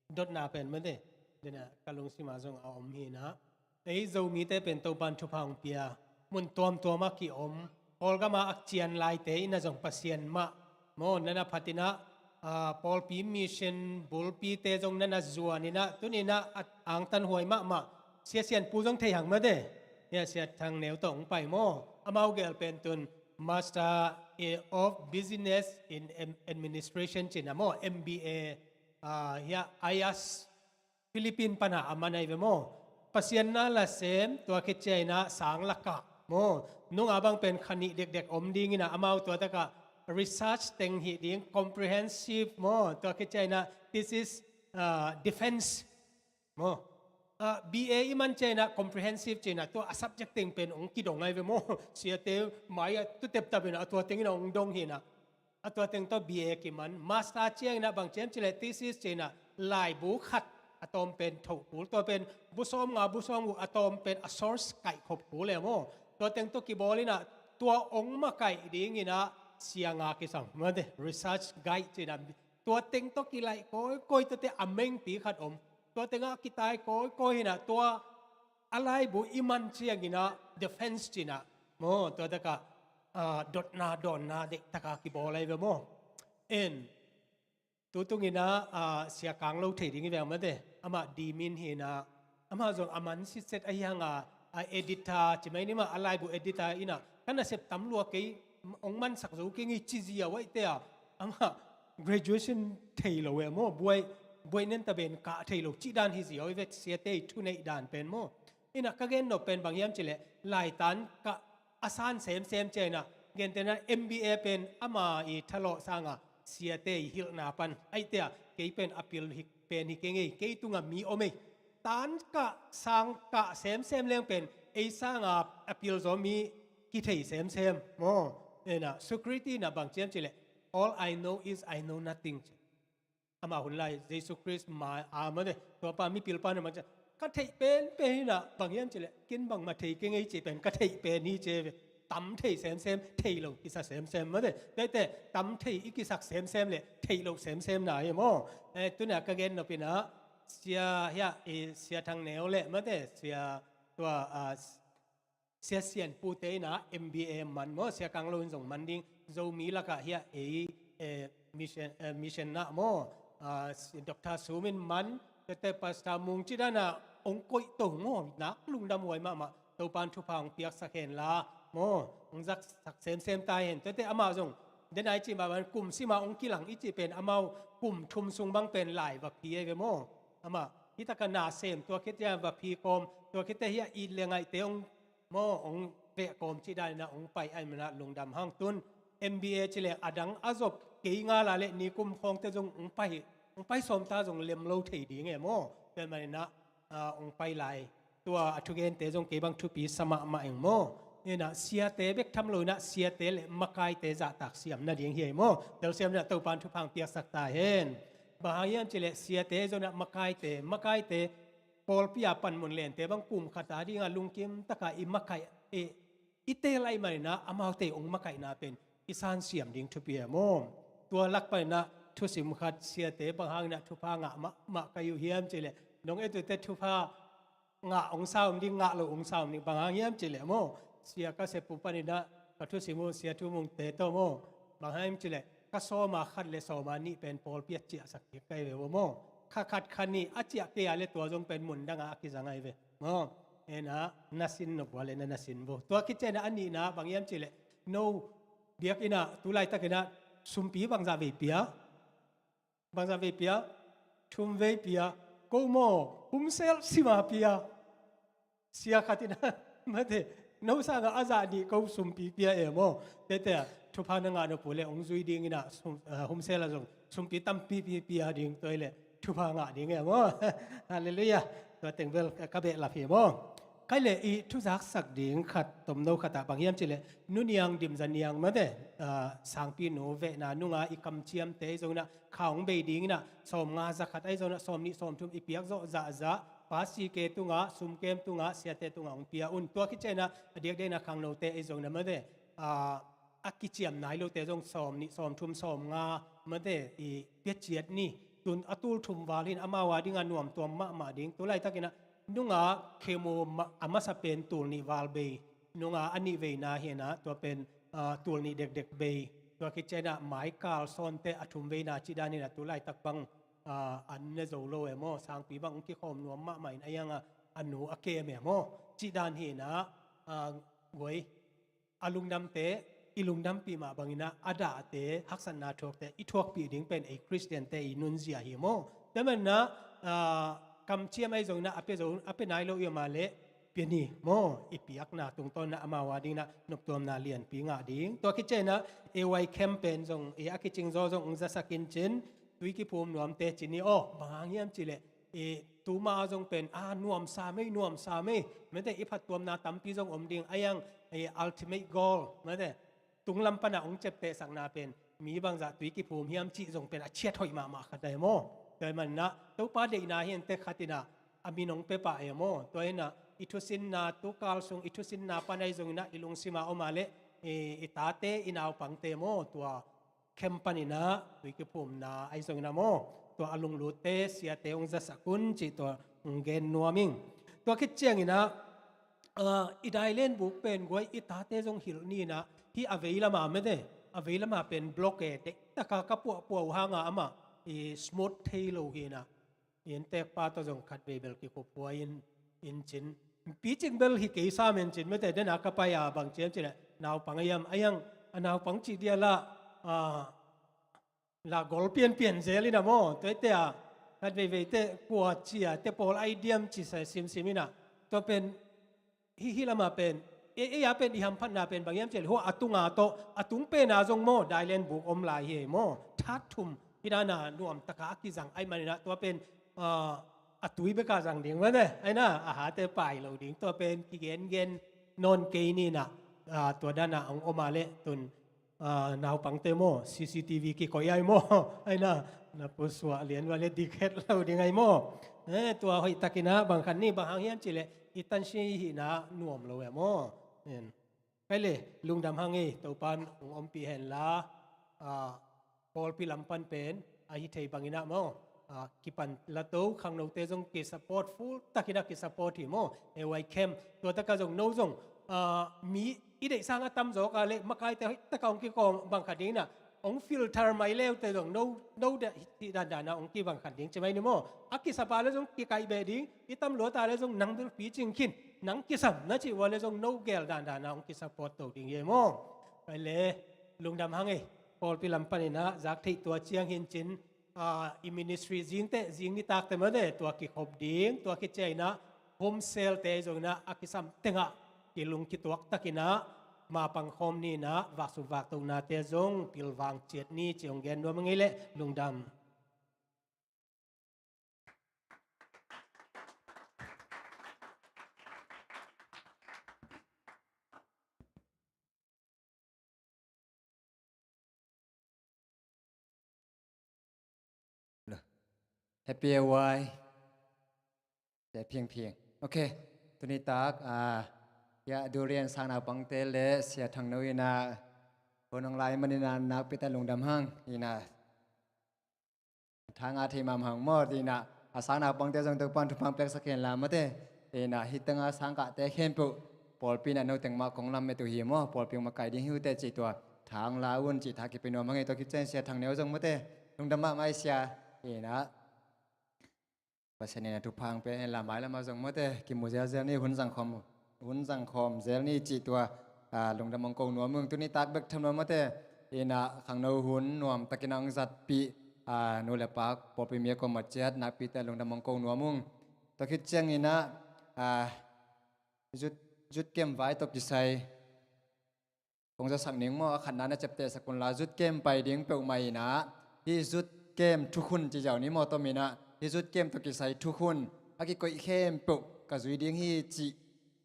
dotna pen mate, dena ka lungsim ah zong a om hi in ah. Ei Zomite pen Topa'n thupha hong pia, mun tuamtuam ah ki-om, Kawlgam ah a cian laite in ah zong Pasian mah maw, na na phat in ah, ah, pawlpi mission bulpite zong na na zuan in ah, tuni in ah a angtanhuai mahmah Sia Sian Pu zong thei hang mate. Hia, Sia Thang Neu tawh hong pai maw. Amau gel pen tun Master of Business in Am-, Administration ci in ah maw, M B A, ah, hia, IAS, Philippines pan a man ahi ve maw. Pasian na la sem, tua khit ciang in ah sang lakah maw, nung a bang pen kha nih dekdek om ding in ah, amau tua takah research teng hih ding, comprehensive maw, tua khit ciang in ah thesis, ah, defense maw. Ah, B A i man ciang in ah comprehensive ci in ah, tua a subject teng pen hong kidong ahi ve maw. Siate mai ah tu teptap in ah, a tua teng in ah hong dong hi in ah. A tua teng tawh B A kiman. Master ciang in ah bang ci hiam cih leh thesis ci in ah, laibu khat a tawm pen thoh kul, tua pen bu sawmnga bu sawmguk a tawm pen a source kaihkhop kul e maw. Tua teng tawh kibawl in ah, tua hong makaih ding in ah sia nga kisam mate, research guide ci in ah. Tua teng tawh kilaih kawikawi, tuate a mengpi khat om. Tua tengah kitai kawikawi hi in ah, tua a laibu i man ciang in ah defense ci in ah maw, tua takah, ah, dotna dawnna deihtak a kibawl ahi ve maw. En, Tutung inah, ah, Sia Kang Lo thei ding hi ve mate. Amah dimin hi inah, amah zong a man sitset ahi hanga, a editor, ci mai ni mah, a laibu editor inah, ka nasep tam lua kei, ong mansak zo kei ngei ci ziau aihte a. Amah graduation thei lo e maw, buai, buai nen ta ben kah thei lo cih dan hi ziau ahi ve, siate i thuneih dan pen maw. Inah ka gen nop pen bang hiam cileh, laitan kah a san semsem ciah inah, gentehna M B A pen ama i thalawh sanga siate i hilhna pan aihte a, kei pen a pil hi, pen hi kei ngei, kei tunga mi om ei. Tan kah, sang kah semsem leng pen ei sanga a pil zaw mi kithei semsem maw. Inah security inah bang ciam cileh, "All I know is I know nothing," ci. Amah hun lai Jesu Khrist ma a mate, tua pa mipil pa na mate, ka theih penpen hi inah, bang hiam cileh, ken bangmah thei kei ngei ci pen ka theih pen hi ci ve. Tam thei semsem, thei lo kisa semsem mate. Tuate tam thei i kisak semsem le thei lo semsem na hi maw. Eh, tuna ka gen nop inah, Sia hiah, eh, Sia Thang Neu le mate, Sia tua, ah, Sia Sian Pu te inah M B A man maw, Sia Kang Lo in zong man ding, Zomi lakah hiah ei, eh, mission, eh, mission nah maw, ah, Doctor Sum in man, tuate Pastor Mung ci dana ong koih to maw, nak lungdam huai mahmah, Topan thupha ong piaksak hen la maw, ong zaksak semsem ta hen. Tuate amah zong, denai ci mahmah kum sima ong kilang i ci pen amau kum thum sung bang pen lai va phi ei ve maw. Amah hi taka na sem, tua khit ciang va phi kawm, tua khit te hiah it le ngaihte ong maw, ong veh kawm cih dan inah ong pai ai manah lungdam hang tun. M B A cileh a dang a zop kei ngala le nikum khawngte zong ong pai, ong pai sawm ta zong lem lo thei ding e maw. Tua man inah, ah, ong pai lai. Tua a thugente zong kei bang thupi sa mahmah eng maw. Inah siate bek tham lo inah siate le makaite zahtak siam nading hi ei maw. Telsiam inah Topan thupha ong piaksak ta hen. Bang hang hiam cileh siate zong inah makaite, makaite pawlpi a panmun lente bang kum khat a dinga lungkim taka i makaih, i, i teel ai man inah amaute ong makaihna pen i sansiam ding thupi e maw. Tua lak pan inah thusim khat, siate bang hang inah thupha ngah mahmah ka hi uh hiam cileh, nong etute thupha ngah ong sa om ding, ngah lo ong sa om ding, bang hang hiam cileh maw. Sia ka sepu pan inah ka thusim uh, Sia Thu Mung te tawh maw, bang hang hiam cileh, ka sawma khat le sawma nih pen pawlpi a ciahsak kik ka hi ve uh maw. Kha khat kha nih a ciah kei a le tua zong pen mun danga a kizang ahi ve maw. Inah na sin nop uh a le na na sin uh. Tua khit ciang inah a nihna bang hiam cileh, no biakinn ah tu laitak inah sumpi bangzah vei pia, bangzah vei pia, thum vei pia, ko maw, humsel sima pia. Sia khat inah mate, no sangah a zah nih ko sumpi pia e maw. Tuate ah thupha na ngah nop uh le ong zui ding inah sum, ah, humsel ah zong sumpi tampi pi pia ding, tua hi le thupha ngah ding e maw. Halleluiah. Tua teng bel ka, ka behlap hi maw. Kai le i thuzaksak ding khat, tomno khat ah bang hiam cileh, Nu Niang Dim Za Niang mate, ah, sangpi nu vehna nunga i kamciamte ahi zong inah kha ong bei ding inah, sawmnga za khat ahi zong inah, sawmnih sawmthum i piak zawh zahzah, pa sike tungah, sumkem tungah, siate tungah ong pia un. Tua khit ciang inah a diakdiak inah khangnote ahi zong inah mate, ah, a kiciam nai lote zong sawmnih sawmthum sawmnga mate i pia ciat ni. Tun a tul thum val hi inah amau a dinga nuamtuam mahmah ding. Tu laitak inah nunga khemo ma-, a masa pen tul nih val bei, nunga a nih veina hi inah tua pen, ah, tul nih dekdek bei. Tua khit ciang inah maikal sawnte a thum veina cih dan hi inah tu laitak bang, ah, an ne zo lo e maw. Sangpi bang ong kikhawm nuam mahmah in, a ianga a nu a kem e maw, cih dan hi inah, ah, guai, a lungdamte i lungdampih mah bang inah a dahte, haksatna thuakte i thuakpih ding pen ei Khristiante i nunzia hi maw. Tua man inah, ah, kamciam ahi zong inah a pia zo, a pia nai lo i om a le pia ni maw. I piakna tungtawn inah amau a ding inah noptuamna lianpi ngah ding. Tua khit ciang inah A Y camp pen zong, i a kicing zaw zong ong zasak in cin, tui kiphum nuamte ci ni aw. Bang hang hiam cileh, i tuma zong pen, a, nuamsa mei, nuamsa mei mate, i phattuamna tampi zong om ding. A iang, i ultimate goal mate, tunglam pana ong ciaptehsakna pen mi bangzah tui kiphum hiam cih zong pen a ciat hoih mahmah khat ahi maw. Tua hi man inah Topa deihna hi inteh khat inah a min ong pia pah e maw. Tua hi inah i thusinna, tukal sung i thusinna pan ahi zong inah i lungsima om a le, i, i tate i naupangte maw, tua camp pan inah tui kiphumna ahi zong inah maw, tua a lunglutte siate ong zasak un cih tua ong gen nuam ing. Tua khit ciang inah, ah, i dailen buk pen guai i tate zong hilh ni inah, hih a vei lama mate, a vei lama pen block e, deihtaka ka puahpuah uh hanga amah i smooth thei lo hi na. In tekpa tawh zong khat vei bel kikhup huai in, in cin. Picing bel hi kei sam in cin, mete dena ka pai a bang ciam cin leh, naupang a hiam, a hiang, a naupang cih dia lah, ah, lah gol pianpian zel in a maw, tuate a, khat veivei te kua cia, te pawl ai diam ci sa simsim in a. Tua pen, hih, hih lamah pen, ei, ei a pen i hamphatna pen bang hiam cih leh, hua a tunga tawh, a tung pena zong maw, dailen buk om lai hi ei maw. That thum, hih dana nuam taka a kizang ahih manin a, tua pen, ah, a tui beka zang ding mah ne, ai na, a hate pai lo ding, tua pen kigengen nawn kei ni na, ah, tua dana hong om a leh tun, ah, naupangte maw, C C T V kikoih ai maw, ai na, na pusuah lian ua leh dik het lo ding ai maw. Eh, tua hoih takin a, bang khat ni, bang hang hiam cih leh, i tansi hihna nuam lo e maw. En. Kai le, lungdam hang ei, Topan hong ompih hen la, ah, pawlpi lam pan pen, a hi thei bangin a maw, ah, kipan la to, khangnote zong kisupport, full takin a kisupport hi maw, A Y camp, tua taka zong no zong, ah, mi i deih sang a tam zawk a leh, makaite hoih taka hong kikawm bang khat ding in a, hong filter mai leute zong no, no de, hih dandan a hong kibang khat ding ci mai ni maw. A kisap a leh zong kikaih beh ding, i tam luat a leh zong nang bel picing khin, nang kisam na cih ua leh zong no gel dandan a hong kisupport to ding hi ei maw. Kai le, lungdam hang ei, pawlpi lam panin a, zak theih tua ciang hi in cin, ah, i ministry zingte, zing nitakte mah de, tua kikhop ding, tua khit ciangin a, home cell te zong in a, a kisam teng ah, kilung kituak takin a, mapang khawm ni in a, vaksuk vaktonate zong pilvang ciat ni ci hong gen nuam hang ei le, lungdam. Happy A Y. Sia Phiangphiang. Ok. Tuni tak, ah, ya, Durian sang naupangte le Sia Thangno in a, hun hong la ahih manin a, nakpi tak lungdam hang in a. Thang a thei mahmah hang maw, in a, a sang naupangte zong Topan thupha hong piaksak hen la mate. In a, hih teng a sang kahte khempeuh, pawlpi in a no teng mah kong lamet uh hi maw, pawlpi hong makaih ding hi uh teh cih tua, thang la un cih tha kipia nuam hang ei. Tua khit ciang Sia Thangno zong mate, lungdam mahmah ei Sia. In a, Pasian in a thupha hong pia hen la, mailam ah zong mate, kimu zelzel ni, hun zangkhawm, hun zangkhawm zel ni cih tua, ah, lungdam hong ko nuam ung. Tuni tak bek tham lo mate, in a, khangno hun nuam takin a hong zatpih, ah, nu le pa, pawlpi mi a kuamah ciat, nakpi tak lungdam hong ko nuam ung. Tua khit ciangin a, ah, youth, youth camp vai tawh kisai kong zasak ning maw, a khatna na ciaptehsak un la, youth camp pai ding peuhmah in a, hih youth camp thukhun ci ziau ni maw, tom in a, hih youth camp tawh kisai thukhun a kikoih khempeuh ka zui ding hi cih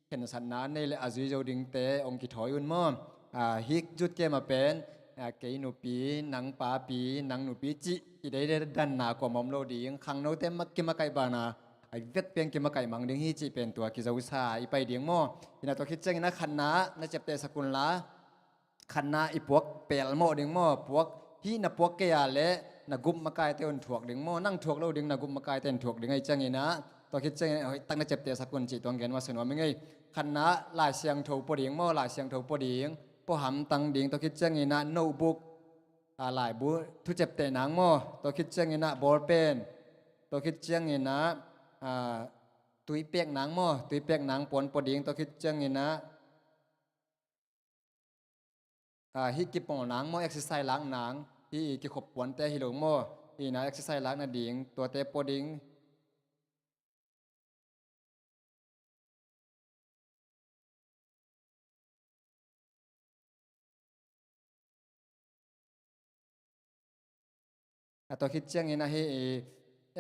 khensatna nei le a zui zo dingte hong kithawi un maw. Ah, hih youth camp ah pen, ah, kei nupi, nang papi, nang nupi cih i deih le danna kuamah om lo ding, khangnote mah kimakaih banah, a vet piang kimakaih mang ding hi cih pen tua kizosa i pai ding maw. In a, tua khit ciangin a khatna na ciaptehsak un la, khatna i puak pelmawh ding maw. Puak, hih na puak kei a leh na gup makaite un thuak ding maw. Nang thuak lo ding, na gup makaite un thuak ding ahih ciangin a, tua khit ciangin a hoih tak na ciaptehsak un cih tua hong gen masa nuam ing ei. Khatna Lai Siangtho pua ding maw, Lai Siangtho pua ding. Pua hamtang ding, tua khit ciangin a notebook, ah, laibu thu ciapteh nang maw, tua khit ciangin a ballpen, tua khit ciangin a, ah, tuipek nang maw, tuipek nang puan pua ding, tua khit ciangin a, ah, hih kipawl nang maw, exercise lak nang, hih i kikhop puante hi lo maw, in a exercise lak nading, tuate pua ding. A tua khit ciangin a hih i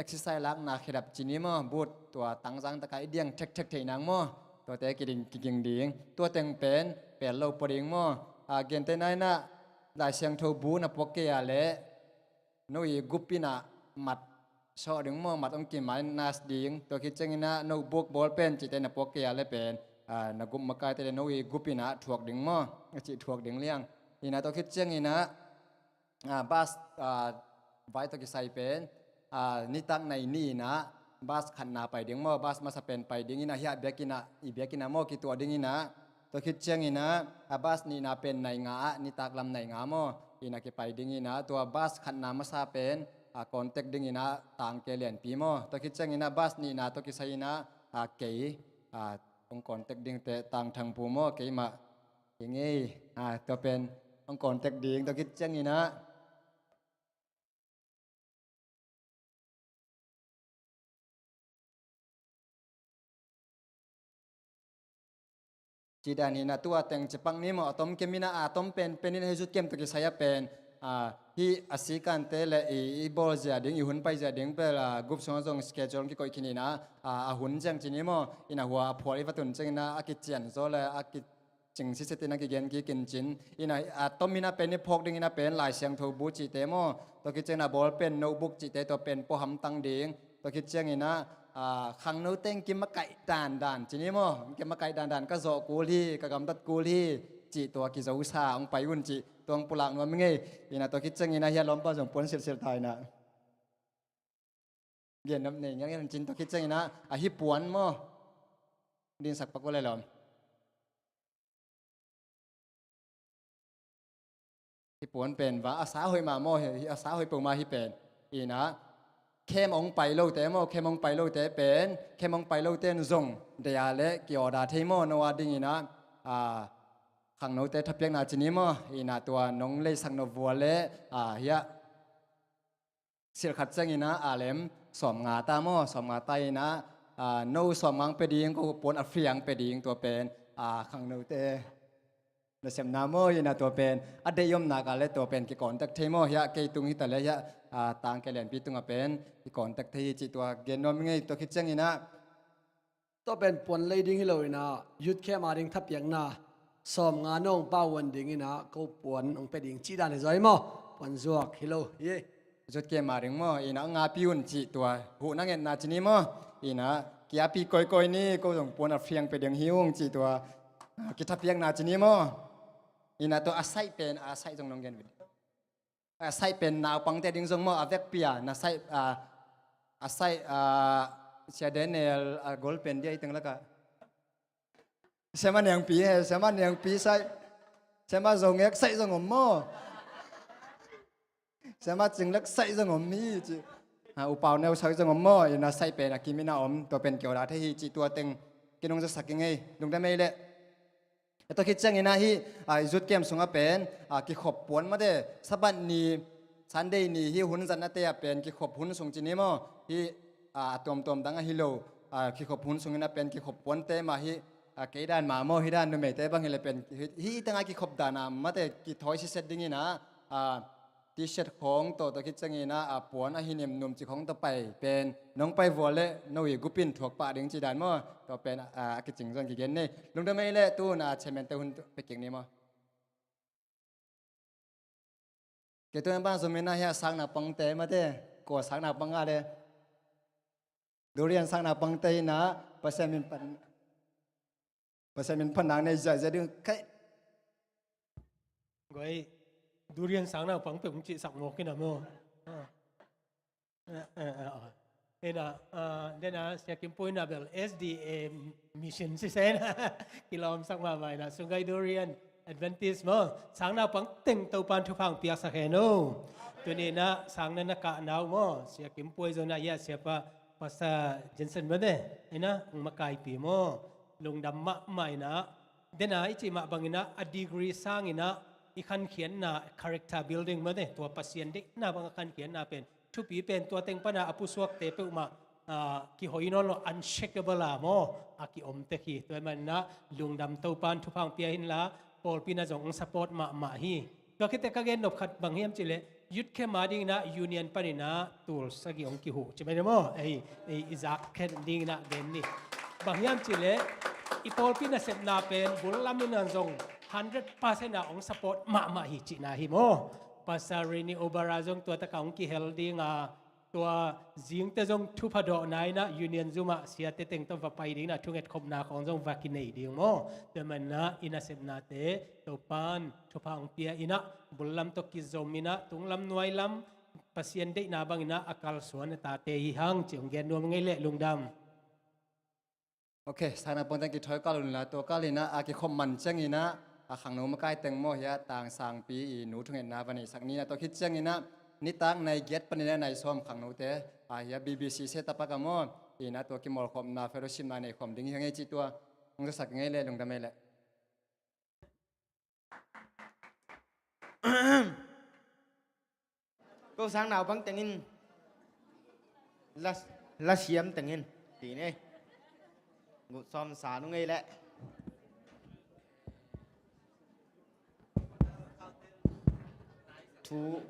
exercise lakna khedap ci ni maw, boot tua tangzang taka i diang thekthek theih nang maw, tuate kiding kiging ding, tua teng pen pel lo pua ding maw. A gentehna in a Lai Siangtho bu na puak kei a leh, no i gup in a mat sawh ding maw, mat hong ki minus ding, tua khit ciangin a notebook, ballpen cihte na puak kei a leh pen, ah, na gup makaite le no i gup in a thuak ding maw, a cih thuak ding liang. In a tua khit ciangin a, ah, bus, ah, vai tawh kisai pen, ah, nitak nai ni in a bus khatna pai ding maw, bus masa pen pai ding in a, hiah biakinn ah, i biakinn ah maw kituah ding in a, tua khit ciangin a, a bus nihna pen nai nga ah, nitak lam nai nga maw, in a kipai ding in a, tua bus khatna masa pen, a, contact ding in ah Tangke Lianpi maw. Tua khit ciangin ah bus nihna tawh kisai in ah, a, kei, a, hong contact dingte Tang Thang Pu maw, keimah. Kei ngei, a, tua pen hong contact ding tua khit ciangin ah. Ci dan hi na, tua teng ci pak ni maw, a tom kem in ah, a tom pen pen in ah hih zut kem tawh kisai ah pen, a, hih a sikante le i, i bawl zia ding, i hun pai zia ding pen, a, group sungah zong schedule kikoih khin in ah, a, a hun ciang ci ni maw, in ah hua a phual i va tun ciangin ah a kician zaw le a ki cing siset in a kigen kik in cin. In ah, a, tom in ah pen i phawk ding in ah pen Lai Siangtho bu cihte maw. Tua khit ciangin ah ball pen, notebook cihte, tua pen pua hamtang ding. Tua khit ciangin ah, a, khangno teng kimakaih dandan ci ni maw. Kimakaih dandan, ka zawh kul hi, ka gamtat kul hi, cih tua kizosa hong pai un cih tua hong pulak nuam i ngei. In ah tua khit ciangin ah hih a lawmpa zong puan silhsilh ta in ah. Gen nop nei ngialngial cin tua khit ciangin ah, a, hih puan maw. Dinsak pak uh le lawm. Hih puan pen va, a sa hoih mah maw, hih, hih a sa hoih peuhmah hih pen. In ah, khem hong pai lote maw, khem hong pai lote pen, khem hong pai lote in zong, deih a le ki-order thei maw, no a ding in ah, a, khangnote thapiakna ci ni maw, in ah tua nong leisak nop vua le, a, hih a silh khat ciangin ah, a lem, sawmnga ta maw, sawmnga ta in ah, a, no sawmnga hong pia ding, ko puan a free hong pia ding, tua pen, a, khangnote nasepna maw, in ah tua pen, a deih i om nak leh tua pen ki-contact thei maw, hih a kei tung hi ta leh hih a, a, Tangke Lianpi tungah pen, ki-contact thei hi cih tua gen nuam i ngei. Tua khit ciangin ah, tua pen puan lei ding hi lo in ah, youth camp a ding thapiakna, sawmnga nong pau wan ding in ah, ko puan hong pia ding cih dan hi zaw hi maw, puan zuak hi lo hi. Youth camp a ding maw, in ah ngapi un cih tua, huhna ngetna ci ni maw, in ah kiapi kawikawi ni, ko zong puan a free hong pia ding hi ung cih tua, a, kithapiakna ci ni maw, in ah tua a saih pen, a saih zong nong gen ve. A saih pen naupangte ding zong maw, a vekpi a, na saih, a, a saih, a, Sia Daniel, a, gol pen dia i teng lakah. Siamah Niangpi he, Siamah Niangpi saih. Siamah Zo Ngek saih zong om maw. Siamah Cing Lek saih zong om hi ci. A, U Pau Neu saih zong om maw, in ah saih pen a kim in ah om, tua pen ki-order thei hi cih tua teng, kinung zasak i ngei, lungdam ei leh. Tua khit ciangin ah hih, a, i zut kem sungah pen, a, kikhop puan mate, Sabbath ni, Sunday ni, hih hun zatnate ah pen kikhop hun sung ci ni maw. Hih, a, a tuamtuam dang ahi lo, a, kikhop hun sungin ah pen kikhop puante mah hih, a, kei dan mah maw, hih dan numeite bang hi leh pen, hih, hih tengah kikhop dan a mate kithawi siset dingin ah, a, T-shirt khawng tawh, tua khit ciangin ah, a puan a hi nimnum ci khawng tawh pai pen, nong pai vua leh no i gupin thuak pah ding ci dan maw. Tua pen, a, a kicing zong kigen ni. Lungdam ei leh, tu-in ah chairman te hun pia kik ni maw. Kei tu-in bang zom in ah hih a sang naupangte mate, kua sang naupang a leh. Durian sang naupangte in ah, Pasian min pan, Pasian min pan nang nei ziahziah ding kei. Guai, durian sang naupang peuh hong cihsak mawk in ah maw. Ah. Ah, ah, ah, ah. In ah, ah, den ah, Sia Kim Pu in ah bel S D A mission sisen. Kilawmsak mahmah in ah, Sungei Durian Adventist maw, sang naupang teng Topa'n thupha hong piaksak hen aw. Tuni in ah sang na na kahna uh maw, Sia Kim Pu zong in ah, ya, siapa Pastor Jensen maw te, in ah hong makaihpih maw, lungdam mahmah in ah. Den ah i cih mah bangin ah, a degree sangin ah i khankhiatna, character building maw te, tua Pasian deihna bang a khankhiatna pen, thupi pen, tua teng pan ah a pusuakte peuhmah, ah, kihoih nawn lo, unshakable a maw, a kiom tek hi. Tua ahih manin ah lungdam, Topa'n thupha hong pia hen la, pawlpi in ah zong hong support mahmah hi. Tua khit teh ka gen nop khat bang hiam cih leh, youth camp a ding in ah union panin ah tul sagih hong kihuh ci mai ni maw. Ei, ei, i zak khen ding in ah gen ni. Bang hiam cih leh, i pawlpi nasepna pen bul lam in ah zong hundred percent ah hong support mahmah hi cihna hi maw. Pastor Rini Obara zong tua tak ah hong kihel ding a, tua zingte zong thupha dawhna in ah union zum ah siate teng tawh va pai ding in ah thungetkhopna khawng zong va kinei ding maw. Tua ahih manin ah i nasepnate Topa'n thupha hong pia in ah, bul lam tawh kizom in ah, tung lam nuai lam Pasian deihna bangin ah a kalsuan a tate hi hang cih hong gen nuam ngei leh, lungdam. Ok, sang naupang teng kithawi kal un la, tua kal in ah, a kikhop man ciangin ah, a khangno makai teng maw, hih a Tang Sangpi i nu thungetna va neihsak ni in ah, tua khit ciangin ah, nitak nai giat panin a nai sawm khangnote, a, hi a B B C setup a ka maw, ina tua kimawlkhopna fellowshipna nei khawm ding hi hang ei ci tua, hong zasak ngei le lungdam ei le. Ko sang naupang tengin la, la siam tengin ti ne. Ngut sawm sa nu ngei le. Thu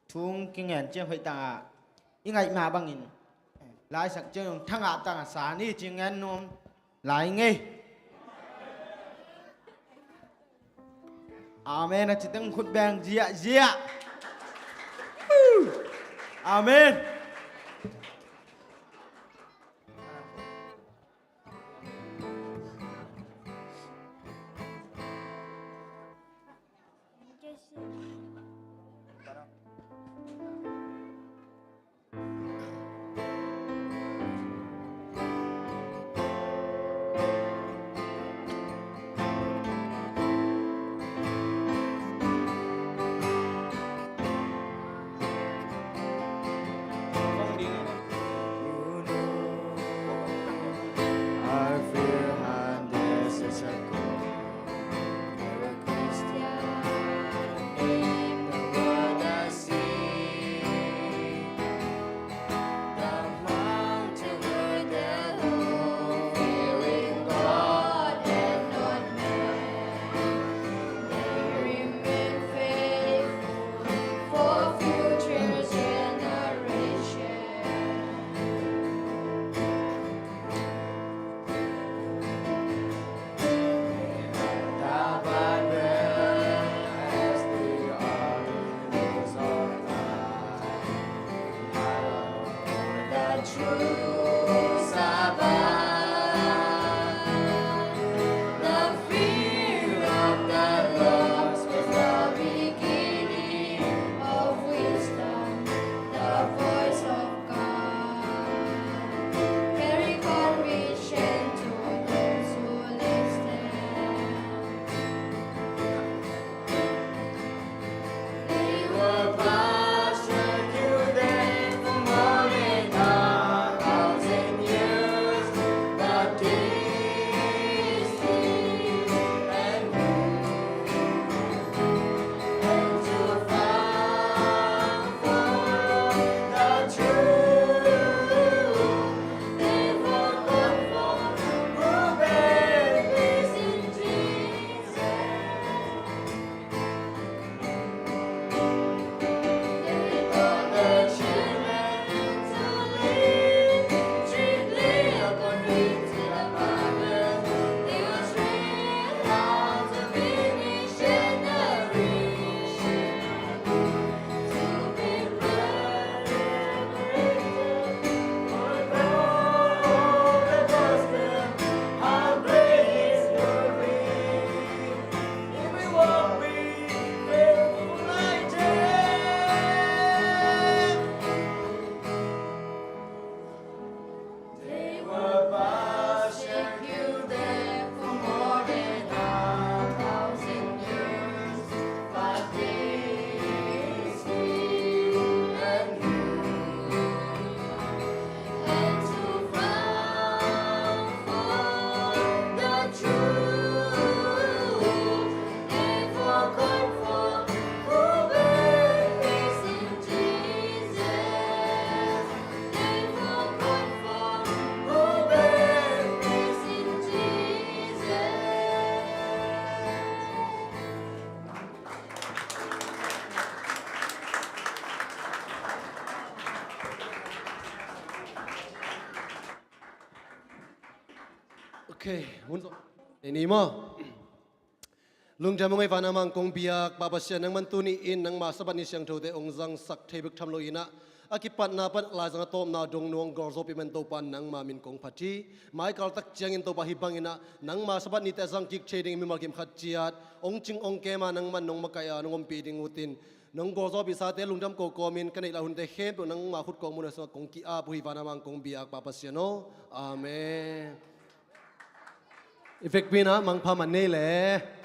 Thu kingen ciang hoih tangah i ngaih mah bangin laisak ciang thangah tangah sa ni ci ngen nuam lai ngei. Amen a ci teng khut beng ziahziah. Amen. Ok, hun zo. Ei ni maw. Lungdam ung ei vanah mang kong biak Pa Pasian, nangman tuni in nangma Sabbath ni siangthote hong zangsak thei bek tham lo inah, a kipatna pan laizang a tawpna dong nuang gawlzawpih man Topa nangma min kong phat hi. Mai kaltak ciangin Topa hih banginah nangma Sabbath nite a zangkik thei ding mimal kim khat ciat hong cing hong kem a nangman nong makaih a nong ompih ding utin, nong gawlzawpih sate lungdam ko kawmin ka neih lai hunte khempeuh nangma khut kawng mun a sungah kong ki-ap uh hi vanah mang kong biak Pa Pasian aw. Amen. I vekpi inah mangpha man nei le.